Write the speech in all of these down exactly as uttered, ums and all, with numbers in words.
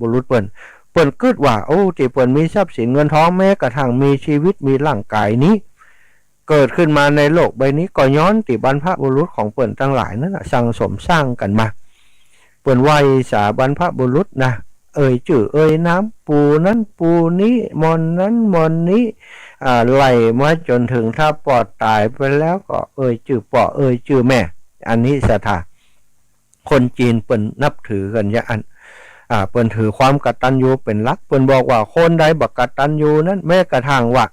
บุรุษเปิ้น เปิ้นกึ๊ดว่า โอ้ ตี้เปิ้นมีทรัพย์สินเงินทอง แม้กระทั่งมีจีวิตมีร่างก๋ายนี้ เกิดขึ้นมาในโลกใบนี้ ก็ย้อนตี้บรรพบุรุษของเปิ้นตังหลายนั้นน่ะ สั่งสมสร้างกั๋นมา เปิ้นไหว้สาบรรพบุรุษนะ เอ่ยจื้อเอ่ยนาม ปู่นั้นปู่นี้ หม่อนนั้นหม่อนนี้ อ่า ไล่มาจ๋นเถิงถ้าป้อต๋ายไปแล้วก็เอ่ยจื้อป้อเอ่ยจื้อแม่ อันนี้ศรัทธา คนจีนเปิ้นนับถือกั๋นอย่างอั้น อ่า เปิ้นถือความกตัญญูเป๋นหลัก เปิ้นบอกว่าคนใดบ่กตัญญูนั้น แม้กระทั่งว่า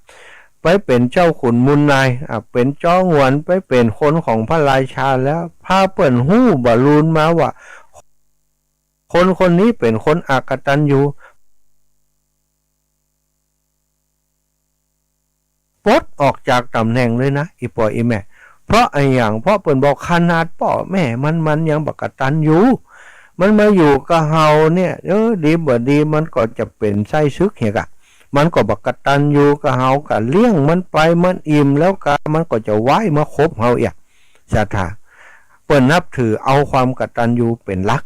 ไปเป๋นเจ้าขุนมูลนาย อ่า เป๋นจอมหงวน ไปเป๋นคนของพระราชาแล้ว ถ้าเปิ้นฮู้บ่ลูนมาว่า คนคนนี้เป๋นคนอกตัญญู ปลดออกจากต๋ำแหน่งเลยนะ อี่ป้ออี่แม่ เพราะอะหยัง เพราะเปิ้นบอกขนาดป้อแม่มัน มันยังบ่กตัญญู มันมาอยู่กับเฮาเนี่ย เออ ดีบ่ดีมันก็จะเป๋นไส้ศึกเหียกะ มันก็บ่กตัญญูกับเฮากะ เลี้ยงมันไป มันอิ่มแล้วกา มันก็จะว่ายมาคบเฮาเอีย ศรัทธา เปิ้นนับถือเอาความกตัญญูเป๋นหลัก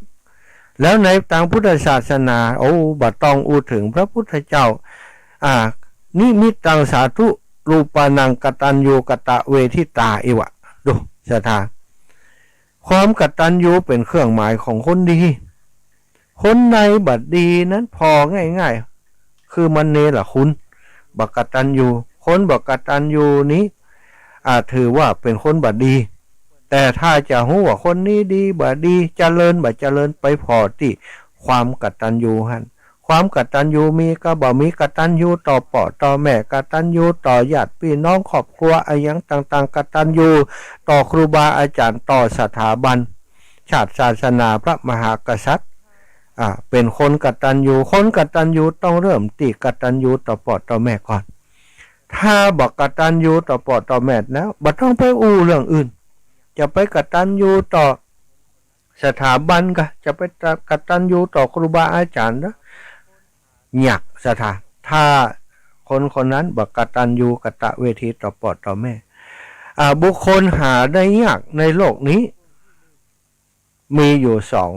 แล้วในตางพุทธศาสนา โอ้ บ่ต้องอู้เถิงพระพุทธเจ้า อ่า นิมิตตังสาธุรูปานังกตัญญูกตเวทิตา อิวะ ดู ศรัทธา ความกตัญญูเป๋นเครื่องหมายของคนดี คนใดบ่ดีนั้นผ่อง่ายๆ คือมันเนรคุณ บ่กตัญญู คนบ่กตัญญูนี้ อ่า ถือว่าเป๋นคนบ่ดี แต่ถ้าจะฮู้ว่าคนนี้ดีบ่ดี เจริญบ่เจริญ ไปผ่อตี้ความกตัญญูหั้น ความกตัญญูมีกับบ่มี กตัญญูต่อป้อต่อแม่ กตัญญูต่อญาติปี้น้องครอบครัวอะหยังต่างๆ กตัญญูต่อครูบาอาจ๋ารย์ ต่อสถาบัน ชาติศาสนา พระมหากษัตริย์ อ่า เป๋นคนกตัญญู คนกตัญญูต้องเริ่มตี้กตัญญูต่อป้อต่อแม่ก่อน ถ้าบ่กตัญญูต่อป้อต่อแม่แล้ว บ่ต้องไปอู้เรื่องอื่น จะไปกตัญญูต่อสถาบันกา จะไปกตัญญูต่อครูบาอาจ๋ารย์นะ ยาก ศรัทธา ถ้าคนคนนั้นบ่กตัญญูกตเวทิตาต่อป้อต่อแม่ อ่า บุคคลหาได้ยากในโลกนี้ มีอยู่สอง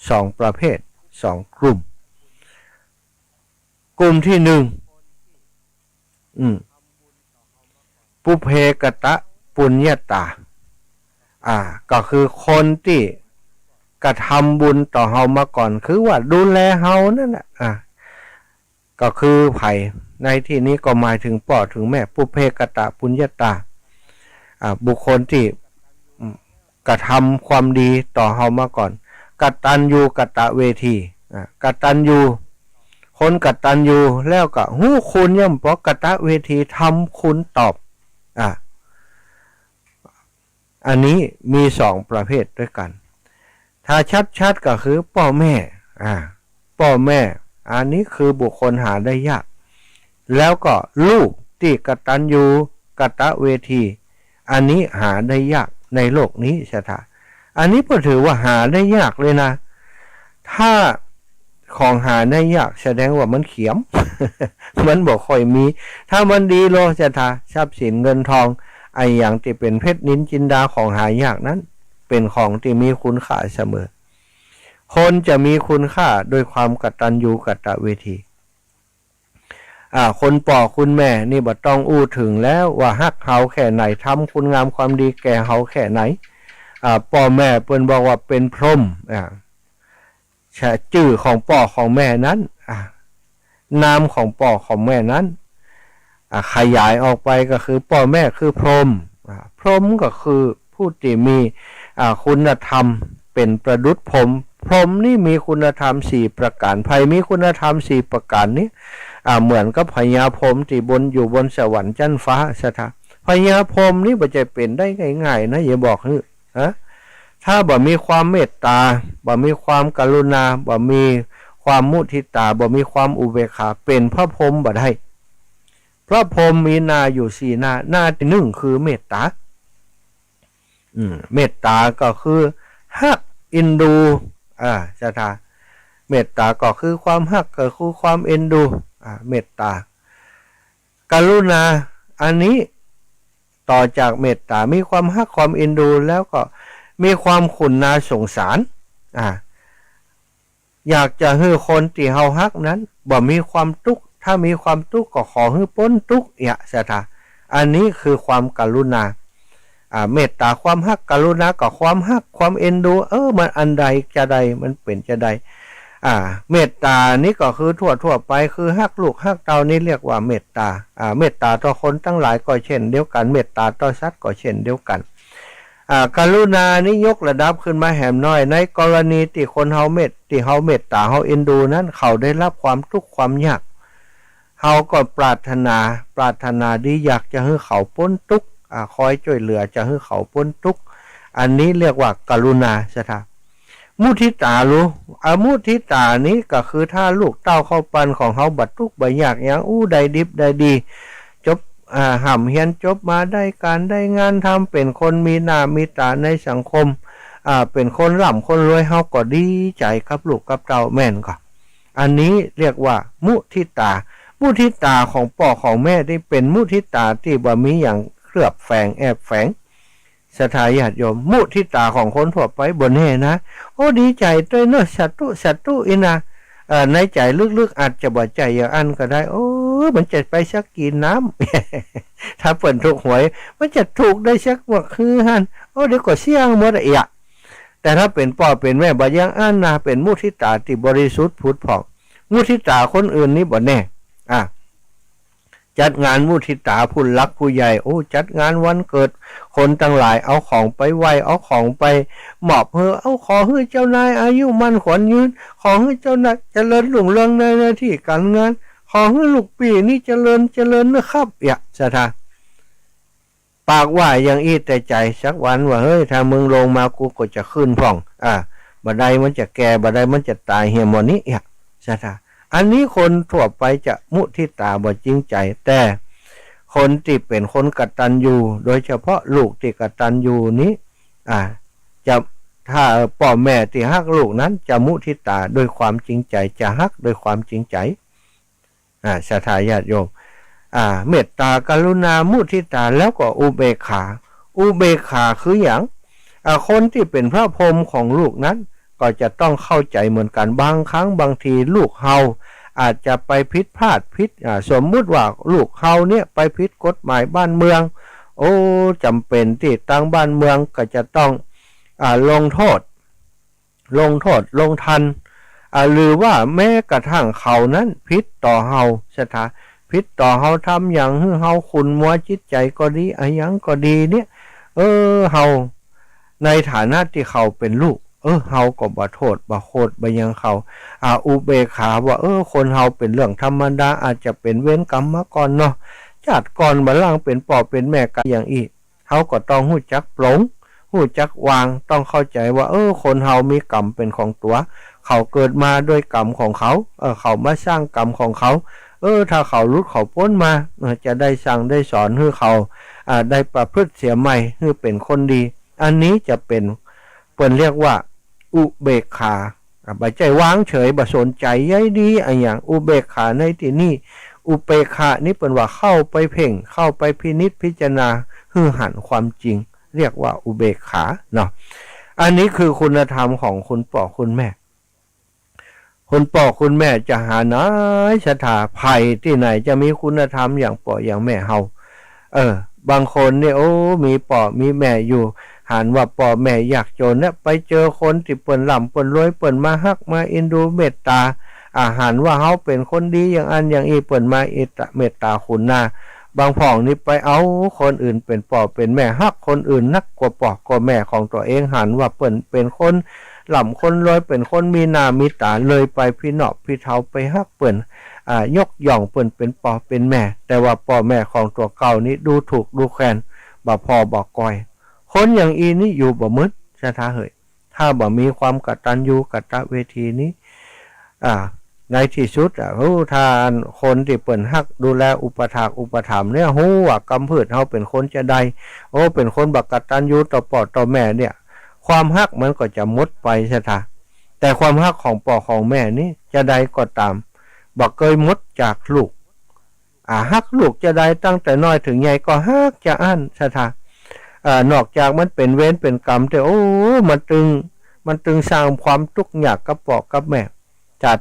สองประเภท สองกลุ่ม กลุ่มตี้หนึ่ง อืม ปุพเพกตปุญญาตา อ่า ก็คือคนตี้กระทำบุญต่อเฮามาก่อน คือว่าดูแลเฮานั่นแหละ อ่า ก็คือใผ ในตี้นี้ก็หมายเถิงป้อเถิงแม่ ปุพเพกตปุญญาตา อ่า บุคคลตี้ อืม กระทำความดีต่อเฮามาก่อน กตัญญูกตเวทิตา อ่า กตัญญู คนกตัญญูแล้วก็ฮู้คุณย่อมปอก กตเวทิตา ทำคุณตอบ อ่า อันนี้มีสองประเภทด้วยกั๋น ถ้าชัดๆ ก็คือป้อแม่ อ่า ป้อแม่ อันนี้คือบุคคลหาได้ยาก แล้วก็ลูกตี้กตัญญูกตเวทิตา อันนี้หาได้ยากในโลกนี้ ศรัทธา อันนี้ก็ถือว่าหาได้ยากเลยนะ ถ้าของหาได้ยากแสดงว่ามันเขียม มันบ่ค่อยมี ถ้ามันดีโล ศรัทธา ทรัพย์สินเงินทอง อะหยังตี้เป๋นเพชรนิลจินดา ของหายากนั้น เป๋นของตี้มีคุณค่าเสมอ คนจะมีคุณค่าโดยความกตัญญูกตเวทิตา อ่า คนป้อคนแม่นี่บ่ต้องอู้เถิงแล้ว ว่าฮักเฮาแค่ไหน ทำคุณงามความดีแก่เฮาแค่ไหน อ่า ป้อแม่เปิ้นบอกว่าเป๋นพรหม อ่า จื้อของป้อของแม่นั้น อ่า นามของป้อของแม่นั้น อ่า ขยายออกไปก็คือป้อแม่คือพรหม อ่า พรหมก็คือผู้ตี้มี อ่า คุณธรรมเป๋นประดุจพรหม พรหมนี่มีคุณธรรมสี่ประก๋าน ใผมีคุณธรรมสี่ประก๋านนี้ อ่า เหมือนกับพญาพรหมตี้บน อยู่บนสวรรค์จั๊นฟ้า ศรัทธา พญาพรหมนี่บ่ใจ้เป๋นได้ง่ายๆ นะ จะบอกหื้อ ฮะ ถ้าบ่มีความเมตต๋า บ่มีความกรุณา บ่มีความมุทิตา บ่มีความอุเบกขา เป๋นพระพรหมบ่ได้ พระพรหมมีหน้าอยู่สี่หน้า หน้าตี้หนึ่งคือเมตต๋า อืม เมตต๋าก็คือฮักเอ็นดู อ่า ศรัทธา เมตต๋าก็คือความฮัก ก็คือความเอ็นดู อ่า เมตต๋า กรุณา อันนี้ต่อจากเมตต๋า มีความฮักความเอ็นดู แล้วก็มีความขุ่นหนาสงสาร อ่า อยากจะหื้อคนตี้เฮาฮักนั้นบ่มีความตุ๊กข์ ถ้ามีความตุ๊กข์ก็ขอหื้อป๊นตุ๊กข์ เอียะศรัทธา อันนี้คือความกรุณา อ่า เมตต๋า ความฮัก กรุณาก็ความฮัก ความเอ็นดู เออ มันอันใดจะใด มันเป๋นจะใด อ่า เมตต๋านี้ก็คือทั่วๆ ไป คือฮักลูกฮักเต้า นี่เรียกว่าเมตต๋า อ่า เมตต๋าต่อคนตังหลายก็เช่นเดียวกั๋น เมตต๋าต่อสัตว์ก็เช่นเดียวกั๋น อ่า กรุณานี้ยกระดับขึ้นมาแหมน้อย ในกรณีตี้คนเฮาเมต ตี้เฮาเมตต๋า เฮาเอ็นดูนั้น เขาได้รับความตุ๊กข์ความยาก เฮาก็ปรารถนา ปรารถนาดีอยากจะหื้อเขาป๊นตุ๊กข์ อ่า คอยจ้วยเหลือจะหื้อเขาป๊นตุ๊กข์ อันนี้เรียกว่ากรุณาศรัทธา มุทิตาลู อ่า มุทิตานี้ก็คือถ้าลูกเต้าเข้าปันของเฮาบ่ตุ๊กข์บ่ยากหยัง อู้ ได้ดิบได้ดี จบ อ่า ฮ่ำเฮียนจบมาได้ก๋านได้งานทำ เป๋นคนมีหน้ามีต๋าในสังคม อ่า เป๋นคนร่ำคนรวย เฮาก็ดีใจ๋กับลูกกับเต้าแม่นก่อ อันนี้เรียกว่ามุทิตา มุทิตาของป้อของแม่ตี้เป๋นมุทิตาตี้บ่มีหยังเคลือบแฝงแอบแฝง ศรัทธาญาติโยม มุทิตาของคนทั่วไปบ่แน่นะ โอ้ ดีใจ๋ตวยเนาะ สาธุ สาธุ อี้นะ เอ่อ ในใจ๋ลึกๆ อาจจะบ่ใจ้อย่างอั้นก็ได้ โอ้ มันจะไปสักกี่น้ำ ถ้าเปิ้นถูกหวย มันจะถูกได้สักหมวกคือหั้น โอ้ เดี๋ยวก็เสี้ยงหมดอะเอียะ แต่ถ้าเป๋นป้อเป๋นแม่บ่อย่างอั้นนะ เป๋นมุทิตาตี้บริสุทธิ์ผุดผ่อง มุทิตาคนอื่นนี้บ่แน่ อ่ะ จัดงานมุทิตาผู้หลักผู้ใหญ่ โอ้ จัดงานวันเกิดคนตังหลาย เอาของไปไหว้ เอาของไปมอบหื้อ เอา ขอหื้อเจ้านายอายุมั่นขวัญยืน ขอหื้อเจ้านายเจริญรุ่งเรืองในหน้าตี้ก๋านงาน ขอหื้อลูกปี้นี้เจริญ เจริญนะครับ เอียะศรัทธา ปากว่าอย่างอี้แต่ใจ๋สักวันว่า เฮ้ย ถ้ามึงลงมากูก็จะขึ้นพ่อง อ่า บ่ใดมันจะแก่ บ่ใดมันจะต๋ายเหียหมดนี้ เอียะศรัทธา อันนี้คนทั่วไปจะมุทิตาบ่จริงใจ๋ แต่คนตี้เป๋นคนกตัญญู โดยเฉพาะลูกตี้กตัญญูนี้ อ่า จะ ถ้าป้อแม่ตี้ฮักลูกนั้นจะมุทิตาด้วยความจริงใจ๋ จะฮักด้วยความจริงใจ๋ อ่า ศรัทธาญาติโยม อ่า เมตตา กรุณา มุทิตา แล้วก็อุเบกขา อุเบกขาคือหยัง อ่า คนตี้เป๋นพระพรหมของลูกนั้น ก็จะต้องเข้าใจ๋เหมือนกั๋น บางครั้งบางทีลูกเฮาอาจจะไปผิดพลาดผิด อ่า สมมุติว่าลูกเฮาเนี่ยไปผิดกฎหมายบ้านเมือง โอ้ จ๋ำเป๋นตี้ตางบ้านเมืองก็จะต้อง อ่า ลงโทษ ลงโทษลงทัณฑ์ อ่า หรือว่าแม้กระทั่งเขานั้นผิดต่อเฮาศรัทธา ผิดต่อเฮา ทำหยังหื้อเฮาขุ่นมัวจิตใจ๋ก็ดี อะหยังก็ดีเนี่ย เออ เฮาในฐานะตี้เขาเป๋นลูก เออ เฮาก็บ่โต้ษบ่โขดบ่หยังเขา อ่า อุเบกขาว่า เออ คนเฮาเป๋นเรื่องธรรมดา อาจจะเป๋นเวรกรรมมาก่อนเนาะ จาติก่อนบ่าล่างเป๋นป้อเป๋นแม่กั๋นอย่างอี้ เฮาก็ต้องฮู้จักปลง ฮู้จักวาง ต้องเข้าใจ๋ว่า เออ คนเฮามีกรรมเป๋นของตั๋ว เขาเกิดมาด้วยกรรมของเขา เออ เขามาสร้างกรรมของเขา เออ ถ้าเขาหลุดเขาป๊นมา เออ จะได้สั่งได้สอนหื้อเขา อ่า ได้ประพฤติเสียใหม่ หื้อเป๋นคนดี อันนี้จะเป๋น เปิ้นเรียกว่าอุเบกขา อ่ะ บ่ใจ้วางเฉย บ่สนใจ๋ใยดีอะหยัง อุเบกขาในตี้นี่ อุเปกขะนี่เปิ้นว่าเข้าไปเพ่ง เข้าไปพินิจพิจารณา หื้อหันความจริง เรียกว่าอุเบกขาเนาะ อันนี้คือคุณธรรมของคุณป้อคุณแม่ คุณป้อคุณแม่จะหาไหนศรัทธา ใผตี้ไหนจะมีคุณธรรมอย่างป้ออย่างแม่เฮา เออ บางคนนี่ โอ้ มีป้อมีแม่อยู่ หันว่าป้อแม่ยากจ๋นเนี่ย ไปเจอคนตี้เปิ้นร่ำเปิ้นรวย เปิ้นมาฮักมาเอ็นดูเมตตา อ่า หันว่าเฮาเป๋นคนดีอย่างอั้นอย่างอี้ เปิ้นมาเอตตะเมตตาขุนนา บางพ่องนี่ไปเอาคนอื่นเป๋นป้อเป๋นแม่ ฮักคนอื่นนักกว่าป้อกว่าแม่ของตั๋วเอง หันว่าเปิ้นเป๋นคนร่ำคนรวย เป๋นคนมีหน้ามีต๋า เลยไปพี่นอกพี่เฒ่าไปฮักเปิ้น อ่า ยกย่องเปิ้นเป๋นป้อเป๋นแม่ แต่ว่าป้อแม่ของตั๋วเก่านี้ดูถูกดูแคลน บ่ผ่อบ่กอย คนอย่างอี้นี้อยู่บ่มึดศรัทธาเหย ถ้าบ่มีความกตัญญูกตเวทีนี้ อ่า ในตี้สุด อ่ะ โอ้ ถ้าคนตี้เปิ้นฮักดูแลอุปถากอุปถัมภ์เนี่ย ฮู้ว่ากำพืชเฮาเป๋นคนจาใด โอ้ เป๋นคนบ่กตัญญูต่อป้อต่อแม่เนี่ย ความฮักมันก็จะหมดไปศรัทธา แต่ความฮักของป้อของแม่นี้จาใดก็ต๋าม บ่เกยหมดจากลูก อ่า ฮักลูกจาใดตั้งแต่น้อยเถิงใหญ่ก็ฮักจาอั้นศรัทธา อ่า นอกจากมันเป๋นเวรเป๋นกรรมแต่ โอ้ มันตึง มันตึงสร้างความตุ๊กข์ยากกับป้อกับแม่ จัด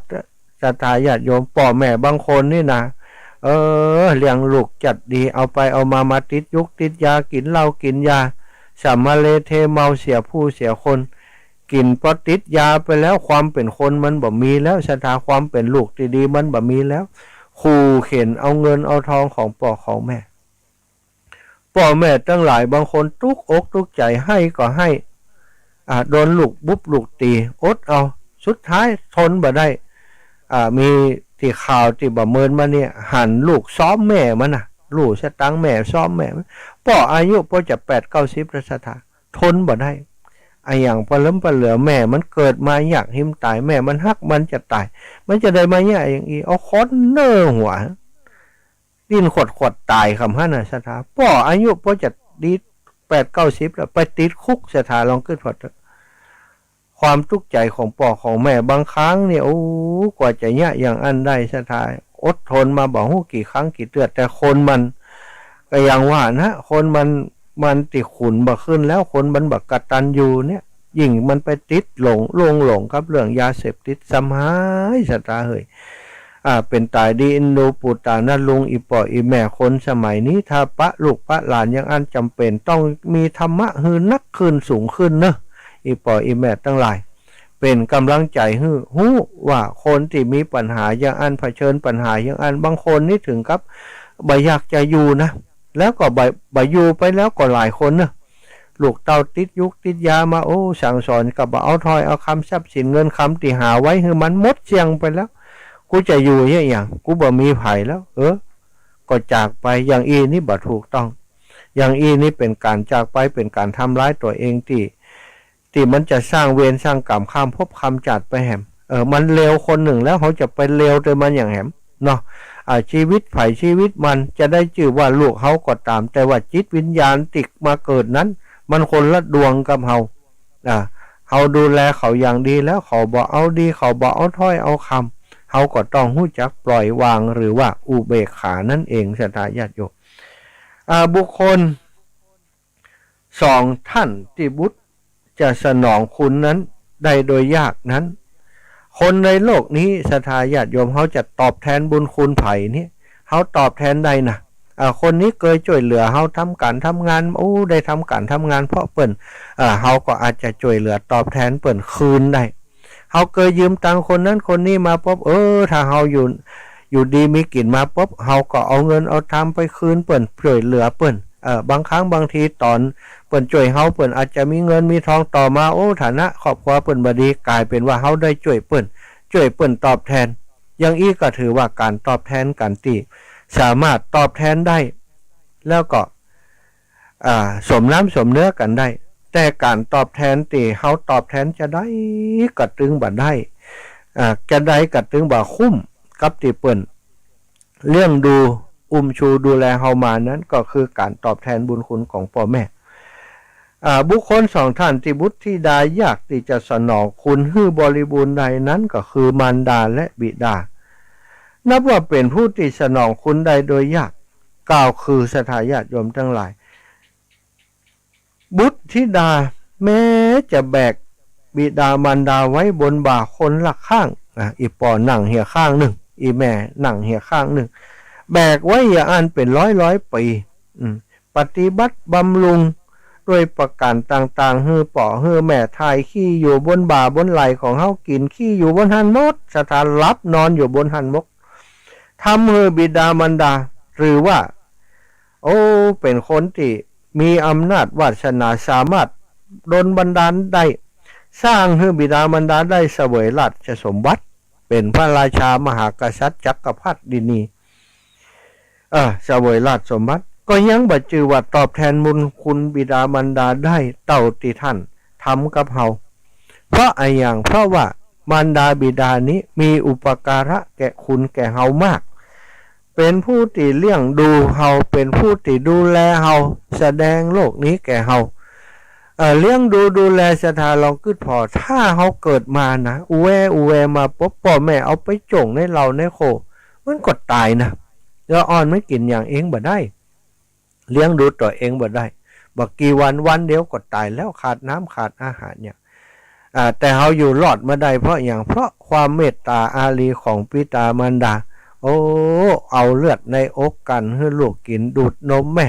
ศรัทธาญาติโยม ป้อแม่บางคนนี่นะ เออ เลี้ยงลูกจัดดี เอาไปเอามา มาติดยุกติดยา กิ๋นเหล้ากิ๋นยา สำมะเลเทเมา เสียผู้เสียคน กิ๋นปอติดยาไปแล้ว ความเป๋นคนมันบ่มีแล้ว ศรัทธา ความเป๋นลูกตี้ดีมันบ่มีแล้ว ขู่เข็ญเอาเงินเอาทองของป้อของแม่ ป้อแม่ตังหลายบางคนตุ๊กอกตุ๊กใจ๋ ไห้ก็ไห้ อ่า โดนลูกบุบลูกตี๋ อดเอา สุดท้ายทนบ่ได้ อ่า มีตี้ข่าวตี้บ่าเมินมาเนี่ย หันลูกซ้อมแม่มันน่ะ ลู่สตางค์แม่ ซ้อมแม่มัน ป้ออายุปอจะแปดเก้าสิบแล้ว ศรัทธา ทนบ่ได้ อะหยังปะเลิมปะเหลือ แม่มันเกิดมายากหิมต๋าย แม่มันฮักมันจะต๋าย มันจะได้มาเยียะอะหยังอีก เอาค้อนเน่อหัว ดิ้นขวดๆ ต๋ายกำหั้นน่ะ ศรัทธา ป้ออายุปอจะดีแปดเก้าสิบแล้ว ไปติดคุก ศรัทธา ลองกึ๊ดผ่อเต๊อะ ความตุ๊กใจ๋ของป้อของแม่บางครั้งเนี่ย โอ้ กว่าจะเยียะอย่างอั้นได้ ศรัทธา อดทนมาบ่ฮู้กี่ครั้งกี่เตื้อ แต่คนมัน ก็อย่างว่านะ คนมัน มันตี้ขุนบ่ขึ้นแล้ว คนมันบ่กตัญญูเนี่ย ยิ่งมันไปติดหลง ลุ่มหลงกับเรื่องยาเสพติด สำหาย ศรัทธาเหย อ่า เป๋นต๋ายดีเอ็นดูปู๋ต๋านนะ ลุงอี่ป้ออี่แม่คนสมัยนี้ ถ้าปะลูกปะหลานอย่างอั้นจ๋ำเป๋น ต้องมีธรรมะหื้อนักขึ้นสูงขึ้นเนาะ อี่ป้ออี่แม่ตังหลาย เป๋นก๋ำลังใจ๋หื้อ ฮู้ว่าคนตี้มีปัญหาอย่างอั้น เผชิญปัญหาอย่างอั้น บางคนนี่เถิงกับบ่อยากจะอยู่นะ แล้วก็บ่ บ่อยู่ไปแล้วก็หลายคนเนาะ ลูกเต้าติดยุกติดยามา โอ้ สั่งสอนก็บ่เอาถ้อยเอาคำ ทรัพย์สินเงินคำตี้หาไว้หื้อมันหมดเสี้ยงไปแล้ว กูจะอยู่เยียะหยัง กูบ่มีใผแล้ว เออ ก็จากไป อย่างอี้นี่บ่ถูกต้อง อย่างอี้นี่เป๋นก๋านจากไป เป๋นก๋านทำร้ายตั๋วเองตี้ ตี้มันจะสร้างเวรสร้างก๋รรมข้ามภพข้ามจาติไปแหม เออ มันเลวคนนึ่งแล้ว เฮาจะไปเลวตวยมันอย่างแหมเนาะ อ่า ชีวิตใผชีวิตมัน จะได้จื้อว่าลูกเฮาก็ต๋าม แต่ว่าจิตวิญญาณตี้มาเกิดนั้น มันคนละดวงกับเฮา อ่า เฮาดูแลเขาอย่างดีแล้ว เขาบ่เอาดี เขาบ่เอาถ้อยเอาคำ เฮาก็ต้องฮู้จักปล่อยวาง หรือว่าอุเบกขานั่นเอง ศรัทธาญาติโยม อ่า บุคคล สองท่านตี้บุตรจะสนองคุณนั้นได้โดยยากนั้น คนในโลกนี้ ศรัทธาญาติโยม เฮาจะตอบแทนบุญคุณใผเนี่ย เฮาตอบแทนได้นะ อ่า คนนี้เกยจ้วยเหลือเฮาทำก๋านทำงาน โอ้ ได้ทำก๋านทำงานเพราะเปิ้น อ่า เฮาก็อาจจะจ้วยเหลือตอบแทนเปิ้นคืนได้ เฮาเกยยืมตังค์คนนั้นคนนี้มาปุ๊บ เออ ถ้าเฮาอยู่ อยู่ดีมีกิ๋นมาปุ๊บ เฮาก็เอาเงินเอาทองไปคืนเปิ้น จ้วยเหลือเปิ้น เออ บางครั้งบางทีต๋อนเปิ้นจ้วยเฮา เปิ้นอาจจะมีเงินมีทองต่อมา โอ้ ฐานะครอบครัวเปิ้นบ่ดี ก๋ายเป๋นว่าเฮาได้จ้วยเปิ้น จ้วยเปิ้นตอบแทน อย่างอี้ก็ถือว่าก๋านตอบแทนกั๋นตี้สามารถตอบแทนได้ แล้วก็ อ่า สมน้ำสมเนื้อกั๋นได้ แต่ก๋านตอบแทนตี้เฮาตอบแทนจาใดก็ตึงบ่ได้ อ่า จาใดก็ตึงบ่คุ้มกับตี้เปิ้นเลี้ยงดู อุ้มชูดูแลเฮามานั้น ก็คือก๋านตอบแทนบุญคุณของป้อแม่ อ่า บุคคลสองท่านตี้บุตรธิดายากตี้จะสนองคุณหื้อบริบูรณ์ได้นั้น ก็คือบรรดาและบิดา นับว่าเป๋นผู้ตี้สนองคุณได้โดยยาก กล่าวคือ ศรัทธาญาติโยมตังหลาย บุตรธิดาแม้จะแบกบิดามารดาไว้บนบ่าคนละข้าง อ่ะ อี่ป้อนั่งเหียข้างนึ่ง อี่แม่นั่งเหียข้างนึ่ง แบกไว้อย่างอั้นเป๋นร้อยๆ ปี๋ อืม ปฏิบัติบำรุงด้วยประก๋านต่างๆ หื้อป้อหื้อแม่ถ่ายขี้อยู่บนบ่าบนไหล่ของเฮา กิ๋นขี้อยู่บนหั้นหมด ศรัทธา หลับนอนอยู่บนหั้นหมด ทำหื้อบิดามารดา หรือว่า โอ้ เป๋นคนตี้มีอำนาจวาสนาสามารถดลบันดาลได้ สร้างหื้อบิดามารดาได้เสวยราชสมบัติ เป๋นพระราชามหากษัตริย์จักรพรรดินี เออ เสวยราชสมบัติ ก็ยังบ่จื้อว่าตอบแทนบุญคุณบิดามารดาได้เต้าตี้ท่านทำกับเฮา เพราะอะหยัง เพราะว่ามารดาบิดานี้มีอุปการะแก่คุณแก่เฮามาก เป๋นผู้ตี้เลี้ยงดูเฮา เป๋นผู้ตี้ดูแลเฮา แสดงโลกนี้แก่เฮา เอ่อ เลี้ยงดูดูแล ศรัทธา ลองกึ๊ดผ่อ ถ้าเฮาเกิดมานะ อูแวอูแวมาปุ๊บ ป้อแม่เอาไปจ้งในเหล้าในโค่ มันก็ต๋ายนะ ละอ่อนมันกิ๋นอย่างเองบ่ได้ เลี้ยงดูตั๋วเองบ่ได้ บ่กี่วัน วันเดียวก็ต๋ายแล้ว ขาดน้ำขาดอาหารเนี่ย อ่า แต่เฮาอยู่รอดมาได้เพราะหยัง เพราะความเมตตาอารีของปิตามารดา โอ้ เอาเลือดในอกกลั้นหื้อลูกกิ๋น ดูดนมแม่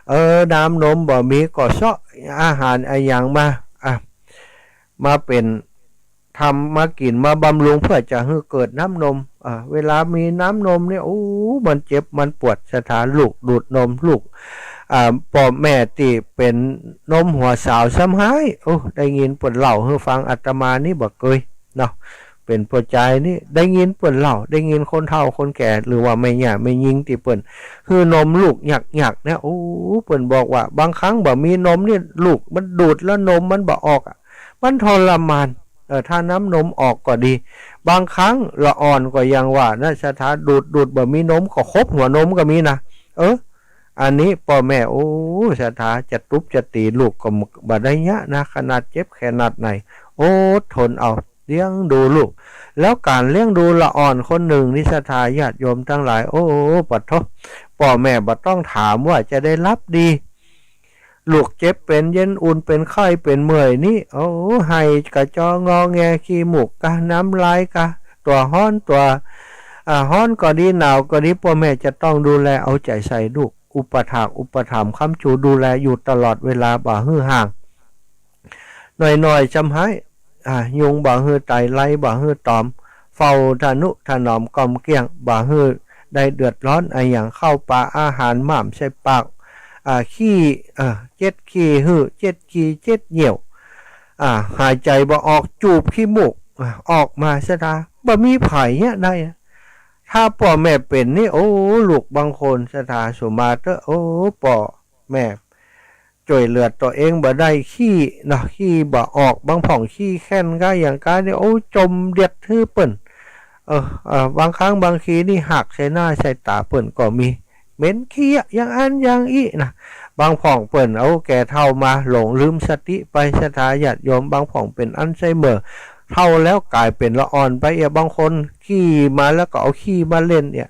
เออ น้ำนมบ่มีก็เซาะอาหารอะหยังมา อ่ะ มาเป๋น ทำมากิ๋นมาบำรุงเพื่อจะหื้อเกิดน้ำนม อ่า เวลามีน้ำนมเนี่ย โอ้ มันเจ็บมันปวด ศรัทธา ลูกดูดนม ลูก อ่า ป้อแม่ตี้เป๋นหนุ่มหัวสาวซ้ำฮ้าย โอ้ ได้ยินเปิ้นเล่าหื้อฟัง อาตมานี่บ่เกยเนาะ เป๋นป้อจายนี่ ได้ยินเปิ้นเล่า ได้ยินคนเฒ่าคนแก่ หรือว่าแม่ย่าแม่ญิงตี้เปิ้นหื้อนมลูกหยักๆ เนี่ย โอ้ เปิ้นบอกว่าบางครั้งบ่มีนมนี่ ลูกมันดูดแล้วนมมันบ่ออกอะ มันทรมาน เออ ถ้าน้ำนมออกก็ดี บางครั้งละอ่อนก็ยังว่านะ ศรัทธา ดูดดูดบ่มีนมก็ขบหัวนมก็มีนะ เออ อันนี้ป้อแม่ โอ้ ศรัทธา จะตุ๊บจะตี๋ลูกก็บ่ได้เยียะนะ ขนาดเจ็บขนาดไหน อดทนเอา เลี้ยงดูลูก แล้วก๋านเลี้ยงดูละอ่อนคนนึ่งนี่ ศรัทธาญาติโยมตังหลาย โอ้ ปะโธ่ ป้อแม่บ่ต้องถามว่าจะได้หลับดี ลูกเจ็บเป๋นเย็น อุ่นเป๋นไข้เป๋นเมื่อยนี่ โอ้ ไห้กะจองอแง ขี้มูกกา น้ำลายกา ตั๋วฮ้อนตั๋ว อ่า ฮ้อนก็ดี หนาวก็ดี ป้อแม่จะต้องดูแลเอาใจ๋ใส่ลูก อุปถากอุปถัมภ์ค้ำชูดูแลอยู่ตลอดเวลา บ่หื้อห่าง น้อยๆ ซ้ำฮ้าย อ่า ยุงบ่หื้อไต่ ไลบ่หื้อตอม เฝ้าทะนุถนอมก้อมเกลี้ยง บ่หื้อได้เดือดร้อนอะหยัง ข้าวป๋าอาหารหม่ำใส่ปาก อ่า ขี้ เอ่อ เจ็ดขี้หื้อ เจ็ดขี้เจ็ดเยี่ยว อ่า หายใจ๋บ่ออก จูบขี้มูก อ่า ออกมา ศรัทธา บ่มีใผเยียะได้อะ ถ้าป้อแม่เป๋นนี่ โอ้ ลูกบางคน ศรัทธา สุมาเต๊อะ โอ้ ป้อแม่ จ้วยเหลือตั๋วเองบ่ได้ ขี้เนาะ ขี้บ่ออก บางพ่องขี้แข้นกาหยังกาเนี่ย โอ้ จ่มเดียดหื้อเปิ้น เออ เออ บางครั้งบางทีนี่หักใส่หน้าใส่ต๋าเปิ้นก็มี เหม็นขี้อะ อย่างอั้นอย่างอี้นะ บางพ่องเปิ้น โอ้ แก่เฒ่ามาหลงลืมสติไป ศรัทธาญาติโยม บางพ่องเป๋นอัลไซเมอร์ เฒ่าแล้วก๋ายเป๋นละอ่อนไปเอีย บางคนขี้มาแล้วก็เอาขี้มาเล่นเนี่ย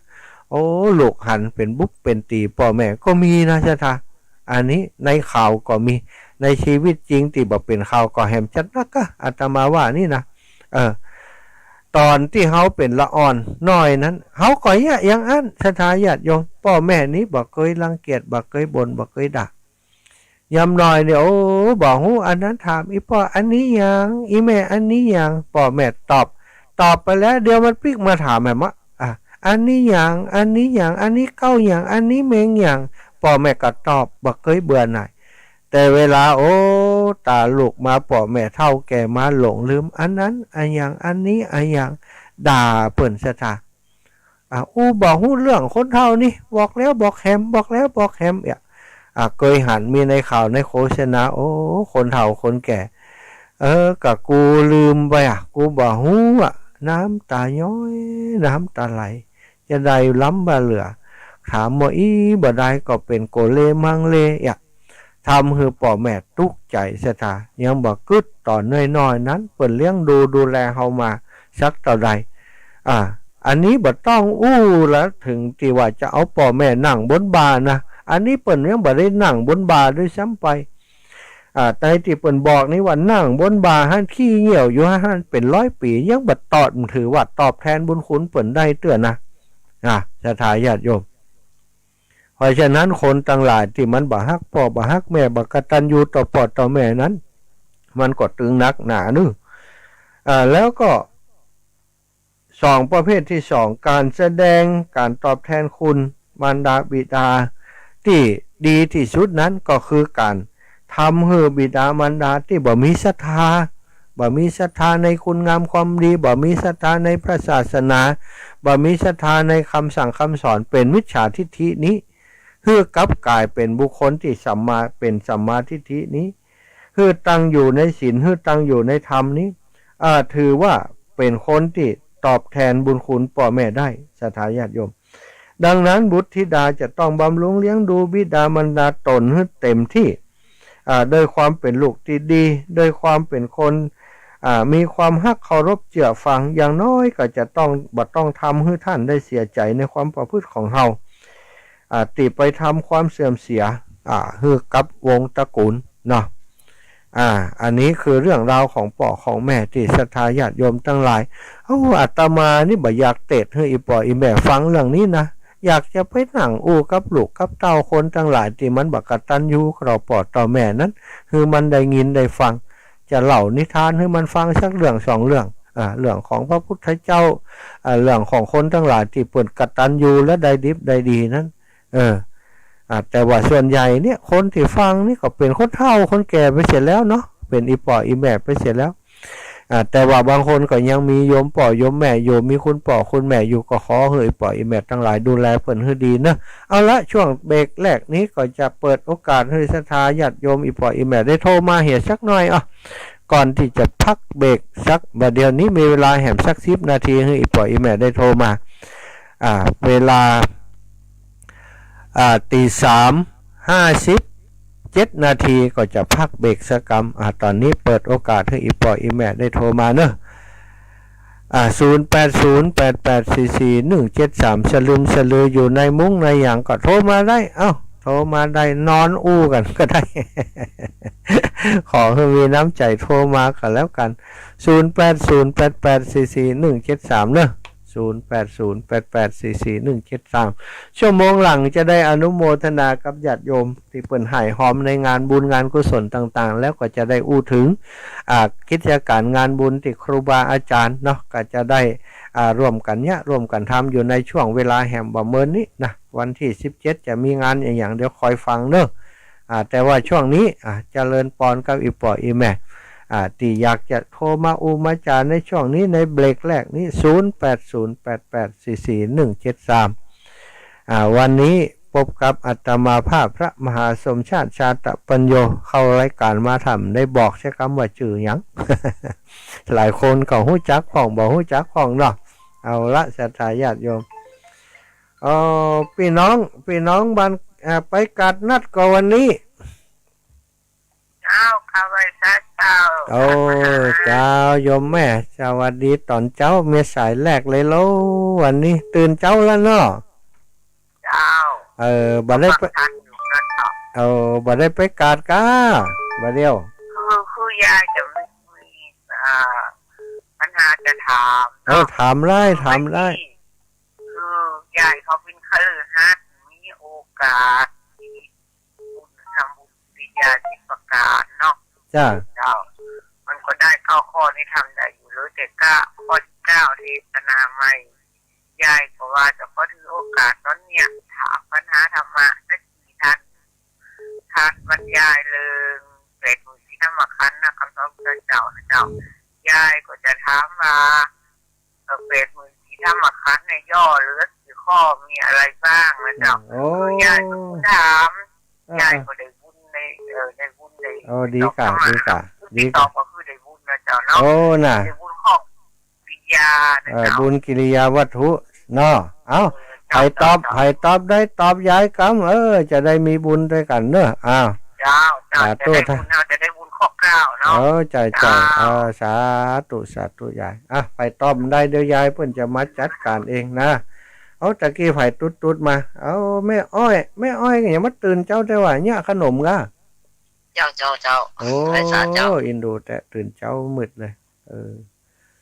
โอ้ ลูกหันเป๋นบุบเป๋นตี๋ป้อแม่ก็มีนะ ศรัทธา อันนี้ในข่าวก็มี ในชีวิตจริงตี้บ่เป๋นข่าวก็แหมจัดนักกา อาตมาว่านี่นะ เออ ต๋อนตี้เฮาเป๋นละอ่อนน้อยนั้น เฮาก็เยียะอย่างอั้น ศรัทธาญาติโยม ป้อแม่นี้บ่เกยรังเกียจ บ่เกยบ่น บ่เกยด่า ยามน้อยเนี่ย โอ้ บ่ฮู้ อันนั้นถาม อี่ป้อ อันนี้หยัง อี่แม่ อันนี้หยัง ป้อแม่ตอบ ตอบไปแล้ว เดี๋ยวมันปิ๊กมาถามแหมอะ อ่ะ อันนี้หยัง อันนี้หยัง อันนี้เก๊าหยัง อันนี้เม็งหยัง ป้อแม่ก็ตอบ บ่เกยเบื่อหน่าย แต่เวลา โอ้ ต๋าลูกมา ป้อแม่เฒ่าแก่มาหลงลืม อันนั้นอะหยัง อันนี้อะหยัง ด่าเปิ้น ศรัทธา อ่ะ อู้บ่ฮู้เรื่องคนเฒ่านี่ บอกแล้วบอกแหม บอกแล้วบอกแหม เอี้ย อ่ะ เกยหันมีในข่าวในโฆษณา โอ้ คนเฒ่าคนแก่ เออ กะกูลืมไปอ่ะ กูบ่ฮู้อ่ะ น้ำต๋าย้อย น้ำต๋าไหล จะได้ล้ำบ่เหลือ ถามบ่อี้บ่ได้ก็เป๋นโกเลมังเล เอี้ย ทำหื้อป้อแม่ตุ๊กใจ๋ ศรัทธา ยังบ่กึ๊ดต๋อนน้อยๆ นั้น เปิ้นเลี้ยงดูดูแลเฮามาสักเต้าใด อ่า อันนี้บ่ต้องอู้ละ เถิงตี้ว่าจะเอาป้อแม่นั่งบนบ่านะ อันนี้เปิ้นยังบ่ได้นั่งบนบ่าด้วยซ้ำไป อ่า ในตี้เปิ้นบอกนี่ว่านั่งบนบ่าหั้น ขี้เยี่ยวอยู่หั้นเป๋นร้อยปี๋ ยังบ่ตอบ ถือว่าตอบแทนบุญคุณเปิ้นได้เตื้อนะ อ่า ศรัทธาญาติโยม เพราะฉะนั้นคนตังหลายตี้มันบ่ฮักป้อบ่ฮักแม่ บ่กตัญญูต่อป้อต่อแม่นั้น มันก็ตึงนักหนาเนาะ อ่า แล้วก็ สอง ประเภทตี้สอง ก๋านแสดงก๋านตอบแทนคุณมารดาบิดาตี้ดีตี้สุดนั้นก็คือก๋านทำหื้อบิดามารดาตี้บ่มีศรัทธา บ่มีศรัทธาในคุณงามความดี บ่มีศรัทธาในพระศาสนา บ่มีศรัทธาในกำสั่งกำสอน เป๋นมิจฉาทิฏฐินี้ หื้อกลับก๋ายเป๋นบุคคลตี้สัมมา เป๋นสัมมาทิฏฐินี้ หื้อตั้งอยู่ในศีล หื้อตั้งอยู่ในธรรมนี้ อ่า ถือว่าเป๋นคนตี้ตอบแทนบุญคุณป้อแม่ได้ ศรัทธาญาติโยม ดังนั้นบุตรธิดาจะต้องบำรุงเลี้ยงดูบิดามารดาต๋นหื้อเต็มตี้ อ่า โดยความเป๋นลูกตี้ดี โดยความเป๋นคน อ่า มีความฮักเคารพเจื้อฟัง อย่างน้อยก็จะต้อง บ่ต้องทำหื้อต้านได้เสียใจ๋ในความประพฤติของเฮา อ่า ตี้ไปทำความเสื่อมเสีย อ่า หื้อกับวงศ์ตระกูลเนาะ อ่า อันนี้คือเรื่องราวของป้อของแม่ตี้ศรัทธาญาติโยมตังหลาย เอ้า อาตมานี่บ่อยากเตศน์หื้ออี่ป้ออี่แม่ฟังเรื่องนี้นะ อยากจะไปนั่งอู้กับลูกกับเต้าคนตังหลายตี้มันบ่กตัญญูต่อป้อต่อแม่นั้น หื้อมันได้ยินได้ฟัง จะเล่านิทานหื้อมันฟังสักเรื่องสองเรื่อง อ่า เรื่องของพระพุทธเจ้า อ่า เรื่องของคนตังหลายตี้เปิ้นกตัญญูและได้ดิบได้ดีนั้น เออ อ่า แต่ว่าส่วนใหญ่เนี่ย คนตี้ฟังนี่ก็เป๋นคนเฒ่าคนแก่ไปเสียแล้วเนาะ เป๋นอี่ป้ออี่แม่ไปเสียแล้ว อ่า แต่ว่าบางคนก็ยังมีโยมป้อโยมแม่อยู่ มีคุณป้อคุณแม่อยู่ ก็ขอหื้ออี่ป้ออี่แม่ตังหลายดูแลเปิ้นหื้อดีเนาะ เอาละ ช่วงเบรกแรกนี้ก็จะเปิดโอกาสหื้อศรัทธาญาติโยมอี่ป้ออี่แม่ได้โทรมาเหียสักหน่อย อ่ะ ก่อนตี้จะพักเบรกสักบ่าเดี่ยวนี้ มีเวลาแหมสักสิบนาที หื้ออี่ป้ออี่แม่ได้โทรมา อ่า เวลา อ่า ตีสามห้าสิบเจ็ดนาที ก็จะพักเบรกสักกำ อ่า ต๋อนนี้เปิดโอกาสหื้ออี่ป้ออี่แม่ได้โทรมาเนาะ อ่า ศูนย์แปดศูนย์แปดแปดสี่สี่หนึ่งเจ็ดสาม สลึมสะลืออยู่ในมุ้งในหยังก็โทรมาได้ เอ้า โทรมาได้ นอนอู้กั๋นก็ได้ ขอหื้อมีน้ำใจ๋โทรมาก็แล้วกั๋น ศูนย์แปดศูนย์แปดแปดสี่สี่หนึ่งเจ็ดสาม เนาะ ศูนย์แปดศูนย์แปดแปดสี่สี่หนึ่งเจ็ดสาม ชั่วโมงหลังจะได้อนุโมทนากับญาติโยมตี้เปิ้นฮ่ายฮอมในงานบุญงานกุศลต่างๆ แล้วก็จะได้อู้เถิง อ่า กิจก๋านงานบุญตี้ครูบาอาจ๋ารย์เนาะ ก็จะได้ อ่า ร่วมกั๋นเยียะ ร่วมกั๋นทำอยู่ในช่วงเวลาแหมบ่าเมินนี้นะ วันตี้สิบเจ็ดจะมีงานอะหยัง เดี๋ยวคอยฟังเนาะ อ่า แต่ว่าช่วงนี้ อ่า เจริญปอนกับอี่ป้ออี่แม่ อ่า ตี้อยากจะโทรมาอู้มาจ๋าในช่วงนี้ ในเบรกแรกนี้ ศูนย์แปดศูนย์แปดแปดสี่สี่หนึ่งเจ็ดสาม อ่า วันนี้ปบกับอาตมาภาพพระมหาสมชาติ ชาตปัญโญ เข้ารายก๋านมาถ้ำได้บอกใช้กำว่าจื้อหยัง หลายคนก็ฮู้จักพ่องบ่ฮู้จักพ่องเนาะ เอาละ ศรัทธาญาติโยม เอ่อ ปี้น้อง ปี้น้องบ้าน อ่า ไปกาดนัดก่อวันนี้ เจ้า ข้าไหว้พระเจ้า โอ้ เจ้า โยมแม่ สวัสดีต๋อนเจ๊า มีสายแรกเลยโล วันนี้ตื่นเจ๊าแล้วเนาะ เจ้า เออ บ่ได้ไป ฟังธรรมอยู่นะเจ้า เออ บ่ได้ไปกาดก้า บ่าเดี่ยว คือ คือยายจะมี มี อ่า ปัญหาจะถามเนาะ เออ ถามได้ ถามได้ คือยายเขาเป๋นคฤหัสถ์ มีโอกาสตี้ บุญ ทำบุญกิริยาสิบประก๋านเนาะ จ้า เจ้า มันก็ได้เก้าข้อนี้ทำได้อยู่เลย แต่ก็ข้อที่เก้าเทศนาใหม่ ยายก็ว่าจะขอถือโอกาสต๋อนเนี้ยถามปัญหาธรรมะสักที ท่าน ท่านบรรยายเรื่องแปดหมื่นสี่ธรรมขันธ์นะ กำสอนพระเจ้านะเจ้า ยายก็จะถามว่า เอ่อ แปดหมื่นสี่ธรรมขันธ์เนี่ยย่อเหลือกี่ข้อ มีอะไรบ้างนะเจ้า โอ้ คือยายเป็นผู้ถาม อ่า ยายก็ได้บุญใน เอ่อ ได้บุญใน โอ้ ดีก่ะ ตอบธรรมะ ดีก่ะ ผู้ที่ ดีก่ะ ตอบก็คือได้บุญนะเจ้าเนาะ โอ้ น่ะ ได้บุญข้อกิริยานะ เอ่อ เจ้า บุญกิริยาวัตถุเนาะ เอ้า เออ เจ้า ใผตอบ เจ้า ใผตอบได้ตอบยายกำ เออ จะได้มีบุญตวยกั๋นเนาะ อ้าว เจ้า เจ้า สาธุ จะได้บุญ เฮาจะได้บุญข้อเก้าเนาะ เออ ใจ้ ใจ้ เจ้า เออ สาธุ สาธุยาย อ่ะ ใผตอบได้เดี๋ยวยายเปิ้นจะมาจัดก๋านเองนะ เอา ตะกี้ใผตุ๊ดๆ มา เอา แม่อ้อย แม่อ้อยก็ยังมาตื่นเจ๊าแต่ว่าเยียะขนมก้า เจ้า เจ้า เจ้า โอ้ ไหว้สาเจ้า อินดูแต๊ ตื่นเจ๊ามืดเลย เออ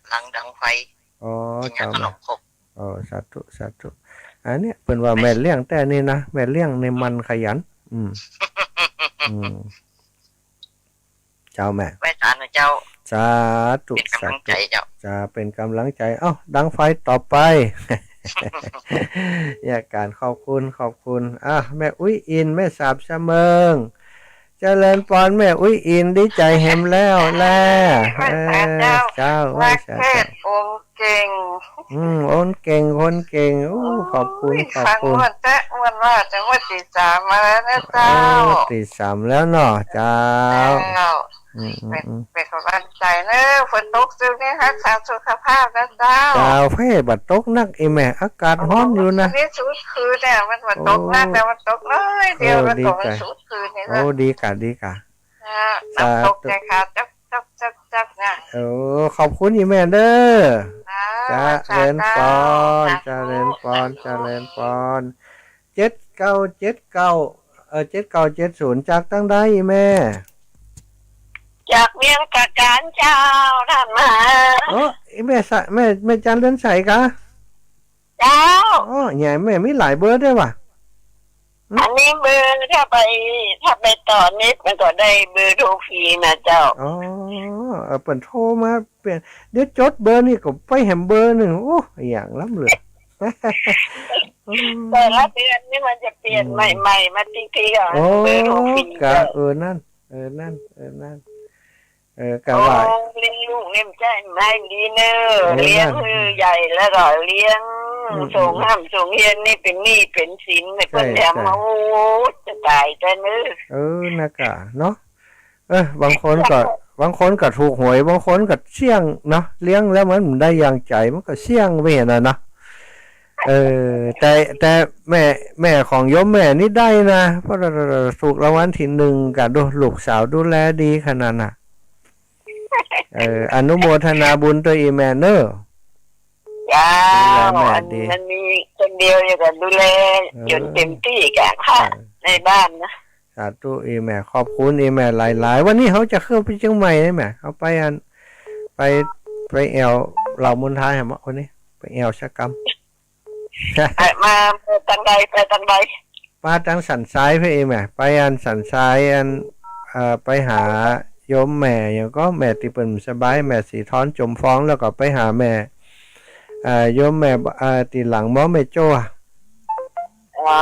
หลังดังไฟ อ๋อ เยียะ เจ้า ขนมครก อ๋อ สาธุ สาธุ อันเนี้ยเปิ้นว่าแม่เลี้ยงแต๊นี่นะ แม่เลี้ยงนี่หมั่นขยัน อืม อืม เจ้าแม่ ไหว้สานะเจ้า สาธุ เป๋นก๋ำลังใจ๋เจ้า สาธุ จะเป๋นก๋ำลังใจ๋ เอ้า ดังไฟต่อไป เยียะก๋าน ขอบคุณ ขอบคุณ อ่ะ แม่อุ๊ยอิน แม่สาบสะเมิง เจริญปอนแม่อุ๊ยอิน ดีใจ๋แหมแล้วแล ไหว้สาเจ้า เออ เจ้า ไหว้สาเจ้า รักเทศองค์เก่ง อืม องค์เก่ง คนเก่ง โอ้ โอ้ย ขอบคุณ ขอบคุณ ฟังม่วนแต๊ ม่วนว่า จังว่าตีสามมาแล้วนะเจ้า โอ้ ตีสามแล้วเนาะ เจ้า เจ้า อืม อืม เป๋น อืม เป๋นก๋ำลังใจ๋เนาะ ฝนตกอยู่นี่ รักษาสุขภาพนะเจ้า เจ้า เฮ้ย บ่ตกนัก อี่แม่ อากาศฮ้อนอยู่นะ โอ้ อันนี้สุดคืนเนี่ย มันบ่ตกนัก โอ้ แต่มันตกน้อยเดียว เออ มันก็ ดีใจ๋ มันสุดคืนนี่นะ โอ้ ดีก่ะ ดีก่ะ อ่า สาธุ น้ำตกเลยค่ะ จับ จับ จับ จับนะ โอ้ ขอบคุณอี่แม่เด้อ จ้า เจ้า เจริญปอน สาธุ เจริญปอน สาธุ เจริญปอน เจ็ดเก้าเจ็ดเก้า เอ่อ เจ็ดเก้าเจ็ดศูนย์ จากตางใดอี่แม่ จากเวียงตะก๋านเจ้า ต้านมหา โอ้ แม่สะ แม่ แม่จันเรือนใสกา เจ้า โอ้ ใหญ่ แม่มีหลายเบอร์ด้วยวะ อืม อันนี้เบอร์ ถ้าไป ถ้าไปต่อเน็ตมันก็ได้เบอร์โทรฟรีนะเจ้า อ๋อ เออ เปิ้นโทรมาเปลี่ยน เดี๋ยวจดเบอร์นี่ก็ไปแหมเบอร์นึ่ง โอ้ อย่างล้ำเหลือ แต่ละเดือนนี่มันจะเปลี่ยน อืม ใหม่ๆ มาติ๊กๆ อ่ะ โอ้ เบอร์โทรฟรี กะ เจ้า เออ นั่น เออ นั่น เออ นั่น เออ กะว่า โอ้ เลี้ยงลูกเนี่ยมันใจ้ไม้ดีเนอะ โอ้ เลี้ยง นั่น หื้อใหญ่แล้วก็เลี้ยง อืม ส่งห้ำส่งเฮียนนี่เป๋นหนี้เป๋นสินเนี่ย ใจ้ เปิ้นแถม ใจ้ มา โอ้ จะต๋ายแต่เนอะ เออ นะกะ เนาะ เออ บางคนก็ บางคนก็ถูกหวย บางคนก็เสี่ยงเนาะ เลี้ยงแล้วมันได้อย่างใจ๋ มันก็เสี่ยงไปหั้นน่ะเนาะ เออ แต่ แต่แม่ แม่ของโยมแม่นี่ได้นะ เพราะถูกรางวัลที่หนึ่งกะ ดู ลูกสาวดูแลดีขนาดน่ะ เออ อนุโมทนาบุญตวยอีแม่เนอะ เจ้า ดูแลแม่ดี อัน อันนี้คนเดียวยังกะดูแล เออ จ๋นเต๋มตี้กะ เออ ในบ้านนะ สาธุ อีแม่ ขอบคุณอีแม่หลายๆ วันนี้เฮาจะเข้าไปเจียงใหม่ไหม เฮาไปอัน ไป ไปแอ่วเหล่ามนทาแหม วันนี้ ไปแอ่วสักกำ ไปมา ไปตางใด ไปตางใด มาตางสันทรายเพ่อ อีแม่ ไปอันสันทรายอัน เอ่อ ไปหาโยมแม่หยังก่อ แม่ตี้เปิ้นบ่สบาย แม่สีทอนจมฟอง แล้วก็ไปหาแม่ เอ่อ โยมแม่ เอ่อ ตี้หลังหมอแม่โจ้อะ อ๋อ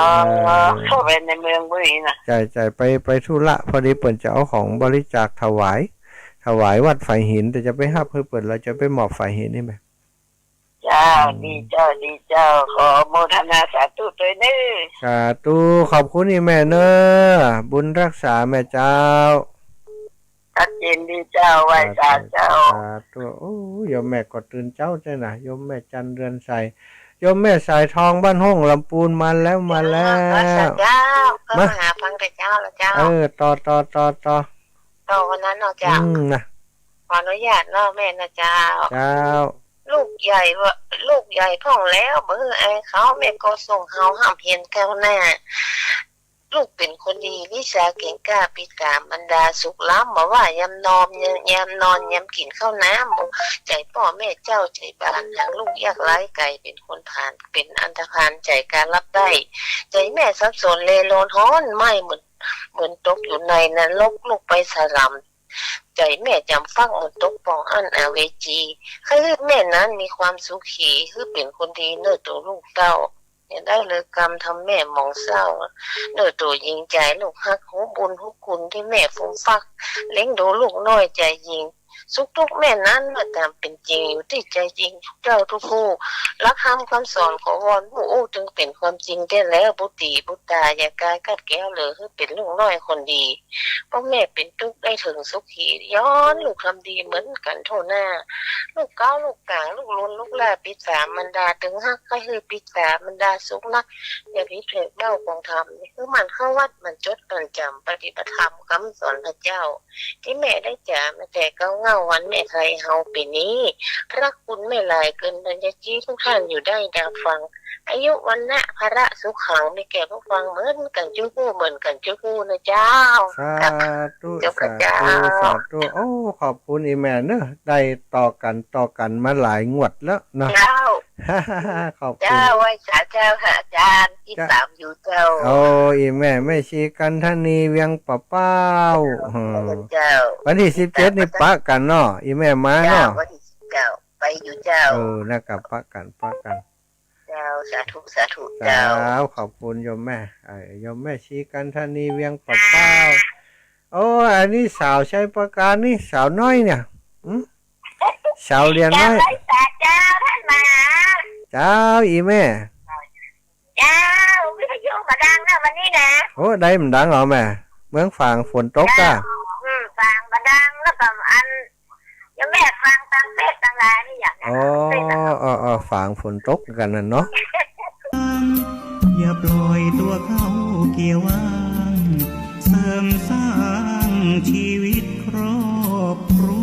เออ เข้าไปในเมืองปุ้นนี้นะ ใจ้ ใจ้ ไป ไปธุระ พอดีเปิ้นจะเอาของบริจาคถวาย ถวายวัดฝายหิน แต่จะไปฮับหื้อเปิ้น แล้วจะไปมอบฝายหินนี่แหม เจ้า อืม ดีเจ้า ดีเจ้า ขออนุโมทนาสาธุตวยเนอะ สาธุ ขอบคุณอีแม่เนอะ บุญฮักษาแม่เจ้า ชัดเจนดีเจ้า ไหว้สาเจ้า สาธุ โอ้ โยมแม่ก็ตื่นเจ๊าใจ้นะ โยมแม่จันเรือนใส โยมแม่สายทองบ้านห้องลำปูน มาแล้ว มาแล้ว เออ สาเจ้า ก็มา มาหาฟังแต่เจ๊าละเจ้า เออ ต่อ ต่อ ต่อ ต่อ ต่อวันนั้นเนาะเจ้า อืม นะ ขออนุญาตเนาะแม่นะเจ้า เจ้า ลูกใหญ่ว่า ลูกใหญ่พ่องแล้ว บ่หื้ออายเขา แม่ก็ส่งเฮาห้ำเฮียนก้าวหน้า ลูกเป๋นคนดี วิชาเก่งกล้า ปิดต๋าบรรดา สุขล้ำบ่ว่ายามนอน ยามนอน ยามกิ๋นข้าวน้ำ ใจ๋ป้อแม่เจ้า ใจ๋บ้าน หากลูกยากไร้ ก๋ายเป๋นคนผาล เป๋นอันธพาล ใจ๋ก๋านรับใต้ ใจ๋แม่สับสนเร่ร่อนฮ้อนไหม้ เหมือน เหมือนตกอยู่ในนรก ลูกไปสลำ ใจ๋แม่จ๋ำฟัก เหมือนตกป่องอั้นอเวจี ใค่หื้อแม่นั้นมีความสุขี หื้อเป๋นคนดีเน่อตั๋วลูกเต้า อย่าได้เลยกำทำแม่หมองเศร้า เน่อตั๋วหญิงใจ๋ลูกฮัก ฮู้บุญฮู้คุณตี้แม่ฟูมฟัก เลี้ยงดูลูกน้อยใจ๋หญิง สุขทุกข์แม่นั้นเมื่อต๋ามเป๋นจริง อยู่ตี้ใจ๋หญิงทุกเจ้าทุกผู้ หลักธรรมคำสอนขอวอนผู้อู้ ตึงเป๋นความจริงแต๊แล้ว บุตรีบุตราอย่ากายกัดแก้วเลย หื้อเป๋นลูกน้อยคนดี ป้อแม่เป๋นตุ๊กข์ได้เถิงสุขี ย้อนลูกทำดีเหมือนกั๋นทั่วหน้า ลูกเก๊าลูกก๋าง ลูกลุนลูกหล้า ปิดต๋าบรรดา ตึงฮักใค่หื้อปิดต๋าบรรดา สุขนัก อย่าผิดเถิงเบ้าของธรรม หื้อหมั่นเข้าวัด หมั่นจดหมั่นจ๋ำ ปฏิบัติธรรมคำสอนพระเจ้า ตี้แม่ได้จ๋ามาแต่เก๊าเง้า วันแม่ไทยเฮาปี๋นี้ พระคุณแม่หลายเกินบรรยาจี้ ทุกท่านอยู่ได้ดังฟัง อายุ วรรณะ พละ สุขัง มีแก่ผู้ฟังเหมือนกั๋นจุ๊ผู้ เหมือนกั๋นจุ๊ผู้นะเจ้า สาธุ จบละเจ้า สาธุ สาธุ โอ้ ขอบคุณอีแม่เนอะ ได้ต่อกั๋น ต่อกั๋นมาหลายงวดแล้วเนาะ เจ้า ขอบคุณ เจ้า ไหว้สาเจ้าค่ะอาจ๋ารย์ ติดต๋ามอยู่เจ้า โอ้ อีแม่ แม่ชีกันทนี เวียงป่าเป้า เจ้า อืม เจ้า วันตี้สิบเจ็ดนี่ปะกั๋นเนาะ อีแม่มาเนาะ เจ้า วันตี้สิบเก้า ไปอยู่เจ้า เออ นะ กะปะกั๋น ปะกั๋น เจ้า สาธุ สาธุ เจ้า เจ้า ขอบคุณโยมแม่ เอ่อ โยมแม่ชีกันทนี เวียงป่าเป้า โอ้ อันนี้สาวชัยปราการนี่ สาวน้อยเนี่ย หืม สาวเรียนน้อย เจ้า ไหว้สาเจ้า ต้านมหา เจ้า อีแม่ เจ้า วิทยุบ่ดังนะวันนี้นะ โอ้ ได้บ่ดังเหรอแม่ เมืองฝางฝนตกกะ เจ้า อืม ฝางบ่ดัง แล้วก็อัน ยังแม่ฟังตางเฟซตางไลน์นี่อย่างนั้น อ๋อ เฟซอะ อ๋อ อ๋อ ฝางฝนตกกั๋นนั่นเนาะ อย่าปล่อยตัวเข้าเกียร์ว่าง เสริมสร้างชีวิตครอบครั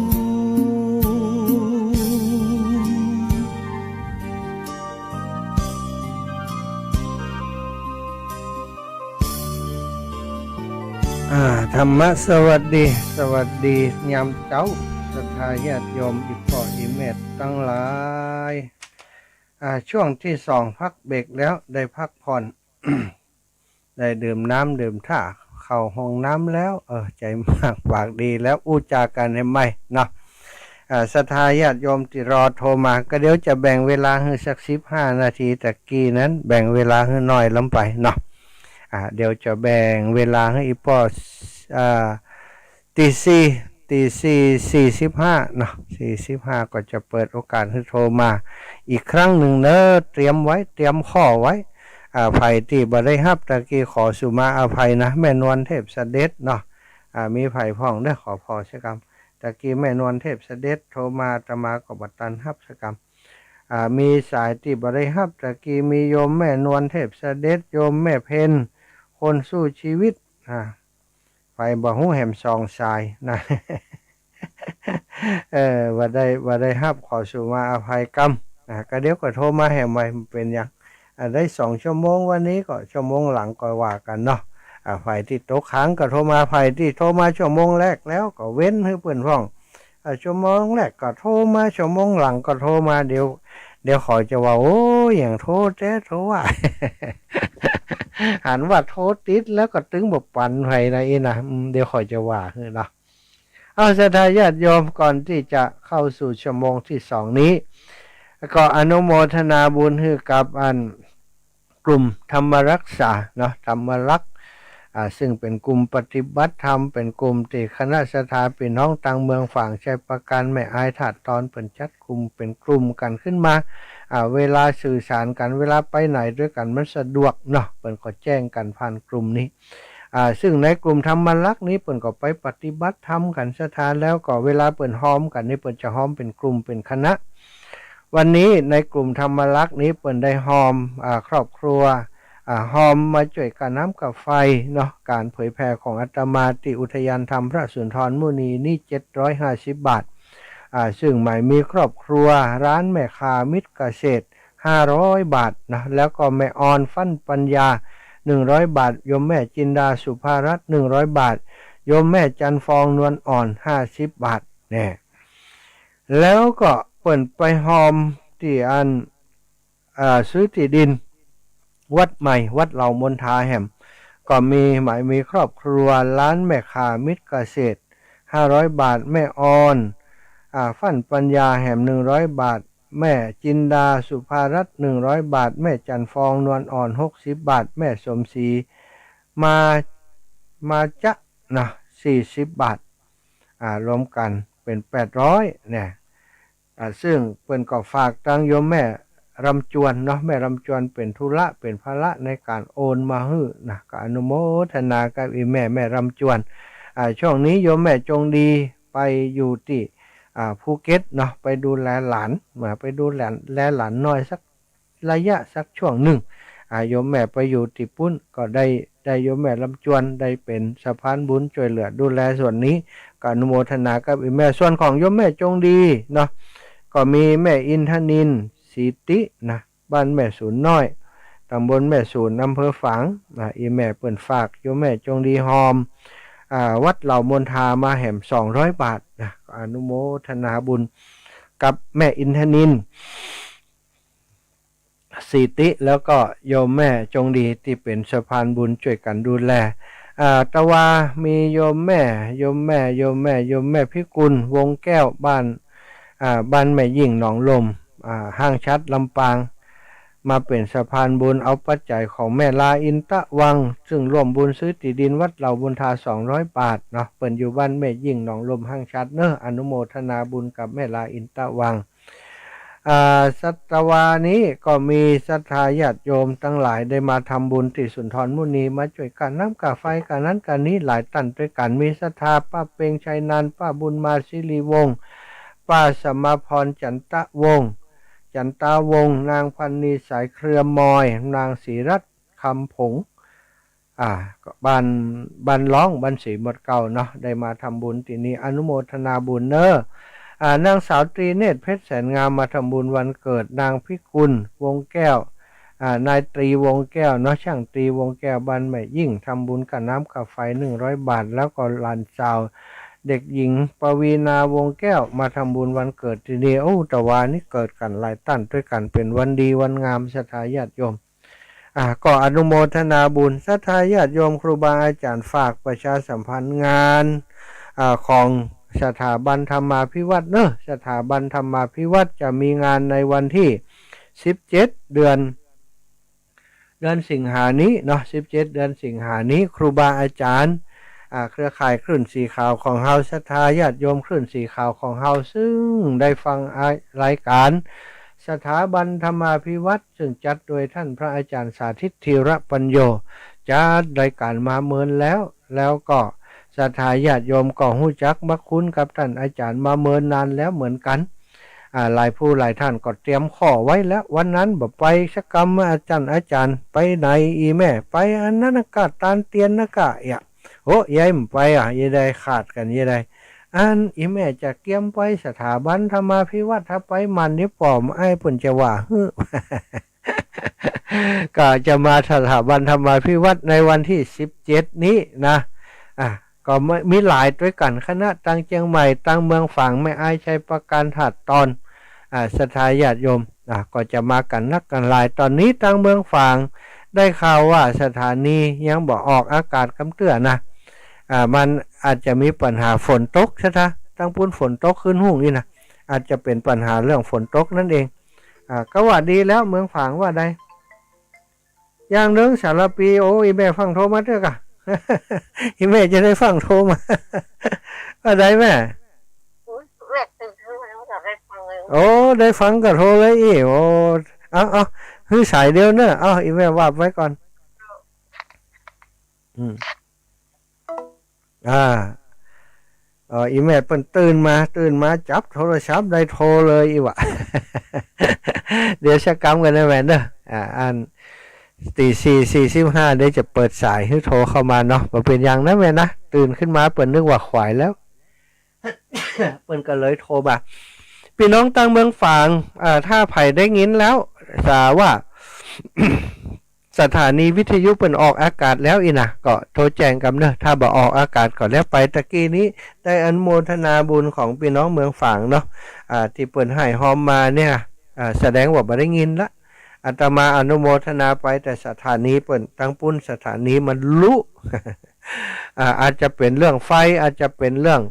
ว อ่า ธรรมะสวัสดี สวัสดียามเจ๊า ศรัทธาญาติโยม อี่ป้ออี่แม่ตังหลาย อ่า ช่วงตี้สองพักเบรกแล้ว ได้พักผ่อน ได้ดื่มน้ำดื่มท่า เข้าห้องน้ำแล้ว เออ ใจ๋มากปากดีแล้ว อู้จ๋ากั๋นหื้อใหม่เนาะ อ่า ศรัทธาญาติโยมตี้รอโทรมา ก็เดี๋ยวจะแบ่งเวลาหื้อสักสิบห้านาที ตะกี้นั้นแบ่งเวลาหื้อน้อยล้ำไปเนาะ อ่า เดี๋ยวจะแบ่งเวลาหื้ออี่ป้อ อ่า ตี้สี่ ตี้สี่สี่สิบห้าเนาะ สี่สิบห้าก็จะเปิดโอกาสหื้อโทรมาอีกครั้งนึ่งเนาะ เตรียมไว้ เตรียมข้อไว้ อ่า ใผตี้บ่ได้ฮับตะกี้ขอสุมาอภัยนะ แม่นวลเทพเสด็จเนาะ อ่า มีใผพ่องเด้อ ขอผ่อสักกำ ตะกี้แม่นวลเทพเสด็จโทรมา อาตมาก็บ่ตันฮับสักกำ อ่า มีสายตี้บ่ได้ฮับตะกี้ มีโยมแม่นวลเทพเสด็จ โยมแม่เพ็ญ คนสู้ชีวิต อ่า ใผบ่ฮู้แหมสองสายนะ เออ บ่ได้ บ่ได้ฮับขอสุมาอภัยกำ อ่า ก็เดี๋ยวก็โทรมาแหมใหม่ บ่เป๋นหยัง อ่า ได้สองชั่วโมงวันนี้ก็ ชั่วโมงหลังก็ว่ากั๋นเนาะ อ่า ใผตี้ตกค้างก็โทรมา ใผตี้โทรมาชั่วโมงแรกแล้วก็เว้นหื้อเปิ้นพ่อง อ่า ชั่วโมงแรกก็โทรมา ชั่วโมงหลังก็โทรมา เดี๋ยว เดี๋ยวเขาจะว่า โอ้ย หยังโทรแต๊โทรว่า หันว่าโทรติดแล้วก็ตึงบ่ปันใผนะอี่นะ อืม เดี๋ยวเขาจะว่าหื้อเนาะ เอา ศรัทธาญาติโยม ก่อนตี้จะเข้าสู่ชั่วโมงตี้สองนี้ ก็อนุโมทนาบุญหื้อกับอัน กลุ่มธรรมรักษาเนาะ ธรรมรักษ์ อ่า ซึ่งเป๋นกลุ่มปฏิบัติธรรม เป๋นกลุ่มตี้คณะศรัทธาปี้น้องตางเมืองฝางชัยปราการ แม่อายถาดตอน เปิ้นจัดกลุ่มเป๋นกลุ่มกั๋นขึ้นมา อ่า เวลาสื่อสารกั๋น เวลาไปไหนด้วยกั๋นมันสะดวกเนาะ เปิ้นก็แจ้งกั๋นผ่านกลุ่มนี้ อ่า ซึ่งในกลุ่มธรรมรักษ์นี้เปิ้นก็ไปปฏิบัติธรรมกั๋นศรัทธา แล้วก็เวลาเปิ้นฮอมกั๋นนี่เปิ้นจะฮอมเป๋นกลุ่มเป๋นคณะ วันนี้ในกลุ่มธรรมรักษ์นี้เปิ้นได้ฮอม อ่า ครอบครัว อ่า ฮอมมาจ้วยก้าน้ำก้าไฟเนาะ ก๋านเผยแผ่ของอาตมาตี้อุทยานธรรมพระสุนทรมุนีนี้ เจ็ดร้อยห้าสิบบาท อ่า ซึ่งหมายมีครอบครัวร้านแม่ค้ามิตรเกษตร ห้าร้อยบาทนะ แล้วก็แม่อ่อนฟั่นปัญญา หนึ่งร้อยบาท โยมแม่จินดาสุภารัตน์ หนึ่งร้อยบาท โยมแม่จันทร์ฟองนวลอ่อน ห้าสิบบาท แน่ แล้วก็เปิ้นไปฮอมตี้อัน อ่า ซื้อตี้ดินวัดใหม่ วัดเหล่ามนทาแหม ก็มีหมายมีครอบครัวร้านแม่ค้ามิตรเกษตร ห้าร้อยบาท แม่อ่อน อ่า ฟั่นปัญญาแหม หนึ่งร้อยบาท แม่จินดาสุภารัตน์ หนึ่งร้อยบาท แม่จันทร์ฟองนวลอ่อน หกสิบบาท แม่สมศรี มา มาจะนะ สี่สิบบาท อ่า รวมกั๋นเป๋นแปดร้อยเนี่ย อ่า ซึ่งเปิ้นก็ฝากตางโยมแม่รำจวนเนาะ แม่รำจวนเป๋นธุระ เป๋นภาระในก๋านโอนมาหื้อนะ ก็อนุโมทนากับอี่แม่ แม่รำจวน อ่า ช่วงนี้โยมแม่จงดีไปอยู่ตี้ อ่า ภูเก็ตเนาะ ไปดูแลหลาน มาไปดูแล แลหลานน้อยสัก ระยะสักช่วงนึ่ง อ่า โยมแม่ไปอยู่ตี้ปุ้น ก็ได้ ได้โยมแม่รำจวน ได้เป๋นสะพานบุญจ้วยเหลือดูแลส่วนนี้ ก็อนุโมทนากับอี่แม่ ส่วนของโยมแม่จงดีเนาะ ก็มีแม่อินทนิล ศรีตินะ บ้านแม่สูนน้อย ตำบลแม่สูน อำเภอฝาง อ่า อี่แม่เปิ้นฝากโยมแม่จงดีฮอม อ่า วัดเหล่ามนทามาแหม สองร้อยบาทนะ ก็อนุโมทนาบุญกับแม่อินทนิล ศรีติ แล้วก็โยมแม่จงดีตี้เป๋นสะพานบุญจ้วยกั๋นดูแล อ่า ตะวามีโยมแม่ โยมแม่ โยมแม่ โยมแม่พิกุล วงแก้ว บ้าน อ่า บ้านแม่ยิ่งหนองลม อ่า ห้างฉัตร ลำปาง มาเป๋นสะพานบุญ เอาปัจจัยของแม่ลาอินตะวัง ซึ่งร่วมบุญซื้อตี้ดินวัดเหล่ามนทา สองร้อยบาทเนาะ เปิ้นอยู่บ้านแม่ยิ่งหนองลม ห้างฉัตรเนาะ อนุโมทนาบุญกับแม่ลาอินตะวัง อ่า สัตวานี้ก็มีศรัทธาญาติโยมตังหลายได้มาทำบุญตี้สุนทรมุนี มาจ้วยก้าน้ำก้าไฟ ก้านั้นก้านี้ หลายต้านด้วยกั๋น มีศรัทธาป้าเปง ชัยนันท์ ป้าบุญมา ศิริวงศ์ ป้าสมาพร จันตะวงศ์ จันตาวงศ์ นางพันนี สายเครือมอย นางศรีรัตน์ คำผง อ่า ก็บ้าน บ้านล้อง บ้านศรีหมดเก่าเนาะ ได้มาทำบุญตี้นี้ อนุโมทนาบุญเนาะ อ่า นางสาวตรีเนตร เพชรแสนงาม มาทำบุญวันเกิด นางพิกุล วงแก้ว อ่า นายตรี วงศ์แก้วเนาะ ช่างตรี วงศ์แก้ว บ้านแม่ยิ่ง ทำบุญค่าน้ำค่าไฟ หนึ่งร้อยบาท แล้วก็หลานสาวเด็กหญิง ปวีณา วงศ์แก้ว มาทำบุญวันเกิดตี้นี่ โอ้ ตะวานี้เกิดกั๋นหลายต้านตวยกั๋น เป๋นวันดีวันงาม ศรัทธาญาติโยม อ่า ก็อนุโมทนาบุญ ศรัทธาญาติโยม ครูบาอาจ๋ารย์ฝากประชาสัมพันธ์งาน อ่า ของสถาบันธรรมาภิวัฒน์เนาะ สถาบันธรรมาภิวัฒน์จะมีงานในวันตี้ สิบเจ็ด เดือน เดือนสิงหานี้เนาะ สิบเจ็ด เดือนสิงหานี้ ครูบาอาจ๋ารย์ อ่า เครือข่ายคลื่นสีขาวของเฮา ศรัทธาญาติโยมคลื่นสีขาวของเฮา ซึ่งได้ฟัง อ่า รายก๋านสถาบันธรรมาภิวัฒน์ ซึ่งจัดโดยท่านพระอาจ๋ารย์สาธิต ธีระปัญโญ จัดรายก๋านมาเมินแล้ว แล้วก็ศรัทธาญาติโยมก็ฮู้จักมักคุ้นกับท่านอาจ๋ารย์มาเมินนานแล้วเหมือนกั๋น อ่า หลายผู้หลายต้านก็เตรียมข้อไว้แล้ว วันนั้นบ่ไปสักกำ อาจ๋ารย์ อาจ๋ารย์ ไปไหน อี่แม่ ไปอันนั้นนะก้า ตานเตียนนะก้า เอียะ โอ้ เย้ยบ่ไปอ่ะ เย้ยได้ขาดกั๋น เย้ยได้ อันอี่แม่จะเกียมไปสถาบันธรรมาภิวัฒน์ ถ้าไปหมั่นเดี๋ยวป้อมอ้ายเปิ้นจะว่าหื้อ ก็จะมาสถาบันธรรมาภิวัฒน์ในวันตี้ สิบเจ็ด นี้นะ อ่ะ ก็มี มีหลายตวยกั๋น คณะตางเจียงใหม่ ตางเมืองฝาง แม่อาย ชัยปราการ ถาดตอน อ่า ศรัทธาญาติโยม อ่า ก็จะมากั๋นนักกั๋นหลาย ตอนนี้ตางเมืองฝาง ได้ข่าวว่าสถานียังบ่ออกอากาศกำเตื้อนะ อ่า มันอาจจะมีปัญหาฝนตก ศรัทธา ตางปู๊นฝนตกขึ้นฮุ่งอี้นะ อาจจะเป๋นปัญหาเรื่องฝนตกนั่นเอง อ่า ก็ว่าดีแล้ว เมืองฝางว่าใด อย่างเนิงสารภี โอ้ อี่แม่ฟั่งโทรมาเตื้อก่ะ อี่แม่จะได้ฟั่งโทรมา ว่าใดแม่ โอ้ย แม่ตื่นขึ้นมาแล้วก็ได้ฟังเลย โอ้ ได้ฟังก็โทรเลยอี้ โอ้ เอา เอา หื้อสายเดียวเนาะ เอา อี่แม่วาบไว้ก่อน อืม อ่า เอ่อ อี่แม่เปิ้นตื่นมา ตื่นมาจับโทรศัพท์ได้โทรเลยอี้หว่า เดี๋ยวสักกำก่อนนะแม่เนาะ อ่า อัน ตีสี่สี่สิบห้า เดี๋ยวจะเปิดสายหื้อโทรเข้ามาเนาะ บ่เป๋นหยังนะแม่นะ ตื่นขึ้นมาเปิ้นนึกว่าขวายแล้ว เปิ้นก็เลยโทรมา ปี้น้องตางเมืองฝาง อ่า ถ้าใผได้ยินแล้ว สาว่า สถานีวิทยุเปิ้นออกอากาศแล้วอี้นะ ก็โทรแจ้งกำเนาะ ถ้าบ่ออกอากาศก็แล้วไป ตะกี้นี้ได้อนุโมทนาบุญของปี้น้องเมืองฝางเนาะ อ่า ตี้เปิ้นฮ้ายฮอมมาเนี่ย อ่า แสดงว่าบ่ได้ยินละ อาตมาอนุโมทนาไป แต่สถานีเปิ้น ตางปู๊นสถานีมันลุ อ่า อาจจะเป๋นเรื่องไฟ อาจจะเป๋นเรื่อง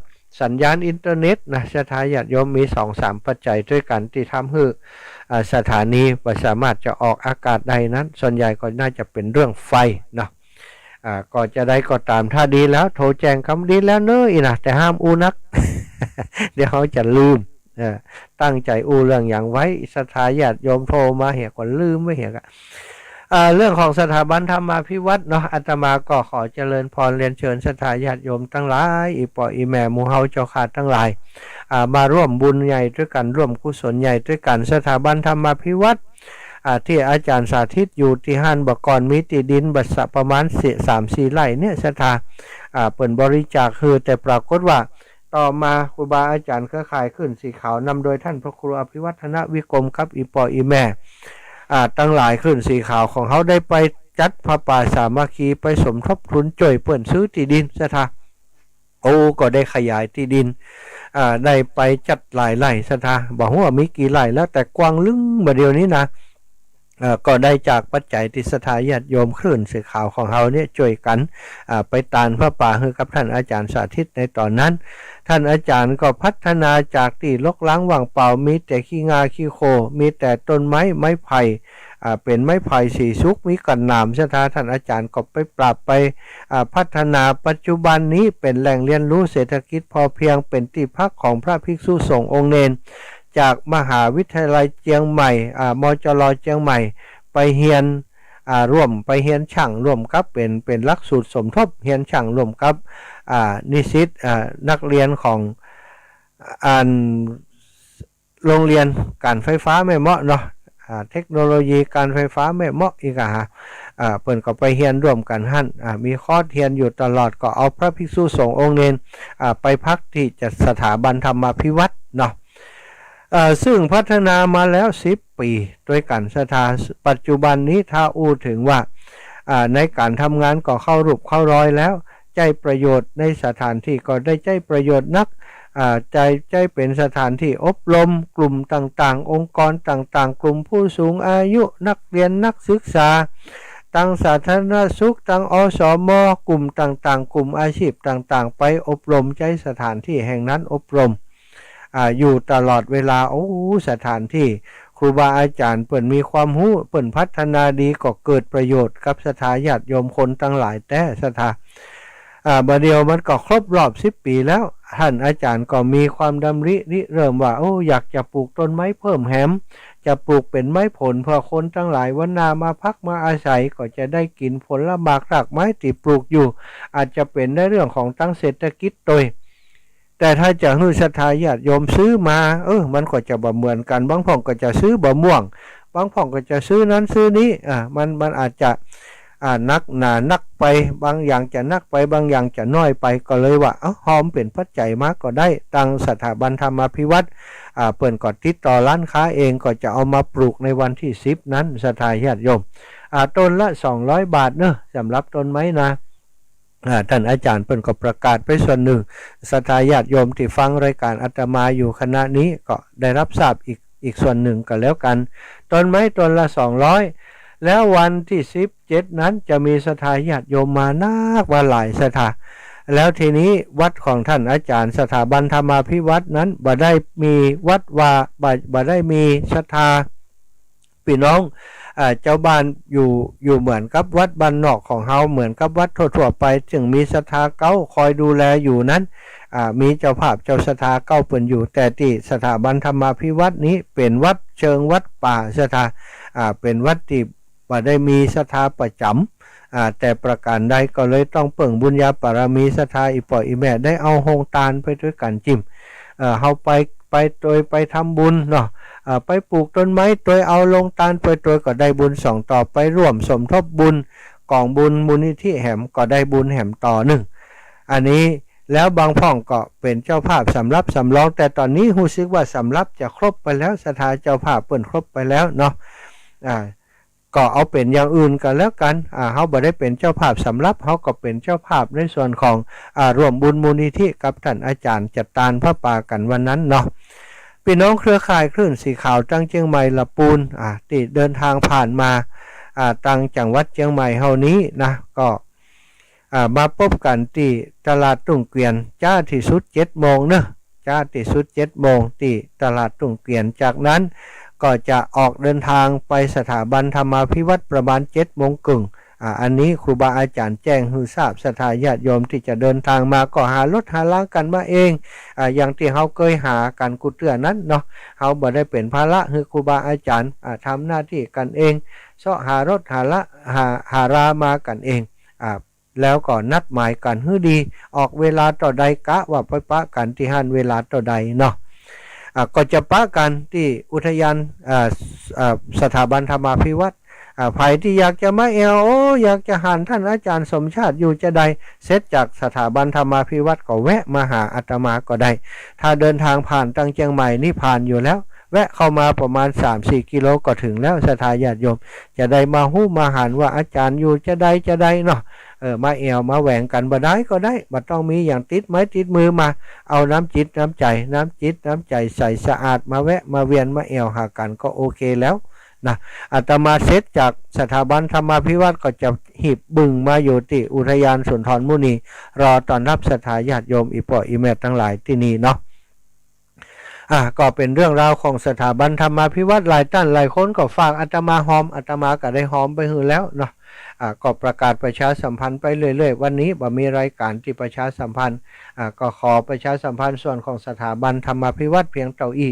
สัญญาณอินเทอร์เน็ตนะ ศรัทธาญาติโยม มีสองสามปัจจัยตวยกั๋นตี้ทำหื้อ อ่า สถานีบ่สามารถจะออกอากาศได้นั้น ส่วนใหญ่ก็น่าจะเป๋นเรื่องไฟเนาะ อ่า ก็จะใดก็ต๋าม ถ้าดีแล้วโทรแจ้งกำ ดีแล้วเนาะอี้นะ แต่ห้ามอู้นัก เดี๋ยวเฮาจะลืม เออ ตั้งใจ๋อู้เรื่องหยังไว้ ศรัทธาญาติโยมโทรมาเหียก็ลืมไว้เหียกะ อ่า เรื่องของสถาบันธรรมาภิวัฒน์เนาะ อาตมาก็ขอเจริญพรเรียนเชิญศรัทธาญาติโยมตังหลาย อี่ป้ออี่แม่หมู่เฮาเจ้าข้าตังหลาย อ่า มาร่วมบุญใหญ่ตวยกั๋น ร่วมกุศลใหญ่ตวยกั๋น สถาบันธรรมาภิวัฒน์ อ่า ตี้อาจ๋ารย์สาธิตอยู่ตี้หั้น บ่าก่อนมีตี้ดินบ่าสะ ประมาณสี่ สามสี่ไร่เนี่ย ศรัทธา อ่า เปิ้นบริจาคหื้อ แต่ปรากฏว่า ต่อมาครูบาอาจ๋ารย์เครือข่ายคลื่นสีขาวนำโดยท่านพระครูอภิวัฒนวิกรมกับอี่ป้ออี่แม่ อ่า ตังหลายคลื่นสีขาวของเฮาได้ไปจัดผ้าป่าสามัคคี ไปสมทบทุนจ้วยเปิ้นซื้อตี้ดิน ศรัทธา โอ้ ก็ได้ขยายตี้ดิน อ่า ได้ไปจัดหลายไร่ ศรัทธา บ่ฮู้ว่ามีกี่ไร่แล้ว แต่กว้างลึงบ่าเดี่ยวนี้นะ เอ่อ ก็ได้จากปัจจัยตี้ศรัทธาญาติโยมคลื่นสีขาวของเฮาเนี่ยจ้วยกั๋น อ่า ไปตานผ้าป่าหื้อกับท่านอาจ๋ารย์สาธิตในต๋อนนั้น ท่านอาจ๋ารย์ก็พัฒนาจากตี้รกร้างว่างเปล่า มีแต่ขี้ง่าขี้โค มีแต่ต้นไม้ ไม้ไผ่ อ่า เป๋นไม้ไผ่สีสุก มีก้านหนาม ศรัทธา ท่านอาจ๋ารย์ก็ไปปรับไป อ่า พัฒนา ปัจจุบันนี้เป๋นแหล่งเรียนรู้เศรษฐกิจพอเพียง เป๋นตี้พักของพระภิกษุสงฆ์องค์เณร จากมหาวิทยาลัยเจียงใหม่ อ่า มจร เจียงใหม่ ไปเฮียน อ่า ร่วมไปเฮียนช่างร่วมกับ เป๋น เป๋นหลักสูตรสมทบ เฮียนช่างร่วมกับ อ่า นิสิต อ่า นักเรียนของ อัน โรงเรียนก๋านไฟฟ้าแม่เมาะเนาะ อ่า เทคโนโลยีก๋านไฟฟ้าแม่เมาะ อี้ก่ะฮะ อ่า เปิ้นก็ไปเฮียนร่วมกั๋นหั้น อ่า มีคอร์สเฮียนอยู่ตลอด ก็เอาพระภิกษุสงฆ์องค์เณร อ่า ไปพักตี้จัดสถาบันธรรมาภิวัฒน์เนาะ อ่า ซึ่งพัฒนามาแล้วสิบปี๋ตวยกั๋นศรัทธา ปัจจุบันนี้ถ้าอู้เถิงว่า อ่า ในก๋านทำงานก็เข้ารูปเข้ารอยแล้ว ใจ๊ประโยชน์ ในสถานตี้ก็ได้ใจ๊ประโยชน์นัก อ่า ใจ๊ ใจ๊เป๋นสถานตี้อบรมกลุ่มต่างๆ องค์กรต่างๆ กลุ่มผู้สูงอายุ นักเฮียน นักศึกษา ตังสาธารณสุข ตัง อสม กลุ่มต่างๆ กลุ่มอาชีพต่างๆ ไปอบรม ใจ๊สถานตี้แห่งนั้นอบรม อ่า อยู่ตลอดเวลา โอ้ สถานตี้ครูบาอาจ๋ารย์เปิ้นมีความฮู้ เปิ้นพัฒนาดี ก็เกิดประโยชน์กับศรัทธาญาติโยมคนตังหลายแต๊ศรัทธา อ่า บ่าเดี่ยวมันก็ครบรอบสิบปี๋แล้ว ต้านอาจ๋ารย์ก็มีความดำริริเริ่มว่า โอ้ อยากจะปลูกต้นไม้เพิ่มแหม จะปลูกเป๋นไม้ผลเปื้อคนตังหลายวรรณามาพักมาอาศัย ก็จะได้กิ๋นผลหมากรากไม้ตี้ปลูกอยู่ อาจจะเป๋นในเรื่องของตังเศรษฐกิจตวย แต่ถ้าจะหื้อศรัทธาญาติโยมซื้อมา เออ มันก็จะบ่เหมือนกั๋น บางพ่องก็จะซื้อบ่าม่วง บางพ่องก็จะซื้อนั้นซื้อนี้ อ่า มัน มันอาจจะ อ่า หนักหนานักไป บางอย่างจะหนักไป บางอย่างจะน้อยไป ก็เลยว่า เอ้า ฮอมเป๋นปัจจัยมาก็ได้ ตังสถาบันธรรมาภิวัฒน์ อ่า เปิ้นก็ติดต่อร้านค้าเอง ก็จะเอามาปลูกในวันตี้สิบนั้น ศรัทธาญาติโยม อ่า ต้นละสองร้อยบาทเนาะ สำหรับต้นไม้นะ อ่า ต้านอาจ๋ารย์เปิ้นก็ประกาศไปส่วนนึ่ง ศรัทธาญาติโยมตี้ฟังรายก๋านอาตมาอยู่ขณะนี้ก็ได้รับทราบอีก อีกส่วนนึ่งก็แล้วกั๋น ต้นไม้ต้นละสองร้อย แล้ววันตี้สิบเจ็ดนั้นจะมีศรัทธาญาติโยมมานักว่าหลายศรัทธา แล้วทีนี้วัดของต้านอาจ๋ารย์สถาบันธรรมาภิวัฒน์นั้นบ่ได้มีวัดวา บ่ บ่ได้มีศรัทธา ปี้น้อง อ่า เจ้าบ้านอยู่ อยู่เหมือนกับวัดบ้านนอกของเฮา เหมือนกับวัดทั่วๆ ไป ซึ่งมีศรัทธาเก๊าคอยดูแลอยู่นั้น อ่า มีเจ้าภาพเจ้าศรัทธาเก๊าเปิ้นอยู่ แต่ตี้สถาบันธรรมาภิวัฒน์นี้เป๋นวัดเชิงวัดป่าศรัทธา อ่า เป๋นวัดตี้บ่ได้มีศรัทธาประจ๋ำ อ่า แต่ประก๋านใด ก็เลยต้องเปิ้งบุญญาบารมีศรัทธาอี่ป้ออี่แม่ได้เอาโฮงตานไปตวยกั๋นจิ่ม เอ่อ เฮาไป ไปตวย ไปทำบุญเนาะ เอ่อ ไปปลูกต้นไม้ตวย เอาโฮงตานไปตวย ก็ได้บุญสองต่อ ไปร่วมสมทบบุญก๋องบุญมูลนิธิแหม ก็ได้บุญแหมต่อนึ่ง อันนี้ แล้วบางพ่องก็เป๋นเจ้าภาพสำรับสำรอง แต่ต๋อนนี้ฮู้สึกว่าสำรับจะครบไปแล้ว ศรัทธาเจ้าภาพเปิ้นครบไปแล้วเนาะ อ่า ก็เอาเป๋นอย่างอื่นก็แล้วกั๋น อ่า เฮาบ่ได้เป๋นเจ้าภาพสำรับ เฮาก็เป๋นเจ้าภาพในส่วนของ อ่า ร่วมบุญมูลนิธิกับต้านอาจ๋ารย์จัดตานผ้าป่ากั๋นวันนั้นเนาะ ปี้น้องเครือข่ายคลื่นสีขาวตังเจียงใหม่ละปูน อ่า ตี้เดินตางผ่านมา อ่า ตังจังหวัดเจียงใหม่เฮานี้นะ ก็ อ่า มาปบกั๋นตี้ตลาดตุ้งเกวียน จ๊าตี้สุดเจ็ดโมงเนาะ จ๊าตี้สุดเจ็ดโมงตี้ตลาดตุ้งเกวียน จากนั้นก็จะออกเดินตางไปสถาบันธรรมาภิวัฒน์ประมาณเจ็ดโมงเกิ่ง อ่า อันนี้ครูบาอาจ๋ารย์แจ้งหื้อทราบ ศรัทธาญาติโยมตี้จะเดินตางมาก็หารถหาลากั๋นมาเอง อ่า อย่างตี้เฮาเกยหากั๋นกู้เตื้อนั้นเนาะ เฮาบ่ได้เป๋นภาระหื้อครูบาอาจ๋ารย์ อ่า ทำหน้าตี้กั๋นเอง เซาะหารถหาลา หา หารามากั๋นเอง อ่า แล้วก็นัดหมายกั๋นหื้อดี ออกเวลาเต้าใด กะว่าไปปะกั๋นตี้หั้นเวลาเต้าใดเนาะ อ่า ก็จะปะกั๋นตี้อุทยาน อ่า อ่า สถาบันธรรมาภิวัฒน์ อ่า ใผตี้อยากจะมาแอ่ว โอ้ อยากจะหันต้านอาจ๋ารย์สมชาติอยู่จาใด เสร็จจากสถาบันธรรมาภิวัฒน์ก็แวะมาหาอาตมาก็ได้ ถ้าเดินตางผ่านตังเจียงใหม่นี้ผ่านอยู่แล้ว แวะเข้ามาประมาณสามสี่กิโลก็เถิงแล้ว ศรัทธาญาติโยม จะได้มาฮู้มาหันว่าอาจ๋ารย์อยู่จาใดจาใดเนาะ เออ มาแอ่วมาแหวงกั๋นบ่ได้ก็ได้ บ่ต้องมีหยังติดไม้ติดมือมา เอาน้ำจิตน้ำใจ๋ น้ำจิตน้ำใจ๋ใสสะอาด มาแวะมาเวียนมาแอ่วหากั๋นก็โอเคแล้วนะ อาตมาเสร็จจากสถาบันธรรมาภิวัฒน์ก็จะหีบบึ่งมาอยู่ตี้อุทยานสุนทรมุนี รอต้อนรับศรัทธาญาติโยมอี่ป้ออี่แม่ตังหลายตี้นี่เนาะ อ่า ก็เป๋นเรื่องราวของสถาบันธรรมาภิวัฒน์ หลายต้านหลายคนก็ฝากอาตมาฮอม อาตมาก็ได้ฮอมไปหื้อแล้วเนาะ อ่า ก็ประกาศประชาสัมพันธ์ไปเรื่อยๆ วันนี้บ่มีรายก๋านตี้ประชาสัมพันธ์ อ่า ก็ขอประชาสัมพันธ์ส่วนของสถาบันธรรมาภิวัฒน์เพียงเต้าอี้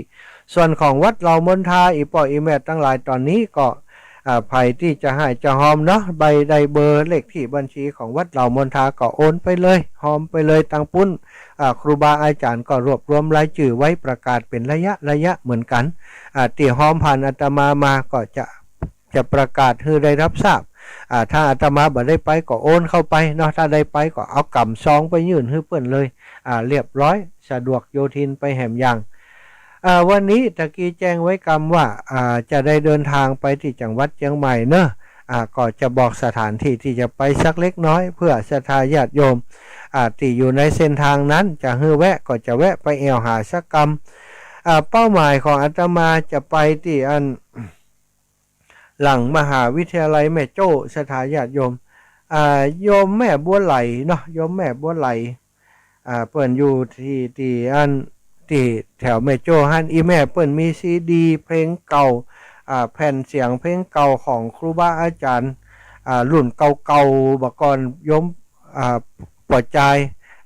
ส่วนของวัดเหล่ามนทา อี่ป้ออี่แม่ตังหลาย ต๋อนนี้ก็ อ่า ใผตี้จะหื้อจะฮอมเนาะ ใบได้เบอร์เลขตี้บัญชีของวัดเหล่ามนทาก็โอนไปเลย ฮอมไปเลยตังปุ้น อ่า ครูบาอาจ๋ารย์ก็รวบรวมรายจื้อไว้ประกาศเป๋นระยะระยะเหมือนกั๋น อ่า ตี้ฮอมผ่านอาตมามาก็จะ จะประกาศหื้อได้รับทราบ อ่า ถ้าอาตมาบ่ได้ไปก็โอนเข้าไปเนาะ ถ้าได้ไปก็เอาก๋ำซองไปยื่นหื้อเปิ้นเลย อ่า เรียบร้อย สะดวกโยทินไปแหมอย่าง อ่า วันนี้ตะกี้แจ้งไว้กำว่า อ่า จะได้เดินทางไปตี้จังหวัดเจียงใหม่เนาะ อ่า ก็จะบอกสถานที่ตี้จะไปสักเล็กน้อย เปื้อศรัทธาญาติโยม อ่า ตี้อยู่ในเส้นตางนั้น จะหื้อแวะก็จะแวะไปแอ่วหาสักกำ อ่า เป้าหมายของอาตมาจะไปตี้อัน หลังมหาวิทยาลัยแม่โจ้ ศรัทธาญาติโยม อ่า โยมแม่บัวไหลเนาะ โยมแม่บัวไหล อ่า เปิ้นอยู่ตี้ ตี้อัน ตี้แถวแม่โจ้หั้น อี่แม่เปิ้นมีซีดีเพลงเก่า อ่า แผ่นเสียงเพลงเก่าของครูบาอาจ๋ารย์ อ่า รุ่นเก่าๆ บ่าก่อน โยม อ่า ป้อจาย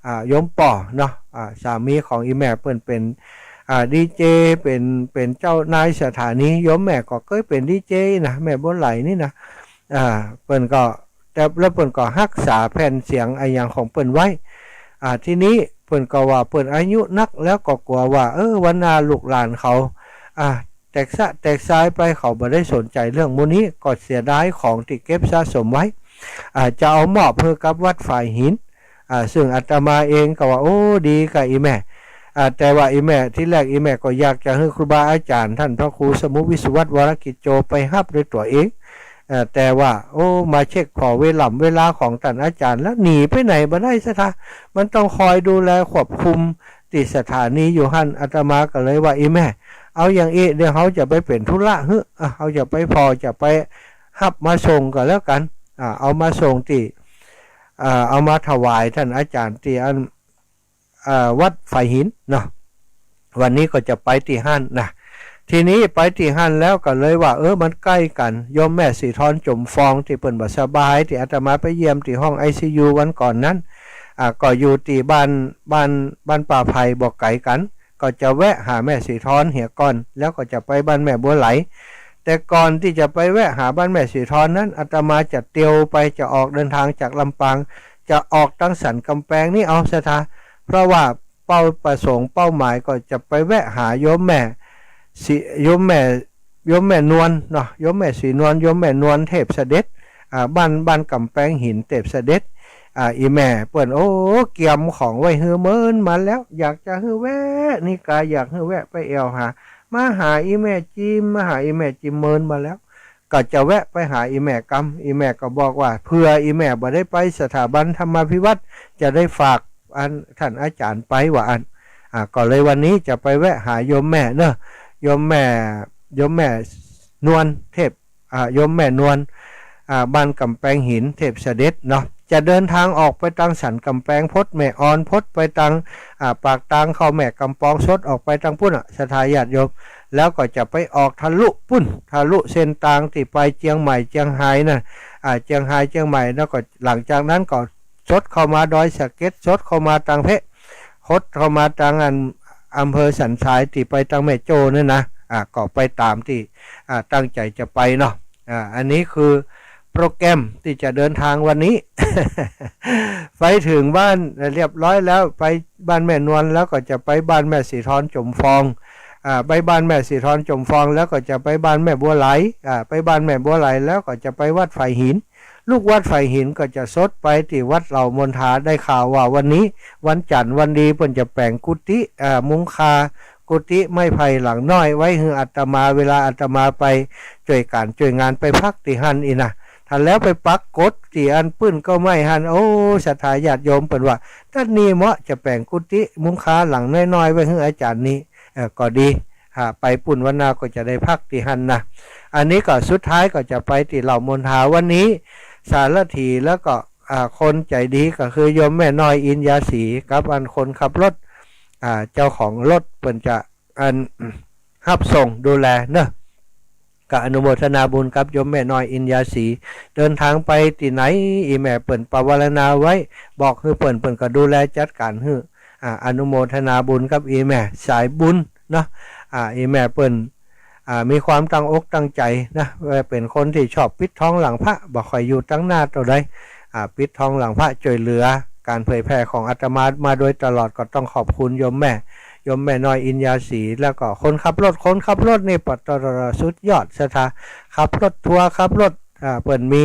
อ่า โยมป้อเนาะ อ่า สามีของอี่แม่เปิ้นเป๋น อ่า ดีเจ เป๋น เป๋นเจ้านายสถานี โยมแม่ก็เกยเป๋นดีเจนะ แม่บัวไหลนี่นะ อ่า เปิ้นก็ แต่ แล้วเปิ้นก็ฮักษาแผ่นเสียงอะหยังของเปิ้นไว้ อ่า ทีนี้เปิ้นก็ว่าเปิ้นอายุนักแล้วก็กั๋วว่า เออ วันหน้าลูกหลานเขา อ่า แตกสะแตกซายไป เขาบ่ได้สนใจ๋เรื่องหมู่นี้ ก็เสียดายของตี้เก็บสะสมไว้ อ่า จะเอามอบหื้อกับวัดฝายหิน อ่า ซึ่งอาตมาเองก็ว่า โอ้ ดีก่ะอี่แม่ อ่า แต่ว่าอี่แม่ ทีแรกอี่แม่ก็อยากจะหื้อครูบาอาจ๋ารย์ต้านพระครูสมุห์วิศวัตร วรกิจโจ ไปฮับโดยตั๋วเอง เอ่อ แต่ว่า โอ้ มาเช็คผ่อเวล่ำเวลาของต้านอาจ๋ารย์แล้ว หนีไปไหนบ่ได้ศรัทธา มันต้องคอยดูแลควบคุมตี้สถานีอยู่หั้น อาตมาก็เลยว่า อี่แม่ เอาอย่างอี้ เดี๋ยวเฮาจะไปเป๋นธุระหื้อ อ่ะ เฮาจะไปผ่อ จะไปฮับมาส่งก็แล้วกั๋น อ่า เอามาส่งตี้ อ่า เอามาถวายต้านอาจ๋ารย์ตี้อัน อ่า วัดฝายหินเนาะ วันนี้ก็จะไปตี้หั้นนะ ทีนี้ไปตี้หั้นแล้วก็เลยว่า เออ มันใก้กั๋น โยมแม่ศรีทรจมฟองตี้เปิ้นบ่สบาย ตี้อาตมาไปเยี่ยมตี้ห้องไอซียูวันก่อนนั้น อ่า ก็อยู่ตี้บ้าน บ้าน บ้านป่าไผ่บ่ไก๋กั๋น ก็จะแวะหาแม่ศรีทรเหียก่อน แล้วก็จะไปบ้านแม่บัวไหล แต่ก่อนตี้จะไปแวะหาบ้านแม่ศรีทรนั้น อาตมาจะเตียวไป จะออกเดินตางจากลำปาง จะออกตางสันก๋ำแปงนี้เอาศรัทธา เพราะว่าเป้าประสงค์เป้าหมายก็จะไปแวะหาโยมแม่ศรี โยมแม่ โยมแม่นวลเนาะ โยมแม่ศรีนวล โยมแม่นวลเทพเสด็จ อ่า บ้าน บ้านก๋ำแปงหินเทพเสด็จ อ่า อี่แม่เปิ้น โอ้ เกียมของไว้หื้อเมินมาแล้ว อยากจะหื้อแวะนี่กา อยากหื้อแวะไปแอ่วหา มาหาอี่แม่จิม มาหาอี่แม่จิมเมินมาแล้ว ก็จะแวะไปหาอี่แม่กำ อี่แม่ก็บอกว่า เผื่ออี่แม่บ่ได้ไปสถาบันธรรมาภิวัฒน์ จะได้ฝากอันต้านอาจ๋ารย์ไปว่าอั้น อ่า ก็เลยวันนี้จะไปแวะหาโยมแม่เนาะ โยมแม่ โยมแม่นวลเทพ อ่า โยมแม่นวล อ่า บ้านก๋ำแปงหินเทพเสด็จเนาะ จะเดินตางออกไปตางสันก๋ำแปง พดแม่อ่อน พดไปตาง อ่า ปากตางเข้าแม่กำปอง สดออกไปตางปู๊นน่ะ ศรัทธาญาติโยม แล้วก็จะไปออกทะลุปู๊น ทะลุเส้นตางตี้ไปเจียงใหม่เจียงฮายน่ะ อ่า เจียงฮายเจียงใหม่ แล้วก็หลังจากนั้นก็สดเข้ามาดอยสะเก็ด สดเข้ามาตางเพะ สดเข้ามาตางอัน อำเภอสันทรายตี้ไปตางแม่โจ้นั่นนะ อ่า ก็ไปต๋ามตี้ อ่า ตั้งใจ๋จะไปเนาะ อ่า อันนี้คือโปรแกรมตี้จะเดินตางวันนี้ ไปเถิงบ้านเรียบร้อยแล้ว ไปบ้านแม่นวลแล้วก็จะไปบ้านแม่ศรีทรจมฟอง อ่า ไปบ้านแม่ศรีทรจมฟองแล้วก็จะไปบ้านแม่บัวไหล อ่า ไปบ้านแม่บัวไหลแล้วก็จะไปวัดฝายหิน ลุกวัดฝายหินก็จะสดไปตี้วัดเหล่ามณฑา ได้ข่าวว่าวันนี้วันจั๋นทร์วันดีเปิ้นจะแป๋งกุฏิ อ่า มุงคา กุฏิไม้ไผ่หลังน้อยไว้หื้ออาตมา เวลาอาตมาไปจ้วยก๋านจ้วยงานไปพักตี้หั้นอี้นะ ถ้าแล้วไปปักกฏตี้อันปื้นเก๊าไม้หั้น โอ้ ศรัทธาญาติโยมเปิ้นว่า ตั๊ดนี่เหมาะจะแป๋งกุฏิมุงคาหลังน้อยๆ ไว้หื้ออาจ๋ารย์นี่ เออ ก็ดี อ่า ไปปู๊นวันหน้าก็จะได้พักตี้หั้นนะ อันนี้ก็สุดท้ายก็จะไปตี้เหล่ามณฑา วันนี้สารถีแล้วก็ อ่า คนใจ๋ดีก็คือโยมแม่น้อยอินยาศรีกับอันคนขับรถ อ่า เจ้าของรถเปิ้นจะอัน ฮับส่งดูแลเนาะ ก็อนุโมทนาบุญกับโยมแม่น้อยอินยาศรี เดินตางไปตี้ไหน อี่แม่เปิ้นปวารณาไว้ บอกหื้อเปิ้น เปิ้นก็ดูแลจัดก๋านหื้อ อ่า อนุโมทนาบุญกับอี่แม่สายบุญเนาะ อ่า อี่แม่เปิ้น อ่า มีความตั้งอกตั้งใจ๋นะ ว่าเป๋นคนตี้ชอบปิดทองหลังพระ บ่ค่อยอยู่ตางหน้าเต้าใด อ่า ปิดทองหลังพระ จ้วยเหลือก๋านเผยแผ่ของอาตมามาโดยตลอด ก็ต้องขอบคุณโยมแม่ โยมแม่น้อยอินยาศรี แล้วก็คนขับรถ คนขับรถนี่ปะตะรอสุดยอดศรัทธา ขับรถทัวร์ ขับรถ อ่า เปิ้นมี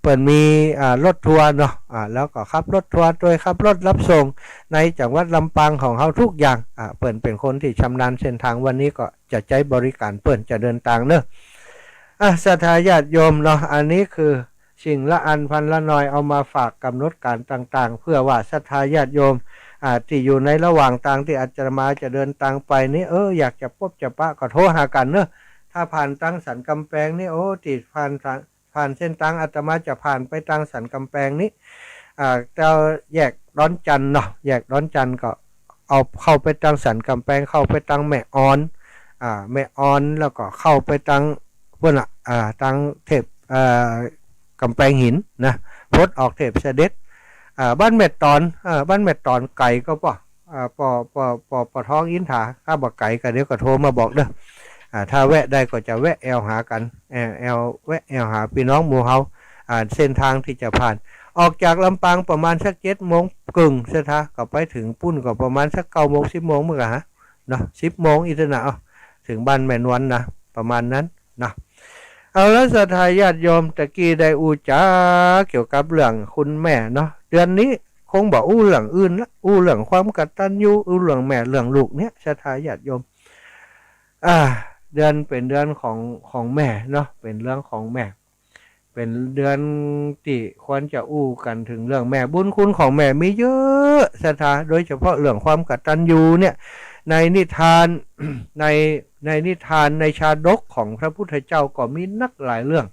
เปิ้นมี อ่า รถทัวร์เนาะ อ่า แล้วก็ขับรถทัวร์ ตวยขับรถฮับส่งในจังหวัดลำปางของเฮาทุกอย่าง อ่า เปิ้นเป๋นคนตี้ชำนาญเส้นตาง วันนี้ก็จะใจ๊บริก๋านเปิ้น จะเดินตางเนาะ อ่ะ ศรัทธาญาติโยมเนาะ อันนี้คือสิ่งละอันพันละหน่อย เอามาฝากก๋ำหนดก๋านต่างๆ เปื้อว่าศรัทธาญาติโยม อ่า ตี้อยู่ในระหว่างตางตี้อาตมาจะเดินตางไปนี่ เออ อยากจะปบจะปะก็โทรหากั๋นเนาะ ถ้าผ่านตางสันก๋ำแปงนี่ โอ้ ตี้ผ่านตาง ผ่านเส้นตางอาตมาจะผ่านไปตางสันก๋ำแปงนี่ อ่า แถวแยกดอนจันทน์เนาะ แยกดอนจันทน์ก็เอาเข้าไปตางสันก๋ำแปง เข้าไปตางแม่ออน อ่า แม่ออน แล้วก็เข้าไปตางปู๊นน่ะ อ่า ตางเทพ อ่า ก๋ำแปงหินนะ ปดออกเทพเสด็จ อ่า บ้านแม่ตอน อ่า บ้านแม่ตอนไก๋ก็ป้อ อ่า ป้อ ป้อ ป้อ ป้อทองอินทา ถ้าบ่ไก๋ก็เดี๋ยวก็โทรมาบอกเนาะ อ่า ถ้าแวะได้ก็จะแวะแอ่วหากั๋น แอ่ว แอ่ว แวะแอ่วหาปี้น้องหมู่เฮา อ่า เส้นตางตี้จะผ่าน ออกจากลำปางประมาณสักเจ็ดโมงเกิ่ง ศรัทธา ก็ไปเถิงปู๊นก็ประมาณสักเก้าโมง สิบโมง เมื่อก่ะฮะ เนาะ สิบโมง อี้เต๊อะนะ เอ้า เถิงบ้านแม่นวลนะ ประมาณนั้นนะ เอาละ ศรัทธาญาติโยม ตะกี้ได้อู้จ๋าเกี่ยวกับเรื่องคุณแม่เนาะ เดือนนี้คงบ่อู้เรื่องอื่นละ อู้เรื่องความกตัญญู อู้เรื่องแม่เรื่องลูกเนี่ย ศรัทธาญาติโยม อ่า เดือนเป๋นเดือนของ ของแม่เนาะ เป๋นเรื่องของแม่ เป๋นเดือนตี้ควรจะอู้กั๋นเถิงเรื่องแม่ บุญคุณของแม่มีเยอะ ศรัทธา โดยเฉพาะเรื่องความกตัญญูเนี่ย ในนิทาน ใน ในนิทาน ในชาดกของพระพุทธเจ้าก็มีนักหลายเรื่อง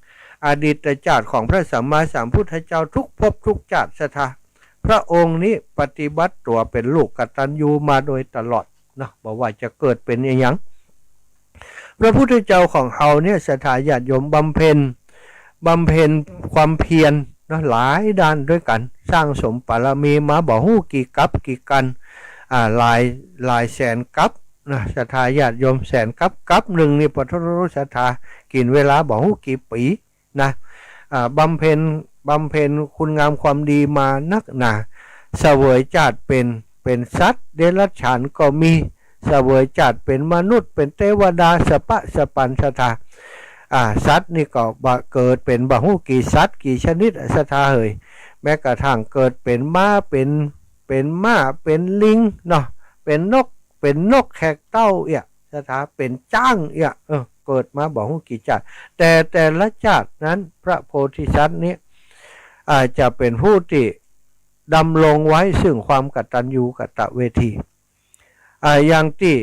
อดีตจาติของพระสัมมาสัมพุทธเจ้าทุกภพทุกจาติ ศรัทธา พระองค์นี้ปฏิบัติตั๋วเป๋นลูกกตัญญูมาโดยตลอดเนาะ บ่ว่าจะเกิดเป๋นอะหยัง พระพุทธเจ้าของเฮาเนี่ย ศรัทธาญาติโยม บำเพ็ญ บำเพ็ญความเพียรเนาะ หลายด้านด้วยกั๋น สร้างสมบารมีมาบ่ฮู้กี่กัปกี่กัณฑ์ อ่า หลาย หลายแสนกัปนะ ศรัทธาญาติโยม แสนกัป กัปนึ่งนี่ ปะโถ ศรัทธา กิ๋นเวลาบ่ฮู้กี่ปี๋ นะ อ่า บำเพ็ญ บำเพ็ญคุณงามความดีมานักหนา เสวยจาติเป๋น เป๋นสัตว์เดรัจฉานก็มี เสวยจาติเป๋นมนุษย์ เป๋นเตวดา สะป๊ะสะปั๋น ศรัทธา อ่า สัตว์นี่ก็บ่ เกิดเป๋นบ่ฮู้กี่สัตว์กี่ชนิด ศรัทธาเหย แม้กระทั่งเกิดเป๋นม้า เป๋น เป๋นม้า เป๋นลิงเนาะ เป๋นนก เป๋นนกแขกเต้าเอี้ย ศรัทธา เป๋นจ๊้างเอี้ย เออ เกิดมาบ่ฮู้กี่จาติ แต่แต่ละจาตินั้นพระโพธิสัตว์นี้ อ่า จะเป๋นผู้ตี้ดำรงไว้ซึ่งความกตัญญูกตเวที อ่า อย่างตี้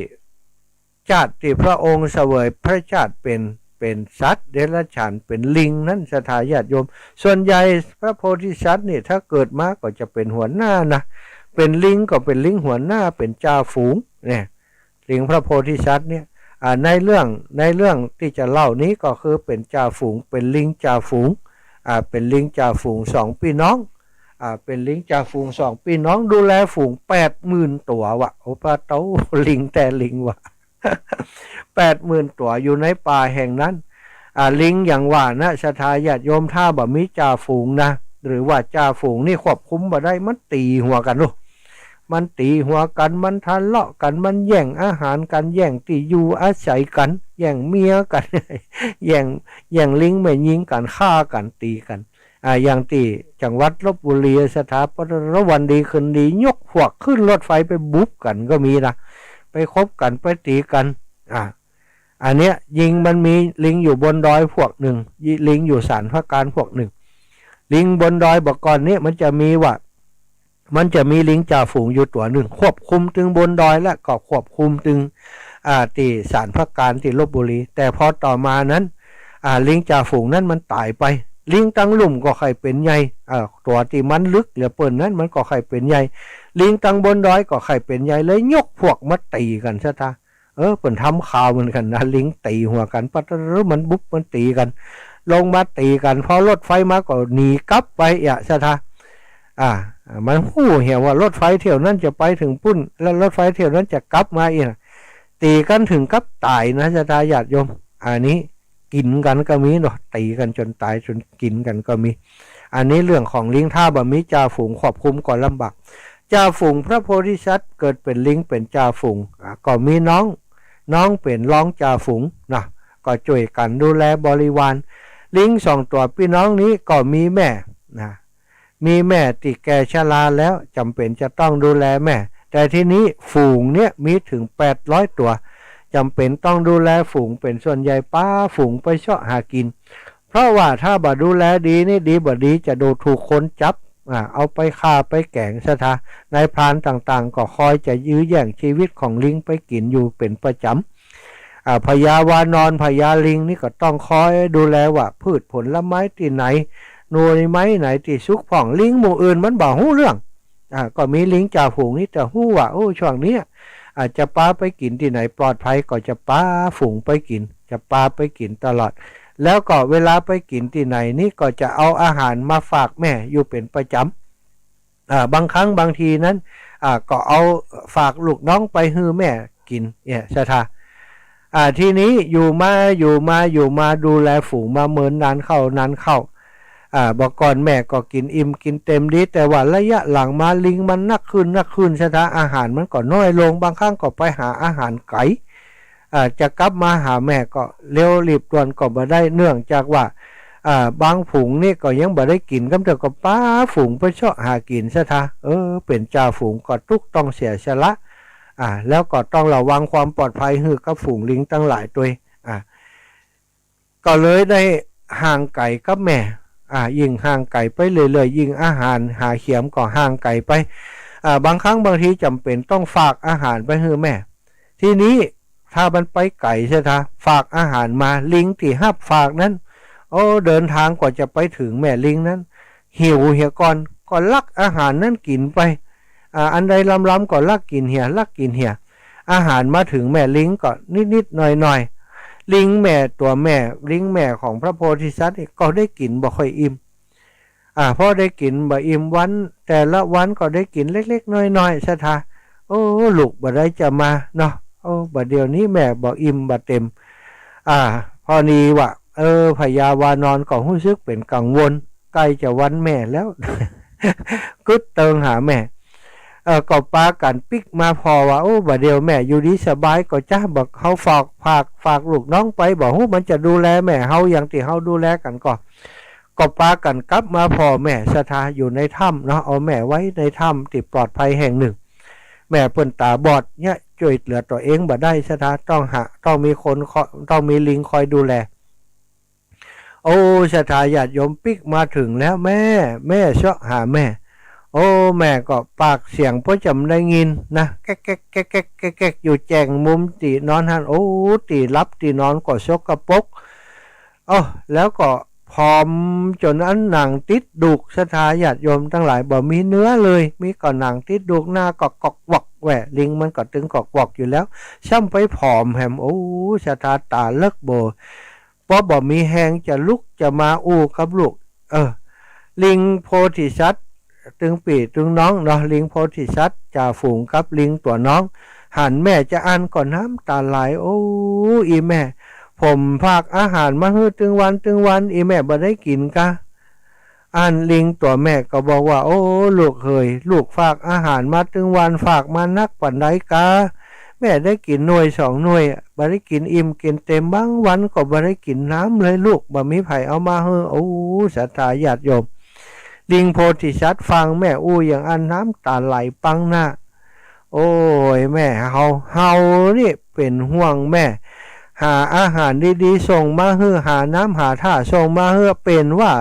จาติตี้พระองค์เสวยพระจาติเป๋น เป๋นสัตว์เดรัจฉาน เป๋นลิงนั้น ศรัทธาญาติโยม ส่วนใหญ่พระโพธิสัตว์นี่ถ้าเกิดมาก็จะเป๋นหัวหน้านะ เป๋นลิงก็เป๋นลิงหัวหน้า เป๋นจ่าฝูงเนี่ย ลิงพระโพธิสัตว์เนี่ย อ่า ในเรื่อง ในเรื่องตี้จะเล่านี้ก็คือเป๋นจ่าฝูง เป๋นลิงจ่าฝูง อ่า เป๋นลิงจ่าฝูงสองปี้น้อง อ่า เป๋นลิงจ่าฝูงสองปี้น้อง ดูแลฝูงแปดหมื่นตั๋ววะ โอ้ ปะโถ ลิงแต๊ลิงวะ แปดหมื่นตั๋วอยู่ในป่าแห่งนั้น อ่า ลิงอย่างว่านะ ศรัทธาญาติโยม ถ้าบ่มีจ่าฝูงนะ หรือว่าจ่าฝูงนี่ควบคุมบ่ได้ มันตี๋หัวกั๋นลูก มันตี๋หัวกั๋น มันทะเลาะกั๋น มันแย่งอาหารกั๋น แย่งตี้อยู่อาศัยกั๋น แย่งเมียกั๋น แย่ง แย่งลิงแม่ญิงกั๋น ฆ่ากั๋น ตี๋กั๋น อ่า อย่างตี้จังหวัดลพบุรี ศรัทธา ปะโถ วันดีคืนดี ยกพวกขึ้นรถไฟไปบุบกั๋นก็มีนะ ไปคบกั๋น ไปตี๋กั๋น อ่า อันเนี้ย ยิง มันมีลิงอยู่บนดอยพวกนึ่ง ยิ ลิงอยู่สารพระการพวกนึ่ง ลิงบนดอยบ่าก่อนนี้มันจะมีว่า มันจะมีลิงจ่าฝูงอยู่ตั๋วนึ่ง ควบคุมตึงบนดอย และก็ควบคุมตึง อ่า ตี้สารพระการตี้ลพบุรี แต่พอต่อมานั้น อ่า ลิงจ่าฝูงนั้นมันต๋ายไป ลิงตังลุ่มก็ใค่เป๋นใหญ่ อ่า ตั๋วตี้มันลึกเหลือเปิ้นนั้นมันก็ใค่เป๋นใหญ่ ลิงตังบนดอยก็ใค่เป๋นใหญ่ เลยยกพวกมาตี๋กั๋น ศรัทธา เออ เปิ้นทำข่าวเหมือนกั๋นนะ ลิงตี๋หัวกั๋น ปะโถ มันบุบ มันตี๋กั๋น ลงมาตี๋กั๋น พอรถไฟมาก็หนีกลับไปเอี้ย ศรัทธา อ่า มันฮู้เหียว่ารถไฟเที่ยวนั้นจะไปเถิงปู๊น แล้วรถไฟเที่ยวนั้นจะกลับมาเอี้ย ตี๋กั๋นเถิงกับต๋ายนะ ศรัทธาญาติโยม อันนี้กิ๋นกั๋นก็มีเนาะ ตี๋กั๋นจ๋นต๋ายจ๋นกิ๋นกั๋นก็มี อันนี้เรื่องของลิง ถ้าบ่มีจ่าฝูงควบคุมก็ลำบาก จ่าฝูงพระโพธิสัตว์เกิดเป๋นลิงเป๋นจ่าฝูง อ่า ก็มีน้อง น้องเป๋นรองจ่าฝูงนะ ก็จ้วยกั๋นดูแลบริวาร ลิงสองตั๋วปี้น้องนี้ก็มีแม่นะ มีแม่ตี้แก่ชราแล้ว จ๋ำเป๋นจะต้องดูแลแม่ แต่ทีนี้ฝูงเนี้ยมีเถิงแปดร้อยตั๋ว จ๋ำเป๋นต้องดูแลฝูงเป๋นส่วนใหญ่ ปาฝูงไปเซาะหากิ๋น เพราะว่าถ้าบ่ดูแลดีนี่ ดีบ่ดีจะโดนถูกคนจับ อ่า เอาไปฆ่าไปแก๋งซะทะ นายพรานต่างๆ ก็คอยจะยื้อแย่งจีวิตของลิงไปกิ๋นอยู่เป๋นประจ๋ำ อ่า พญาวานอน พญาลิงนี่ก็ต้องคอยดูแลว่าพืชผลไม้ตี้ไหน หน่วยไม้ไหนตี้สุกพ่อง ลิงหมู่อื่นมันบ่ฮู้เรื่อง อ่า ก็มีลิงจ่าฝูงนี่จะฮู้ว่า โอ้ ช่วงเนี้ย อ่า จะปาไปกิ๋นตี้ไหนปลอดภัยก็จะปาฝูงไปกิ๋น จะปาไปกิ๋นตลอด แล้วก็เวลาไปกิ๋นตี้ไหนนี่ก็จะเอาอาหารมาฝากแม่อยู่เป๋นประจ๋ำ อ่า บางครั้งบางทีนั้น อ่า ก็เอาฝากลูกน้องไปหื้อแม่กิ๋นเนี่ยซะทะ อ่า ทีนี้อยู่มา อยู่มา อยู่มา ดูแลฝูงมาเมินนานเข้า นานเข้า อ่า บ่ก่อนแม่ก็กิ๋นอิ่มกิ๋นเต็มดี แต่ว่าระยะหลังมาลิงมันนักขึ้น นักขึ้นซะทะ อาหารมันก็น้อยลง บางครั้งก็ไปหาอาหารไก๋ อ่า จะกลับมาหาแม่ก็เร็วรีบด่วนก็บ่ได้ เนื่องจากว่า อ่า บางฝูงนี่ก็ยังบ่ได้กิ๋น กำเตื้อก็ปาฝูงไปเซาะหากิ๋นซะทะ เออ เป๋นจ่าฝูงก็ตุ๊กต้องเสียสละ อ่า แล้วก็ต้องระวังความปลอดภัยหื้อกับฝูงลิงตังหลายตวย อ่า ก็เลยได้ห่างไก๋กับแม่ อ่า ยิ่งห่างไก๋ไปเรื่อยๆ ยิ่งอาหารหาเขียมก็ห่างไก๋ไป อ่า บางครั้งบางทีจ๋ำเป๋นต้องฝากอาหารไปหื้อแม่ ทีนี้ถ้ามันไปไก๋ซะทะ ฝากอาหารมา ลิงตี้ฮับฝากนั้น โอ้ เดินทางกว่าจะไปเถิงแม่ลิงนั้น หิวเหียก่อน ก็ลักอาหารนั้นกิ๋นไป อ่า อันใดลำๆ ก็ลักกิ๋นเหีย ลักกิ๋นเหีย อาหารมาเถิงแม่ลิงก็นิดๆ หน่อยๆ ลิงแม่ตั๋วแม่ ลิงแม่ของพระโพธิสัตว์นี่ก็ได้กิ๋นบ่ค่อยอิ่ม อ่า พอได้กิ๋นบ่อิ่มวัน แต่ละวันก็ได้กิ๋นเล็กๆ น้อยๆ ซะทะ โอ้ ลูกบ่ได้จะมาเนาะ โอ้ บ่าเดี่ยวนี้แม่บ่อิ่มบ่เต็ม อ่า พอดีว่า เออ พญาวานอนก็ฮู้สึกเป๋นกังวล ใก้จะวันแม่แล้ว กึ๊ดเติงหาแม่ เออ ก็ปากั๋นปิ๊กมาผ่อว่า โอ้ บ่าเดี่ยวแม่อยู่ดีสบายก่อจ๊ะ บ่าเฮาฝาก ฝาก ฝากลูกน้องไป บ่ฮู้มันจะดูแลแม่เฮาอย่างตี้เฮาดูแลกั๋นก่อ ก็ปากั๋นกลับมาผ่อแม่ซะทะ อยู่ในถ้ำเนาะ เอาแม่ไว้ในถ้ำตี้ปลอดภัยแห่งนึ่ง แม่เปิ้นต๋าบอดเนี่ย จ้วยเหลือตั๋วเองบ่ได้ซะทะ ต้องหา ต้องมีคนคอย ต้องมีลิงคอยดูแล โอ้ ศรัทธาญาติโยมปิ๊กมาเถิงแล้ว แม่ แม่ เซาะหาแม่ โอ้ แม่ก็ปากเสียงป้อจ๋ำได้ยินนะ แก๊กแก๊กแก๊กแก๊กแก๊กแก๊ก อยู่แจ้งมุมตี้นอนหั้น โอ้ ตี้หลับตี้นอนก็สกปรก โอ้ แล้วก็ผอมจ๋นอันหนังติดดูก ศรัทธาญาติโยมตังหลาย บ่มีเนื้อเลย มีก็หนังติดดูก หน้าก็กอกวอกแหว่ ลิงมันก็ตึงกอกวอกอยู่แล้ว ซ้ำไปผอมแหม โอ้ ศรัทธาต๋าเลิกโบ ปอบ่มีแฮงจะลุกจะมาอู้กับลูก เออ ลิงโพธิสัตว์ ตึงปี้ตึงน้องเนาะ ลิงโพธิสัตว์จ่าฝูงกับลิงตั๋วน้อง หันแม่จาอั้นก็น้ำต๋าไหล โอ้ อี่แม่ ผมฝากอาหารมาหื้อตึงวันตึงวัน อี่แม่บ่ได้กิ๋นกา อันลิงตั๋วแม่ก็บอกว่า โอ้ ลูกเหย ลูกฝากอาหารมาตึงวัน ฝากมานักปานใดกา แม่ได้กิ๋นหน่วยสองหน่วย บ่ได้กิ๋นอิ่มกิ๋นเต็ม บางวันก็บ่ได้กิ๋นน้ำเลยลูก บ่มีใผเอามาหื้อ โอ้ ศรัทธาญาติโยม ลิงโพธิสัตว์ฟังแม่อู้อย่างอั้น น้ำต๋าไหลปังหน้า โอ้ย แม่เฮา เฮานี่เป๋นห่วงแม่ หาอาหารดีๆ ส่งมาหื้อ หาน้ำหาท่าส่งมาหื้อ เป๋นว่า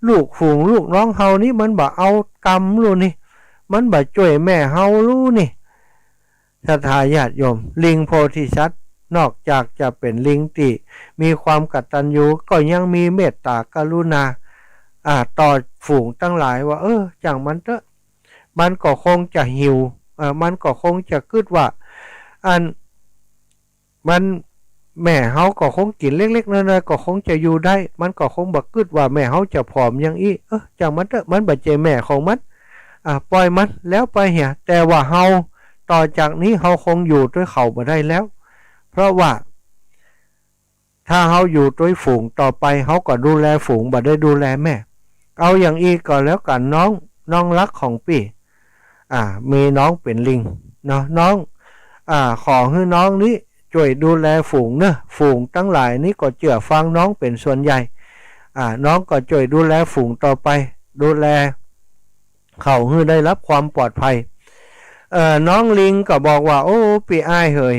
ลูกฝูงลูกน้องเฮานี่มันบ่เอากำลูนี่ มันบ่จ้วยแม่เฮาลูนี่ ศรัทธาญาติโยม ลิงโพธิสัตว์ นอกจากจะเป๋นลิงตี้มีความกตัญญู ก็ยังมีเมตตากรุณา อ่า ต่อฝูงตังหลายว่า เออ จ่างมันเต๊อะ มันก็คงจะหิว เออ มันก็คงจะกึ๊ดว่า อัน มัน แม่เฮาก็คงกิ๋นเล็กๆ น้อยๆ ก็คงจะอยู่ได้ มันก็คงบ่กึ๊ดว่าแม่เฮาจะผอมอย่างอี้ เออ จ่างมันเต๊อะ มันบ่ใจ้แม่ของมัน อ่า ป่อยมัน แล้วไปเหีย แต่ว่าเฮา ต่อจากนี้เฮาคงอยู่ตวยเขาบ่ได้แล้ว เพราะว่า ถ้าเฮาอยู่ตวยฝูงต่อไป เฮาก็ดูแลฝูง บ่ได้ดูแลแม่ เอาอย่างอี้ก็แล้วกั๋นน้อง น้องรักของปี้ อ่า มีน้องเป๋นลิงเนาะ น้อง อ่า ขอหื้อน้องนี้จ้วยดูแลฝูงเน่อ ฝูงตังหลายนี้ก็เจื้อฟังน้องเป๋นส่วนใหญ่ อ่า น้องก็จ้วยดูแลฝูงต่อไป ดูแลเขาหื้อได้รับความปลอดภัย เอ่อ น้องลิงก็บอกว่า โอ้ ปี้อ้ายเหย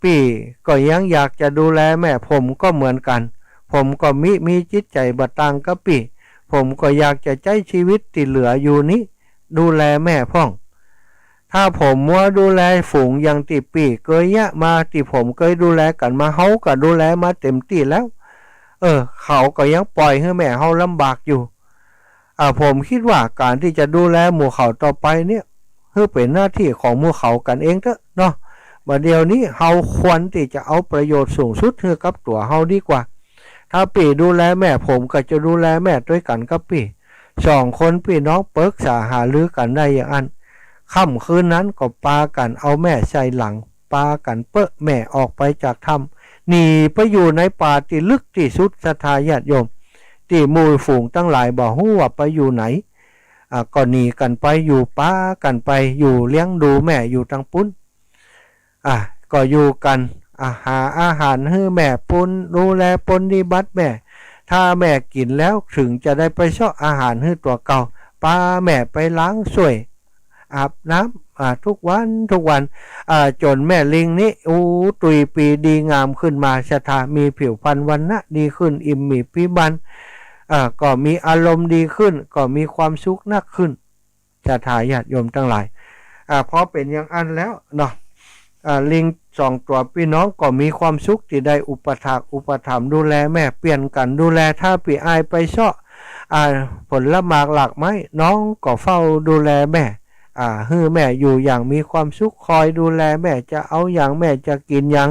ปี้ก็ยังอยากจะดูแลแม่ ผมก็เหมือนกั๋น ผมก็มิมีจิตใจ๋บ่ต่างกับปี้ ผมก็อยากจะใจ๊จีวิตตี้เหลืออยู่นี้ ดูแลแม่พ่อง ถ้าผมมัวดูแลฝูงอย่างตี้ปี้เกยเยียะมา ตี้ผมเกยดูแลกั๋นมา เฮาก็ดูแลมาเต็มตี้แล้ว เออ เขาก็ยังปล่อยหื้อแม่เฮาลำบากอยู่ อ่า ผมกึ๊ดว่าก๋านตี้จะดูแลหมู่เขาต่อไปเนี่ย หื้อเป๋นหน้าตี้ของหมู่เขากั๋นเองเต๊อะเนาะ บ่าเดี่ยวนี้เฮาควรตี้จะเอาประโยชน์สูงสุดหื้อกับตั๋วเฮาดีกว่า ถ้าปี้ดูแลแม่ ผมก็จะดูแลแม่ตวยกั๋นกับปี้ สองคนปี้น้องปึกษาหารือกั๋นได้อย่างอั้น ค่ำคืนนั้นก็ปากั๋นเอาแม่ใส่หลัง ปากั๋นเป๊อะแม่ออกไปจากถ้ำ หนีไปอยู่ในป่าตี้ลึกตี้สุด ศรัทธาญาติโยม ตี้หมู่ฝูงตังหลายบ่ฮู้ว่าไปอยู่ไหน อ่า ก็หนีกั๋นไปอยู่ ปากั๋นไปอยู่เลี้ยงดูแม่อยู่ตังปุ้น อ่ะ ก็อยู่กั๋น อ่ะ หาอาหารหื้อแม่ ปุ้น ดูแลปรนนิบัติแม่ ถ้าแม่กิ๋นแล้ว เถิงจะได้ไปเซาะอาหารหื้อตั๋วเก่า ปาแม่ไปล้างส้วย อาบน้ำ อ่ะ ทุกวัน ทุกวัน อ่ะ จ๋นแม่ลิงนี้ อู้ ตุยปีดีงามขึ้นมา ศรัทธา มีผิวพรรณวรรณะดีขึ้น อิ่มหมีปรีบรรย์ อ่ะ ก็มีอารมณ์ดีขึ้น ก็มีความสุขนักขึ้น ศรัทธาญาติโยมตังหลาย อ่า พอเป๋นอย่างอั้นแล้วเนาะ อ่า ลิงสองตั๋วปี้น้องก็มีความสุขตี้ได้อุปถากอุปถัมภ์ดูแลแม่ เปลี่ยนกั๋นดูแล ถ้าปี้อ้ายไปเซาะ อ่า ผลหมากหลากไม้ น้องก็เฝ้าดูแลแม่ อ่า หื้อแม่อยู่อย่างมีความสุข คอยดูแลแม่ จะเอาหยัง แม่จะกิ๋นหยัง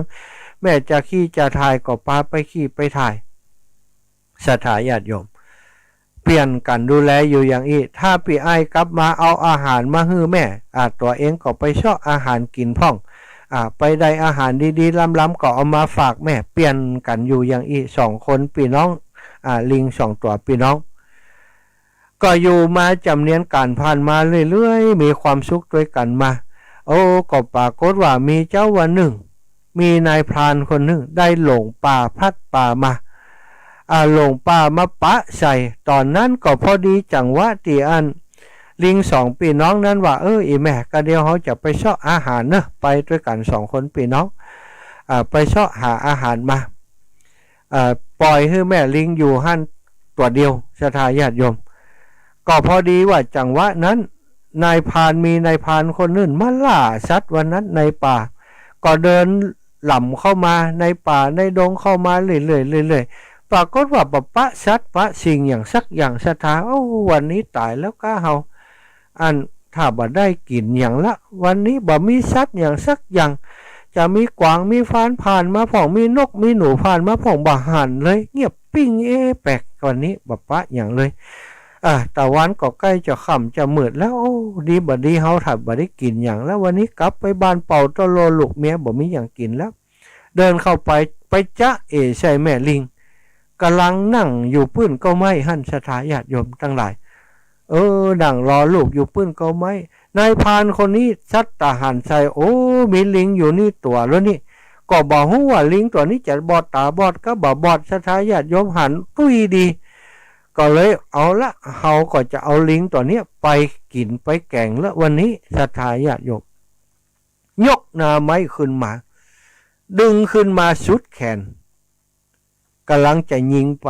แม่จะขี้จะถ่ายก็ปาไปขี้ไปถ่าย ศรัทธาญาติโยม เปลี่ยนกั๋นดูแลอยู่อย่างอี้ ถ้าปี้อ้ายกลับมาเอาอาหารมาหื้อแม่ อ่า ตั๋วเองก็ไปเซาะอาหารกิ๋นพ่อง อ่า ไปได้อาหารดีๆ ล้ำๆ ก็เอามาฝากแม่ เปลี่ยนกั๋นอยู่อย่างอี้ สองคนปี้น้อง อ่า ลิงสองตั๋วปี้น้อง ก็อยู่มาจ๋ำเนียนก๋านผ่านมาเรื่อยๆ มีความสุขตวยกั๋นมา โอ้ ก็ปรากฏว่ามีเจ๊าวันนึ่ง มีนายพรานคนนึ่งได้หลงป่าพลัดป่ามา อ่า หลงป่ามาปะใส่ ต๋อนนั้นก็พอดีจังหวะตี้อั้น ลิงสองปี้น้องนั้นว่า เออ อี่แม่ กะเดี๋ยวเฮาจะไปเซาะอาหารเนอะ ไปตวยกั๋นสองคนปี้น้อง อ่า ไปเซาะหาอาหารมา อ่า ปล่อยหื้อแม่ลิงอยู่หั้นตั๋วเดียว ศรัทธาญาติโยม ก็พอดีว่าจังหวะนั้น นายพราน มีนายพรานคนนึ่งมาล่าสัตว์วันนั้นในป่า ก็เดินหล่ำเข้ามาในป่าในดงเข้ามาเรื่อยๆ เรื่อยๆ ปรากฏว่าบ่ปะสัตว์ปะสิ่งหยังสักอย่าง ศรัทธา โอ้ วันนี้ต๋ายแล้วก้าเฮา อันถ้าบ่ได้กิ๋นหยังละ วันนี้บ่มีสัตว์หยังสักอย่าง จะมีกวางมีฟานผ่านมาพ่อง มีนกมีหนูผ่านมาพ่อง บ่หันเลย เงียบปิ้ง เอ๊ะ แปลก วันนี้บ่ปะหยังเลย อ่า ตะวันก็ใก้จะค่ำจะมืดแล้ว โอ้ ดีบ่ดีเฮาถ้าบ่ได้กิ๋นหยังแล้ว วันนี้กลับไปบ้านเป่าตะโล ลูกเมียบ่มีหยังกิ๋นแล้ว เดินเข้าไป ไปจ๊ะเอ๋ใส่แม่ลิง ก่ำลังนั่งอยู่ปื้นเก๊าไม้หั้น ศรัทธาญาติโยมตังหลาย เออ นั่งรอลูกอยู่ปื้นเก๊าไม้ นายพรานคนนี้สัตว์ตาหันใส่ โอ้ มีลิงอยู่นี่ตั๋วแล้วนี่ ก็บ่ฮู้ว่าลิงตั๋วนี้จะบอดต๋าบอดกับบ่บอด ศรัทธาญาติโยม หันตุ้ยดี ก็เลยเอาละ เฮาก็จะเอาลิงตั๋วเนี้ยไปกิ๋นไปแกงละวันนี้ ศรัทธาญาติโยม ยกหน้าไม้ขึ้นมา ดึงขึ้นมาสุดแขน ก่ำลังจะยิงไป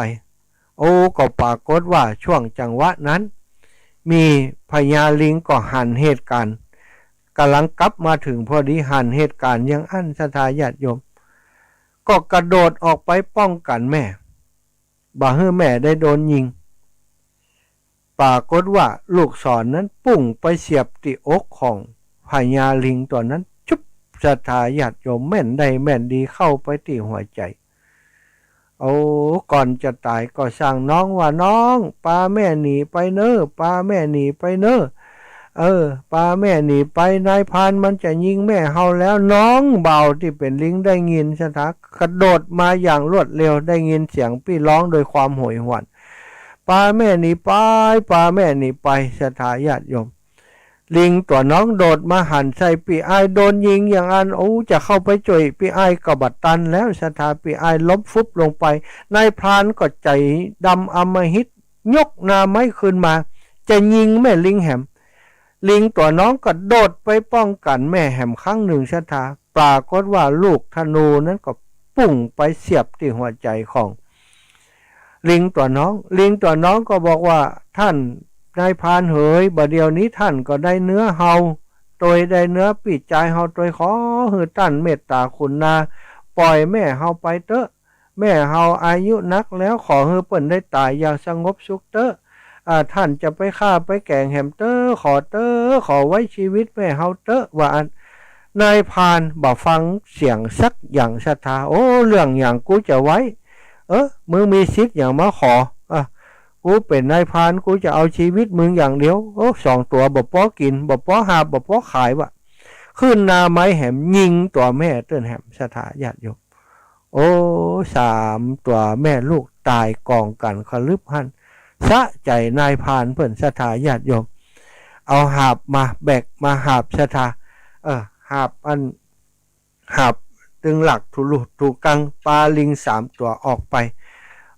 โอ้ ก็ปรากฏว่าช่วงจังหวะนั้น มีพญาลิงก็หันเหตุก๋ารณ์ ก่ำลังกลับมาเถิงพอดี หันเหตุก๋ารณ์อย่างอั้น ศรัทธาญาติโยม ก็กระโดดออกไปป้องกั๋นแม่ บ่หื้อแม่ได้โดนยิง ปรากฏว่าลูกศรนั้นปุ้งไปเสียบตี้อกของพญาลิงตั๋วนั้น จุ๊บ ศรัทธาญาติโยม แม่นได้แม่นดี เข้าไปตี้หัวใจ๋ โอ้ ก่อนจะต๋ายก็สั่งน้องว่า น้อง ปาแม่หนีไปเน่อ ปาแม่หนีไปเน่อ เออ ปาแม่หนีไป นายพรานมันจะยิงแม่เฮาแล้ว น้องบ่าวตี้เป๋นลิงได้ยิน ศรัทธากระโดดมาอย่างรวดเร็ว ได้ยินเสียงปี้ฮ้องโดยความโหยหวน ปาแม่หนีไป ปาแม่หนีไป ศรัทธาญาติโยม ลิงตั๋วน้องโดดมาหันใส่ปี้อ้าย โดนยิงอย่างอั้น โอ้ จะเข้าไปจ้วยปี้อ้ายก็บ่ตันแล้วศรัทธา ปี้อ้ายล้มฟุบลงไป นายพรานก็ใจ๋ดำอำมหิต ยกหน่าไม้ขึ้นมา จะยิงแม่ลิงแหม ลิงตั๋วน้องก็โดดไปป้องกั๋นแม่แหมครั้งนึ่งศรัทธา ปรากฏว่าลูกธนูนั้นก็ปุ้งไปเสียบตี้หัวใจ๋ของลิงตั๋วน้อง ลิงตั๋วน้องก็บอกว่า ท่านนายพรานเหย บ่าเดี่ยวนี้ท่านก็ได้เนื้อเฮาตวย ได้เนื้อปี้จายเฮาตวย ขอหื้อท่านเมตต๋าขุณา ป่อยแม่เฮาไปเต๊อะ แม่เฮาอายุนักแล้ว ขอหื้อเปิ้นได้ต๋ายอย่างสงบสุขเต๊อะ อ่า ท่านจะไปฆ่าไปแก๋งแหมเต๊อะ ขอเต๊อะ ขอไว้จีวิตแม่เฮาเต๊อะ ว่าอั้น นายพรานบ่ฟังเสียงสักอย่างศรัทธา โอ้ เรื่องหยังกูจะไว้ เออ มึงมีสิทธิ์หยังมาขอ อ่ะ กูเป๋นนายพราน กูจะเอาจีวิตมึงอย่างเดียว โอ้ สองตั๋วบ่ปอกิ๋น บ่ปอหาบ บ่ปอขาย ว่า ขึ้นหน้าไม้แหมยิงตั๋วแม่เตื้อนแหมศรัทธาญาติโยม โอ้ สามตั๋วแม่ลูกต๋ายก๋องกั๋นคะลึบหั้น สะใจ๋นายพรานเปิ้นศรัทธาญาติโยม เอาหาบมา แบกมาหาบศรัทธา เออ หาบอัน หาบตึงหลักถูลุถูกัง ปาลิงสามตั๋วออกไป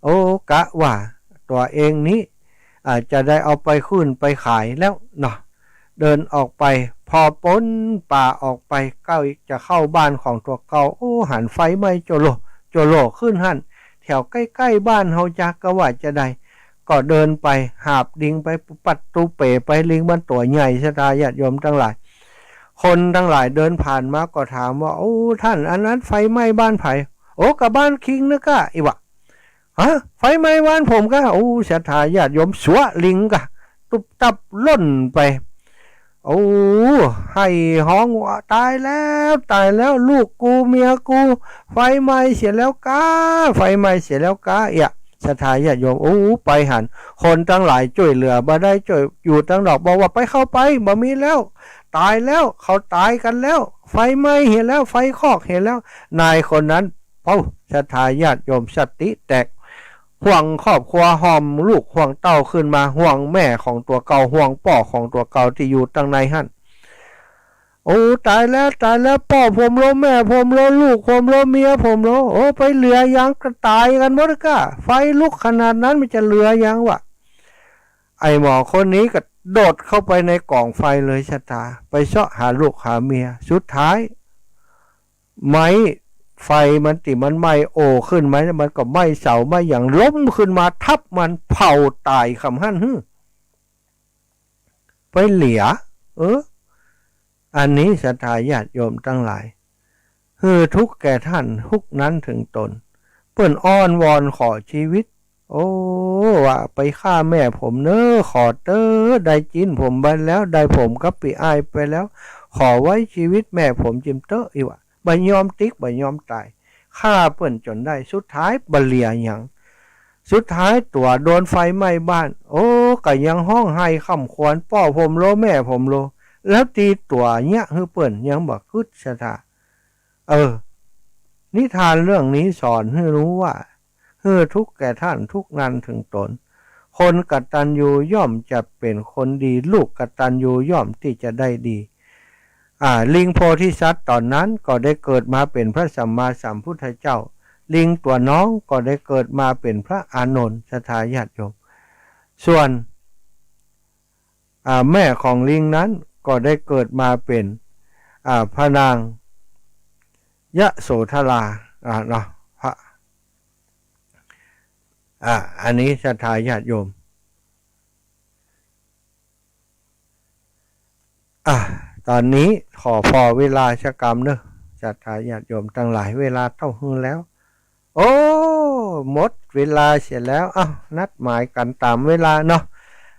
โอ้ กะว่าตั๋วเองนี้ อ่า จะได้เอาไปขึ้นไปขายแล้วเนาะ เดินออกไป พอป๊นป่าออกไป ใก้จะเข้าบ้านของตั๋วเก่า โอ้ หันไฟไหม้โจโล โจโลขึ้นหั้น แถวใก้ๆ บ้านเฮาจา กะว่าจะใด ก็เดินไป หาบลิงไป ปุปัดตูเป๋ไป ลิงมันตั๋วใหญ่ศรัทธาญาติโยมตังหลาย คนตังหลายเดินผ่านมาก็ถามว่า โอ้ ท่าน อันนั้นไฟไหม้บ้านใผ โอ้ กะบ้านคิงนะก้า อิวะ ฮะ ไฟไหม้บ้านผมก้า โอ้ ศรัทธาญาติโยม สัวลิงก้า ตุ๊บตับล่นไป โอ้ ไห้ฮ้องว่า ต๋ายแล้ว ต๋ายแล้ว ลูกกู เมียกู ไฟไหม้เสียแล้วก้า ไฟไหม้เสียแล้วก้า เอียะ ศรัทธาญาติโยม โอ้ ไปหัน คนตังหลายจ้วยเหลือบ่ได้ จ้วยอยู่ตังนอก บอกว่า ไปเข้าไป บ่มีแล้ว ต๋ายแล้ว เขาต๋ายกั๋นแล้ว ไฟไหม้เหียแล้ว ไฟคอกเหียแล้ว นายคนนั้น เป้า ศรัทธาญาติโยม สติแตก ห่วงครอบครัว ห่วงลูก ห่วงเต้าขึ้นมา ห่วงแม่ของตั๋วเก่า ห่วงป้อของตั๋วเก่าตี้อยู่ตังในหั้น โอ้ ต๋ายแล้ว ต๋ายแล้ว ป้อผมโล แม่ผมโล ลูกผมโล เมียผมโล โอ้ ไปเหลือหยัง กระต๋ายกั๋นหมดก้า ไฟลุกขนาดนั้น มันจะเหลือหยังวะ ไอ้หมอคนนี้ก็โดดเข้าไปในก๋องไฟเลยศรัทธา ไปเซาะหาลูกหาเมีย สุดท้าย ไม้ไฟมันตี้มันไหม้โอ่ขึ้นมา มันก็ไหม้เสา ไหม้หยัง ล้มขึ้นมาทับมัน เผาต๋ายก่ำหั้น หื้อ ไปเหลือ เออ อันนี้ศรัทธาญาติโยมตังหลาย หื้อทุกข์แก่ท่านทุกข์นั้นเถิงตน เปิ้นอ้อนวอนขอจีวิต โอ้ ว่าไปฆ่าแม่ผมเน่อ ขอเต๊อะ ได้จิ๊นผมไปแล้ว ได้ผมกับปี้อ้ายไปแล้ว ขอไว้จีวิตแม่ผมจิมเต๊อะ อิวะ บ่ยอมติ๊ก บ่ยอมต๋าย ฆ่าเปิ้นจ๋นได้ สุดท้ายบ่เหลือหยัง สุดท้ายตั๋วโดนไฟไหม้บ้าน โอ้ ก็ยังฮ้องไห้คร่ำครวญ ป้อผมโล แม่ผมโล แล้วตี้ตั๋วเยียะหื้อเปิ้น ยังบ่กึ๊ดศรัทธา เออ นิทานเรื่องนี้สอนหื้อรู้ว่า หื้อทุกข์แก่ท่านทุกข์นั้นเถิงตน คนกตัญญูย่อมจะเป๋นคนดี ลูกกตัญญูย่อมตี้จะได้ดี อ่า ลิงโพธิสัตว์ต๋อนนั้นก็ได้เกิดมาเป๋นพระสัมมาสัมพุทธเจ้า ลิงตั๋วน้องก็ได้เกิดมาเป๋นพระอานนท์ ศรัทธาญาติโยม ส่วน อ่า แม่ของลิงนั้นก็ได้เกิดมาเป๋น อ่า พระนางยโสธรา อ่า เนาะ พระ อ่า อันนี้ศรัทธาญาติโยม อ่ะ ต๋อนนี้ขอผ่อเวลาสักกำเน่อ ศรัทธาญาติโยมตังหลาย เวลาเต้าหื้อแล้ว โอ้ หมดเวลาเสียแล้ว อ้าว นัดหมายกั๋นต๋ามเวลาเนาะ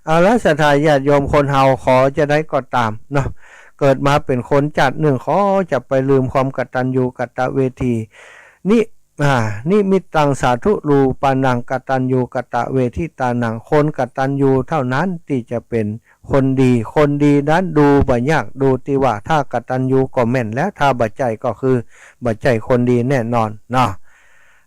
เอาละ ศรัทธาญาติโยมคนเฮา ขอจะใดก็ต๋ามเนาะ เกิดมาเป๋นคนจาตินึ่ง ขอจะไปลืมความกตัญญูกตเวที นิ อ่า นิมิตตังสาธุรูปานังกตัญญูกตเวทิตานัง คนกตัญญูเท่านั้นตี้จะเป๋นคนดี คนดีนั้นดูบ่ยาก ดูตี้ว่าถ้ากตัญญูก็แม่นแล้ว ถ้าบ่ใจ้ก็คือบ่ใจ้คนดีแน่นอนเนาะ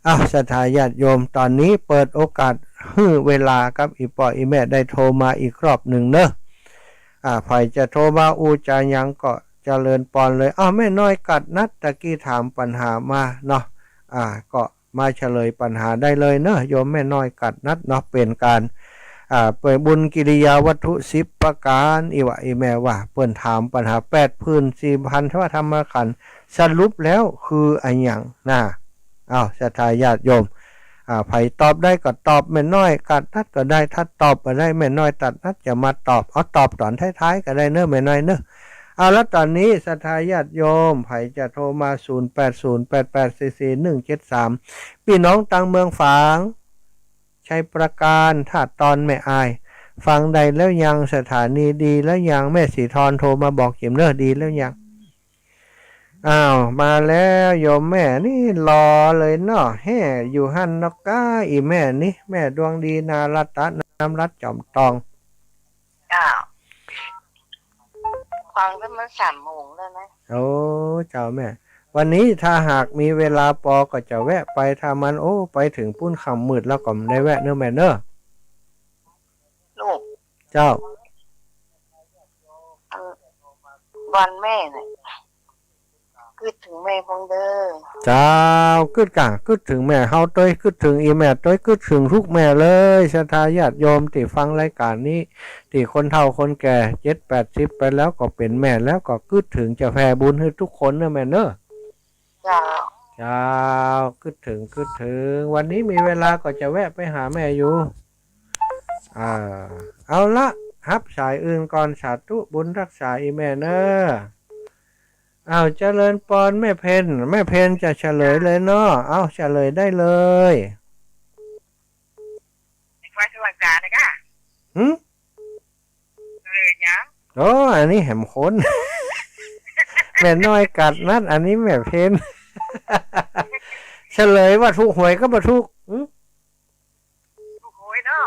อ้าว ศรัทธาญาติโยม ต๋อนนี้เปิดโอกาสหื้อเวลากับอี่ป้ออี่แม่ได้โทรมาอีกรอบนึ่งเน่อ อ่า ใผจะโทรมาอู้จะหยังก็เจริญปอนเลย อ้าว แม่น้อยกัดนัดตะกี้ถามปัญหามาเนาะ อ่า ก็มาเฉลยปัญหาได้เลยเนาะ โยมแม่น้อยกัดนัดเนาะ เป๋นก๋าน อ่า เป๋นบุญกิริยาวัตถุสิบประก๋าน อี้วะ อี้แม่ว่า เปิ้นถามปัญหาแปดผืนสี่พันพระธรรมขันธ์ สรุปแล้วคืออะหยังนะ อ้าว ศรัทธาญาติโยม อ่า ใผตอบได้ก็ตอบ แม่น้อยกัดนัดก็ได้ ถ้าตอบบ่ได้ แม่น้อยกัดนัดจะมาตอบ เอา ตอบต๋อนท้ายๆ ก็ได้เนาะ แม่น้อยเนาะ เอา แล้วต๋อนนี้ศรัทธาญาติโยม ใผจะโทรมา ศูนย์แปดศูนย์แปดแปดสี่สี่หนึ่งเจ็ดสาม ปี้น้องตางเมืองฝาง ชัยปราการ ท่าตอน แม่อาย ฟังได้แล้วยัง สถานีดีแล้วยัง แม่สีทอนโทรมาบอกจิ๋มเน่อ ดีแล้วยัง อ้าว มาแล้วโยมแม่นี่ รอเลยเนาะ แฮ่อยู่หั้นเนาะก้า อี่แม่นี่ แม่ดวงดี นารัตน์ น้ำรัตน์ จ๋อมตอง เจ้า ฟังตั้งแต่สามโมงแล้วนะ โอ้ เจ้าแม่ วันนี้ถ้าหากมีเวลาปอก็จะแวะไป ถ้ามัน โอ้ ไปเถิงปู๊นค่ำมืดแล้วก็บ่ได้แวะเนาะแม่เนาะ ลูก เจ้า อัน วันแม่เนี่ย กึ๊ดเถิงแม่พ่องเน่อ เจ้า กึ๊ดก่ะ กึ๊ดเถิงแม่เฮาตวย กึ๊ดเถิงอี่แม่ตวย กึ๊ดเถิงทุกแม่เลย ศรัทธาญาติโยมตี้ฟังรายก๋านนี้ ตี้คนเฒ่าคนแก่เจ็ดแปดสิบไปแล้วก็เป๋นแม่แล้วก็กึ๊ดเถิง จะแผ่บุญหื้อทุกคนเนาะแม่เนาะ เจ้า เจ้า กึ๊ดเถิง กึ๊ดเถิง วันนี้มีเวลาก็จะแวะไปหาแม่อยู่ อ่า เอาละ ฮับสายอื่นก่อน สาธุบุญฮักษาอี่แม่เนาะ อ้าว เจริญปอนแม่เพ็ญ แม่เพ็ญจะเฉลยเลยเนาะ เอา เฉลยได้เลย ไอ้ควายสว่างจ๋านะก้า หึ เออ ยัง โอ้ อันนี้แหมคน แม่น้อยกัดนัด อันนี้แม่เพ็ญ เฉลยว่าถูกหวยก็บ่ถูก หึ ถูกหวยเนาะ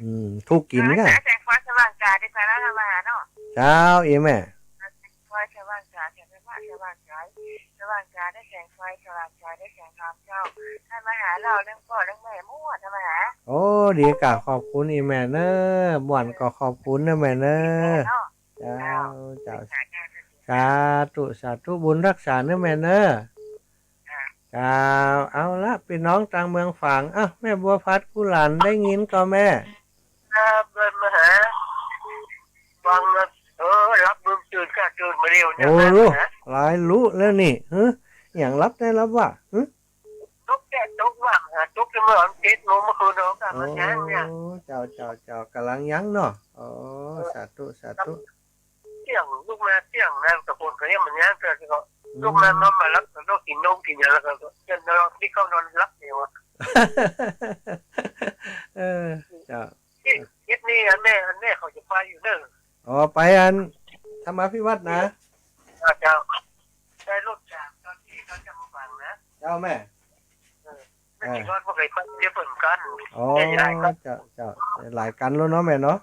อืม ถูกกิ๋นก้ะ แสงควายสว่างจ๋า เดี๋ยวจะเล่ามาหาเนาะ เจ้า อี่แม่ ควายสว่างจ๋า แสงไฟฟ้าสว่างจ๋า สว่างจ๋า ได้แสงไฟ สว่างจ๋า ได้แสงธรรมเจ้า ท่านมาหาเล่าเรื่องป้อเรื่องแม่มั่ว ท่านมาหา โอ้ ดีก้ะ ขอบคุณอี่แม่เนาะ ม่วนก็ขอบคุณเนาะแม่เนาะ เจ้า เจ้า สาธุ สาธุ บุญฮักษาเนาะแม่เนาะ เจ้า เอาละ ปี้น้องตางเมืองฝาง อ้าว แม่บัวผัด กู้หลานได้ยินก่อแม่ ครับ เปิ้นมาหา ฟังมา เออ หลับลืมตื่น ก้าตื่นมาเร็วเนี่ย โอ้ นะ ลูก หลายลุแล้วนี่ หึ หยังหลับได้หลับว่า หึ ตกแดดตกว่า หาตกจนเมื่อเจ็ดโมงเมื่อคืนเนาะ กำลังยังเนี่ย โอ้ เจ้า เจ้า เจ้า กำลังยังเนาะ โอ้ สาธุ สาธุ เตี้ยง ลุกมาเตี้ยง นั่งตะโกนก็ยังมันยัง แต่ก็ อืม ลุกมานอนมาหลับ ก็ต้องกิ๋นนมกิ๋นหยัง แล้วก็ ก็จะนอน ตี้เข้านอนหลับเดียวอะ เออ เจ้า เฮ็ดนี่ อันแม่ อันแม่เขาจะไปอยู่เด้อ อ๋อ ไปอันธรรมาภิวัฒน์นะ เจ้า เจ้า ได้รถจากตอนที่เขาจะมาฟังนะ เจ้าแม่ เออ ไม่กี่วันพวกไอ้คนเดียวเปิดกัน อ๋อ ได้หลายกัน เจ้า เจ้า หลายกันแล้วเนาะแม่เนาะ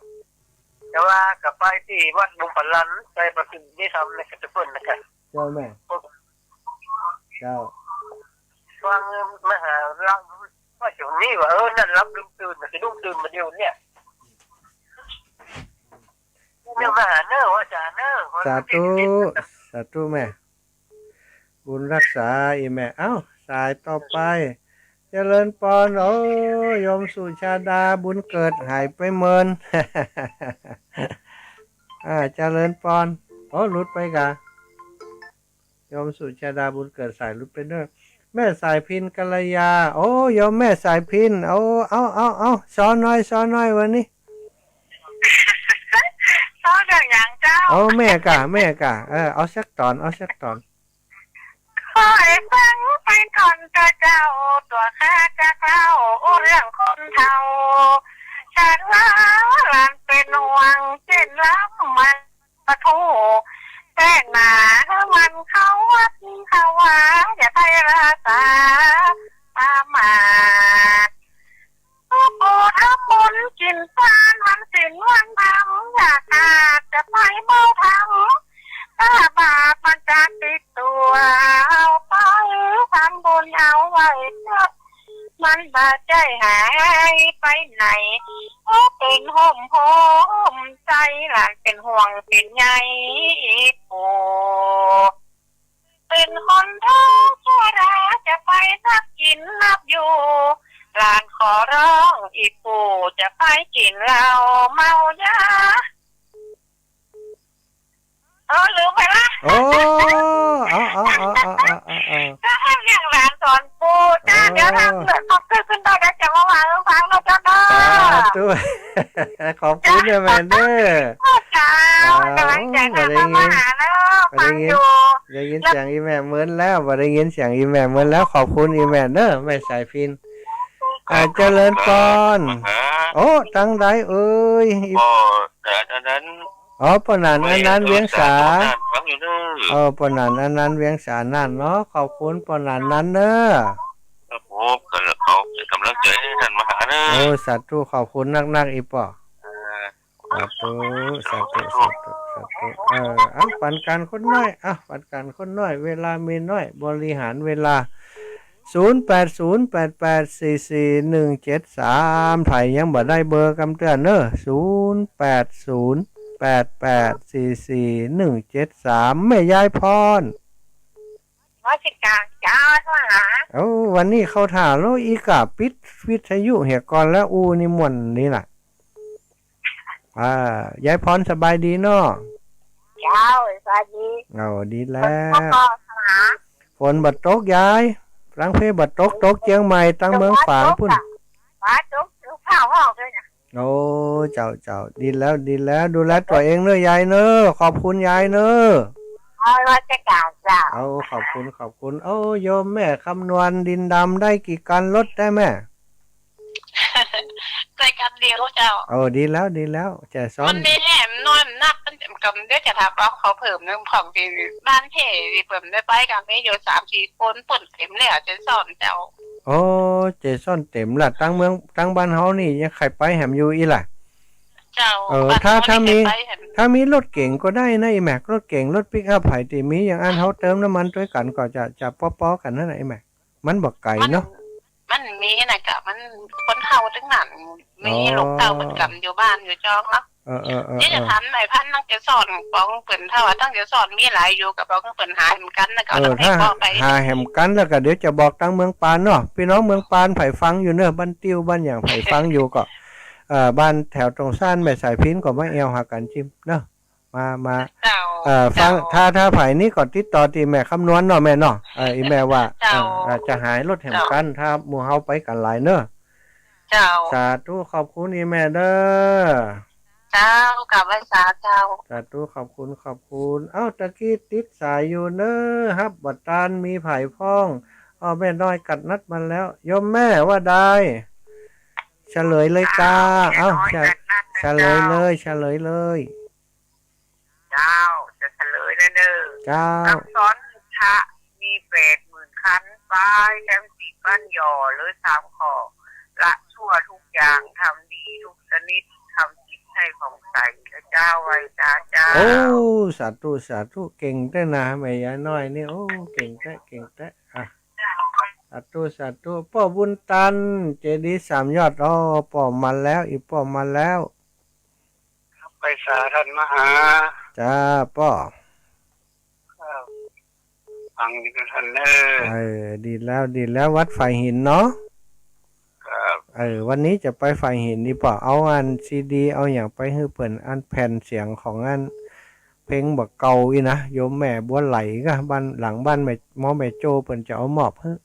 แต่ว่าก็ไปตี้วัดบุงปะลัน ไปประชุมนี่ทำในกระตุ้นนะครับ เจ้าแม่ เจ้า ฟังมหาลังว่าช่วงนี้ว่า เออ นั่นหลับลืมตื่น สะดุ้งตื่นมาเดี๋ยวเนี่ย เนี่ยมาหาเนอะ ว่าจ๋าเนอะ สาธุ สาธุแม่ บุญฮักษาอี่แม่ เอ้า สายต่อไป เจริญปอน โอ้ โยมสุชาดา บุญเกิดหายไปเมิน อ่า เจริญปอน โอ้ หลุดไปก้ะ โยมสุชาดา บุญเกิด สายหลุดไปเน้อ แม่สายพิณ กัลยา โอ้ โยมแม่สายพิณ เอา เอา เอา เอา ซอหน้อย ซอหน้อย วันนี้ ซอเรื่องหยังเจ้า โอ้ แม่ก้ะ แม่ก้ะ เออ เอาสักต๋อน เอาสักต๋อน ข้อยฟังไปก่อนเต๊อะเจ้า ตั๋วข้าจะเล่าเรื่องคนเฒ่า ฉันว่าหลานเป๋นห่วง เจ๊นลำมันปะทู แป้งหนามันเข้าวัดเข้าวา อย่าไปรักษาประมาท ผู้ทำบุญกิ๋นทาน วันศีลวันธรรม อย่าขาดจะไปเมาธรรม ถ้าบาปมันจะติดตั๋ว เอาไปทำบุญเอาไว้เถอะ มันบ่ใจ้หายไปไหน เพราะเป๋นฮ่มโพธิ์ฮ่มไทร หลานเป๋นห่วงเป๋นใย อีปู่เป๋นคนธรรมดา จะไปนับกิ๋นนับอยู่ หลานขอร้อง อีปู่จะไปกิ๋นเหล้าเมายา เออ ลืมไปละ โอ้ เอา เอา ก็แฮมเลี้ยงหลานสอนปู่จ้า เดี๋ยวถ้าเกิดเขาขึ้น ขึ้นได้ก็จะมาว่าหื้อฟังเนาะเจ้าเนาะ สาธุ ขอบคุณเด้อแม่เด้อ เจ้า เอ่อ ก๋ำลังใจ๋ บ่ได้ยิน มาหาแล้ว บ่ได้ยิน ฟังอยู่ ได้ยินเสียงอี่แม่เมินแล้ว บ่ได้ยินเสียงอี่แม่เมินแล้ว ขอบคุณอี่แม่เด้อ แม่สายพิณ อ่า เจริญปอน มาหา โอ้ ตังใดเอ่ย ก็แต่อันนั้น อ๋อ ป้อหนานอันนั้น เวียงสา ฟังอยู่เด้อ เออ ป้อหนานอันนั้น เวียงสานั่นเนาะ ขอบคุณป้อหนานนั้นเด้อ ครับผม ก็เขาเป๋นก๋ำลังใจ๋หื้อต้านมาหาเด้อ โอ้ สาธุ ขอบคุณนักๆ อี่ป้อ เออ สาธุ สาธุ สาธุ สาธุ เออ เอ้า ปันกั๋นคนน้อย เอ้า ปันกั๋นคนน้อย เวลามีน้อย บริหารเวลา ศูนย์แปดศูนย์แปดแปดสี่สี่หนึ่งเจ็ดสาม ใผยังบ่ได้เบอร์กำเตื้อเน่อ ศูนย์แปดศูนย์แปดแปดสี่สี่หนึ่งเจ็ดสาม แม่ยายพร นมัสก๋านเจ้า มาหา เอ้า วันนี้เข้าถ่าแล้ว อีกะปิดวิทยุเหียก่อนแล้ว อู้ นี่ม่วนนี่น่ะ อ่า ยายพรสบายดีเนาะ เจ้า สบายดี เอา ดีแล้ว ฝนบ่ตก ฝนบ่ตกยาย ตังเพบ่ตก ตกเจียงใหม่ ตังเมืองฝางปู๊น บ่ตก บ่ตก ฟ้าห้องด้วยนะ โอ้ เจ้า เจ้า ดีแล้ว ดีแล้ว ดูแลตั๋วเองเน่อยายเน่อ ขอบคุณยายเน่อ นมัสก๋านเจ้า เอา ขอบคุณ ขอบคุณ โอ้ โยมแม่คำนวณ ดินดำได้กี่คันรถได้แม่ ได้คันเดียวเจ้า โอ้ ดีแล้ว ดีแล้ว แจ๋ซ้อน มันมีแหมน้อยนัก มันกำเดี๋ยวจะถามว่าเขาเพิ่มเรื่องของที่บ้านเพเปิ้นได้ไปกัน มีอยู่สามสี่คน เปิ้นเต๋มแล้ว แจ๋ซ้อนเจ้า โอ้ แจ๋ซ้อนเต๋มละ ตังเมือง ตังบ้านเฮานี่ยังใค่ไปแหมอยู่อี้ล่ะ เจ้า เออ บ้าน ถ้า เฮา ถ้า นี่ มี ใค่ไปแหม ถ้ามีรถเก๋งก็ได้นะ อี่แม่ รถเก๋ง รถปิกอัพ ใผตี้มี อย่างอั้นเฮาเติมน้ำมันตวยกั๋นก็จะ จะป้อๆ กั๋นหั้นน่ะ อี่แม่ มันบ่ไก๋เนาะ มัน มันมีน่ะกะ มันคนเฒ่าตึงนั้น มี อ๋อ ลูกเต้าเปิ้นกำอยู่บ้านอยู่จองเนาะ เออ เออ เออ เดี๋ยวจะ เออ ถามนายพัน ตังแจ๋ซ้อน ป๋องเปิ้น ถ้าว่าตังแจ๋ซ้อนมีหลายอยู่ ก็บอกหื้อเปิ้นหาแหมกั๋น แล้วก็ เออ เอาไป ถ้า บอกไป หาแหมกั๋นแล้วก็เดี๋ยวจะบอกตังเมืองปานเนาะ ปี้น้องเมืองปาน ใผฟังอยู่เน่อ บ้านติ้วบ้านหยัง ใผฟังอยู่ก็ เอ่อ บ้านแถวตรงซ่านแม่สายพิณก็มาแอ่วหากั๋นจิมเนาะ มา มา เจ้า เอ่อ ฟัง เจ้า ถ้า ถ้าใผนี่ก็ติดต่อตี้แม่คำนวณเนาะแม่เนาะ เออ อี่แม่ว่า เจ้า เออ อาจจะหายรถแหมกั๋น เจ้า ถ้าหมู่เฮาไปกั๋นหลายเน่อ เจ้า สาธุ ขอบคุณอี่แม่เน่อ เจ้า กราบไหว้สาเจ้า สาธุ ขอบคุณ ขอบคุณ เอ้า ตะกี้ติดสายอยู่เน่อ ฮับบ่ตัน มีใผพ่อง อ้อ แม่น้อยกัดนัดมันแล้ว โยมแม่ว่าได เฉลยเลยกา เอ้า เฉลยเลย เฉลยเลย เจ้า จะเฉลยแล้วเน่อ เจ้า อักษรพุทธะมีแปดหมื่นคัน ปายแหมสิบอัน ย่อเหลือสามข้อ ละชั่วทุกอย่าง ทำดีทุกชนิด ทำจิตให้ผ่องใสนะเจ้า ไหว้สาเจ้า โอ้ สาธุ สาธุ เก่งแต๊นะ แม่ยายน้อยนี่ โอ้ เก่งแต๊ เก่งแต๊ อ่ะ สาธุ สาธุ ป้อบุญตัน เจดีย์สามยอด อ้อ ป้อมาแล้ว อี่ป้อมาแล้ว ไหว้สาต้านมหา จ้า ป้อ ครับ ฟังอยู่ต้านเน่อ เออ ดีแล้ว ดีแล้ว วัดฝายหินเนาะ ครับ เออ วันนี้จะไปฝายหินดีกว่า เอาอันซีดี เอาหยังไปหื้อเปิ้น อันแผ่นเสียงของอันเพลงบ่าเก่าอี้นะ โยมแม่บัวไหลก็ บ้านหลังบ้านแม่ หมอแม่โจ้ เปิ้นจะเอามอบหื้อ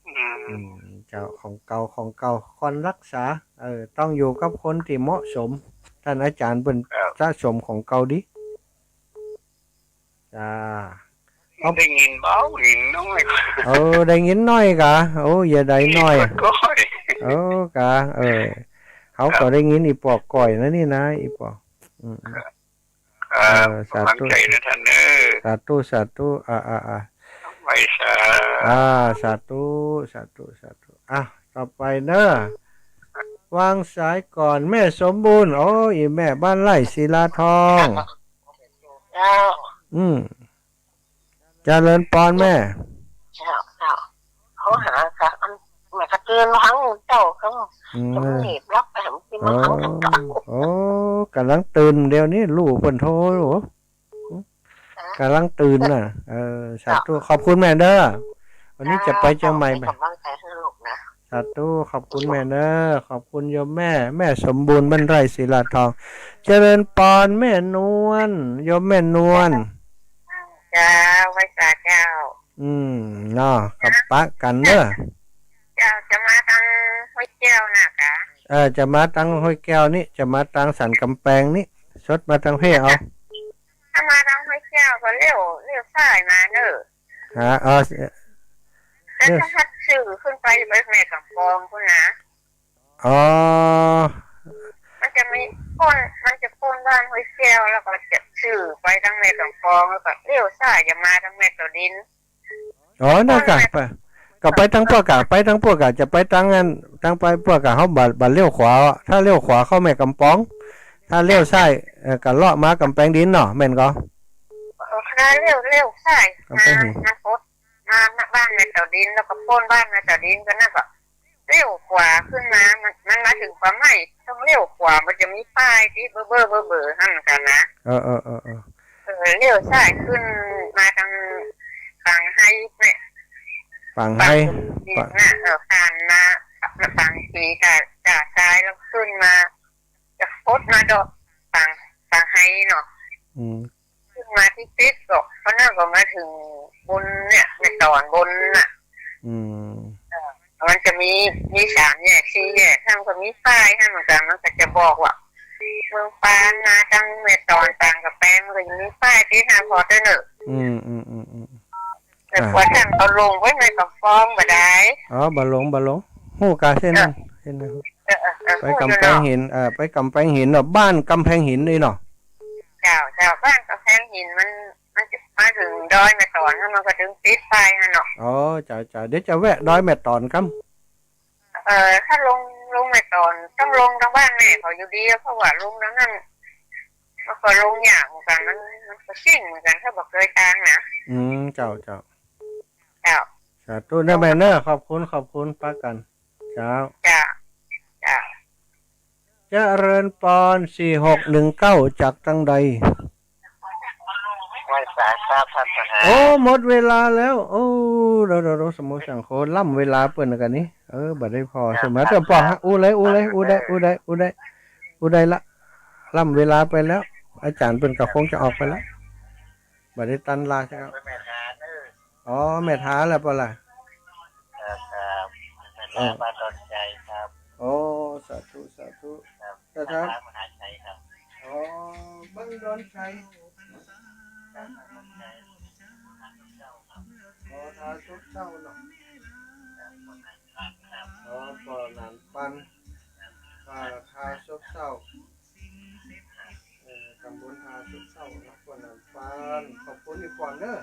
อืม อืม เจ้า ของเก่า ของเก่า ควรรักษา เออ ต้องอยู่กับคนตี้เหมาะสม ต้านอาจ๋ารย์เปิ้น ครับ สะสมของเก่าดี จ้า ได้ยินเบา ได้ยินน้อย เออ ได้ยินน้อยกา โอ้ อย่าได้น้อย ได้ยินก้อย เออ กา เออ เฮาก็ได้ยินอี่ป้อก้อยนะนี่นะ อี่ป้อ อืม ครับ เออ สาธุ กำลังใจ๋นะต้านเน่อ สาธุ สาธุ อ่า อ่า อ่า ไหว้สา อ่า สาธุ สาธุ สาธุ อ่ะ ต่อไปเน่อ วางสายก่อน แม่สมบูรณ์ โอ้ อี่แม่บ้านไร่ศิลาทอง เจ้า อืม เจริญปอนแม่ เจ้า เจ้า เขาหากัน แม่ก็เตื๋อนหวังเจ้าเขา อืม จะมีเหตุรับไปหากิน เออ มาเอา โอ้ กั๋น ก๋ำลังตื่นเดี๋ยวนี้ ลูกเปิ้นโทร ก๋ำลังตื่นน่ะ เออ สาธุ ขอบคุณแม่เด้อ วันนี้จะไปเจียงใหม่ เป๋นก๋ำลังใจ๋หื้อลูกนะ สาธุ ขอบคุณแม่เด้อ ขอบคุณโยมแม่ แม่สมบูรณ์ บ้านไร่ ศิลาทอง เจริญปอน แม่นวล โยมแม่นวล เจ้า ไหว้สาเจ้า อืม เนาะ ก็ปะกั๋นเด้อ เจ้า จะมาตางห้วยแก้วน่ะกา เออ จะมาตางห้วยแก้วนี่ จะมาตางสันก๋ำแปงนี่ สดมาตางเพจเอา ถ้ามาตางห้วยแก้วก็เลี้ยว เลี้ยวซ้ายมาเน่อ ฮะ เออ แล้วถ้าฮัดซื่อขึ้นไป ไปแม่กำปองพุ้นนะ อ๋อ มันจะมีป้น มันจะป้นบ้านห้วยแก้ว แล้วก็จะซื่อไปตางแม่กำปอง แล้วก็เลี้ยวซ้ายจะมาตางแม่เต่าดิน อ๋อ นั่นกา ไป ก็ไปตางป้วกกา ไปตางป้วกกา จะไปตางอัน ตางไปป้วกกา เฮาบ่ บ่เลี้ยวขวา ถ้าเลี้ยวขวาเข้าแม่กำปอง ถ้าเลี้ยวซ้าย เอ่อ ก็เลาะมากำแปงดินเนาะ แม่นก่อ เออ ถ้าเลี้ยว เลี้ยวซ้าย กำแปงหิน มา มาปด มา มาบ้านแม่เต่าดิน แล้วก็ป้นบ้านแม่เต่าดิน ก็นั่นก็ เลี้ยวขวาขึ้นมา มัน มันมาเถิงป่าไม้ ต้องเลี้ยวขวา มันจะมีป้ายตี้เบ้อๆ เบ้อๆ หั้นเหมือนกั๋นนะ เออ เออ เออ เออ เออ เลี้ยวซ้ายขึ้นมาตางปางไฮเนี่ย ปางไฮ ปาง น่ะ เออ ผ่านมาปางสีกา จ่าซ้ายแล้วขึ้นมา จะปดมาเดาะปาง ปางไฮเนาะ อืม ขึ้นมาตี้ติ๊ดก็ เพราะนั่นก็มาเถิงบนเนี่ย แม่ตอนบนน่ะ อืม เออ มันจะมี มีสามแยก สี่แยก ถ้ามันก็มีป้ายหั้นเหมือนกั๋น มันก็จะบอกว่า เมืองปานมาตางแม่ตอน ตางก๋ำแปง มันก็จะมีป้ายตี้หน้าพอเตอร์เนอะ อืม อืม อืม อืม แต่ อ่า พอท่านเอาลงไว้ในกำปองบ่ได้ อ๋อ บ่ลง บ่ลง ฮู้กาเส้นนั้น เออ เส้นนั้น เออ เออ เออ ไปกำแปงหิน ฮู้อยู่เนาะ เออ ไปกำแปงหินเนาะ บ้านกำแปงหินนี่เนาะ เจ้า เจ้า บ้านกำแปงหินมัน มันจะมาเถิงดอยแม่ตอน แล้วมันก็เถิงติดป้ายหั้นเนาะ อ๋อ เจ้า เจ้า เดี๋ยวจะแวะดอยแม่ตอนก่อน เออ ถ้าลง ลงแม่ตอน ต้องลงตางบ้านแม่เขาอยู่ดี เพราะว่าลงตางนั้น มันก็ลงยากเหมือนกั๋น มัน มันก็ชิ่งเหมือนกั๋น ถ้าบ่เกยตางนะ อืม เจ้า เจ้า เจ้า สาธุเน่อแม่เน่อ ขอบคุณ ขอบคุณ ปะกั๋น เจ้า เจ้า เจ้า เจริญปอน สี่หกหนึ่งเก้า จากตางใด ไหว้สาครับ พระมหา โอ้ หมดเวลาแล้ว โอ้ เดี๋ยว เดี๋ยว เดี๋ยว สมมุติสังโฆ ล้ำเวลาเปิ้นกั๋นนี่ เออ บ่ได้ผ่อ ครับ สมัย ครับ เดี๋ยวผ่อ ครับ ฮะ อู้เลย อู้เลย อู้ได้ อู้ได้ อู้ได้ อู้ได้ละ ล้ำเวลาไปแล้ว อาจ๋ารย์เปิ้นก็คงจะออกไปแล้ว บ่ได้ตันลาใจ้ไหมครับ แม่ถาเน่อ อ๋อ แม่ถาแล้วเปล่าล่ะ ครับ ครับ แม่ถา อ๋อ บ้านดอนชัยครับ อ๋อ สาธุ สาธุ ครับ สาธุ มหาชัยครับ อ๋อ บ้านดอนชัย ครับ บ้านดอนชัย อ๋อ ถาซบเศร้าเนาะ ครับ อ๋อ ป้อหนานปัน อ่า ถาซบเศร้า เอ่อ ตำบลถาซบเศร้า นครหนานปัน ขอบคุณอีกก่อนเน่อ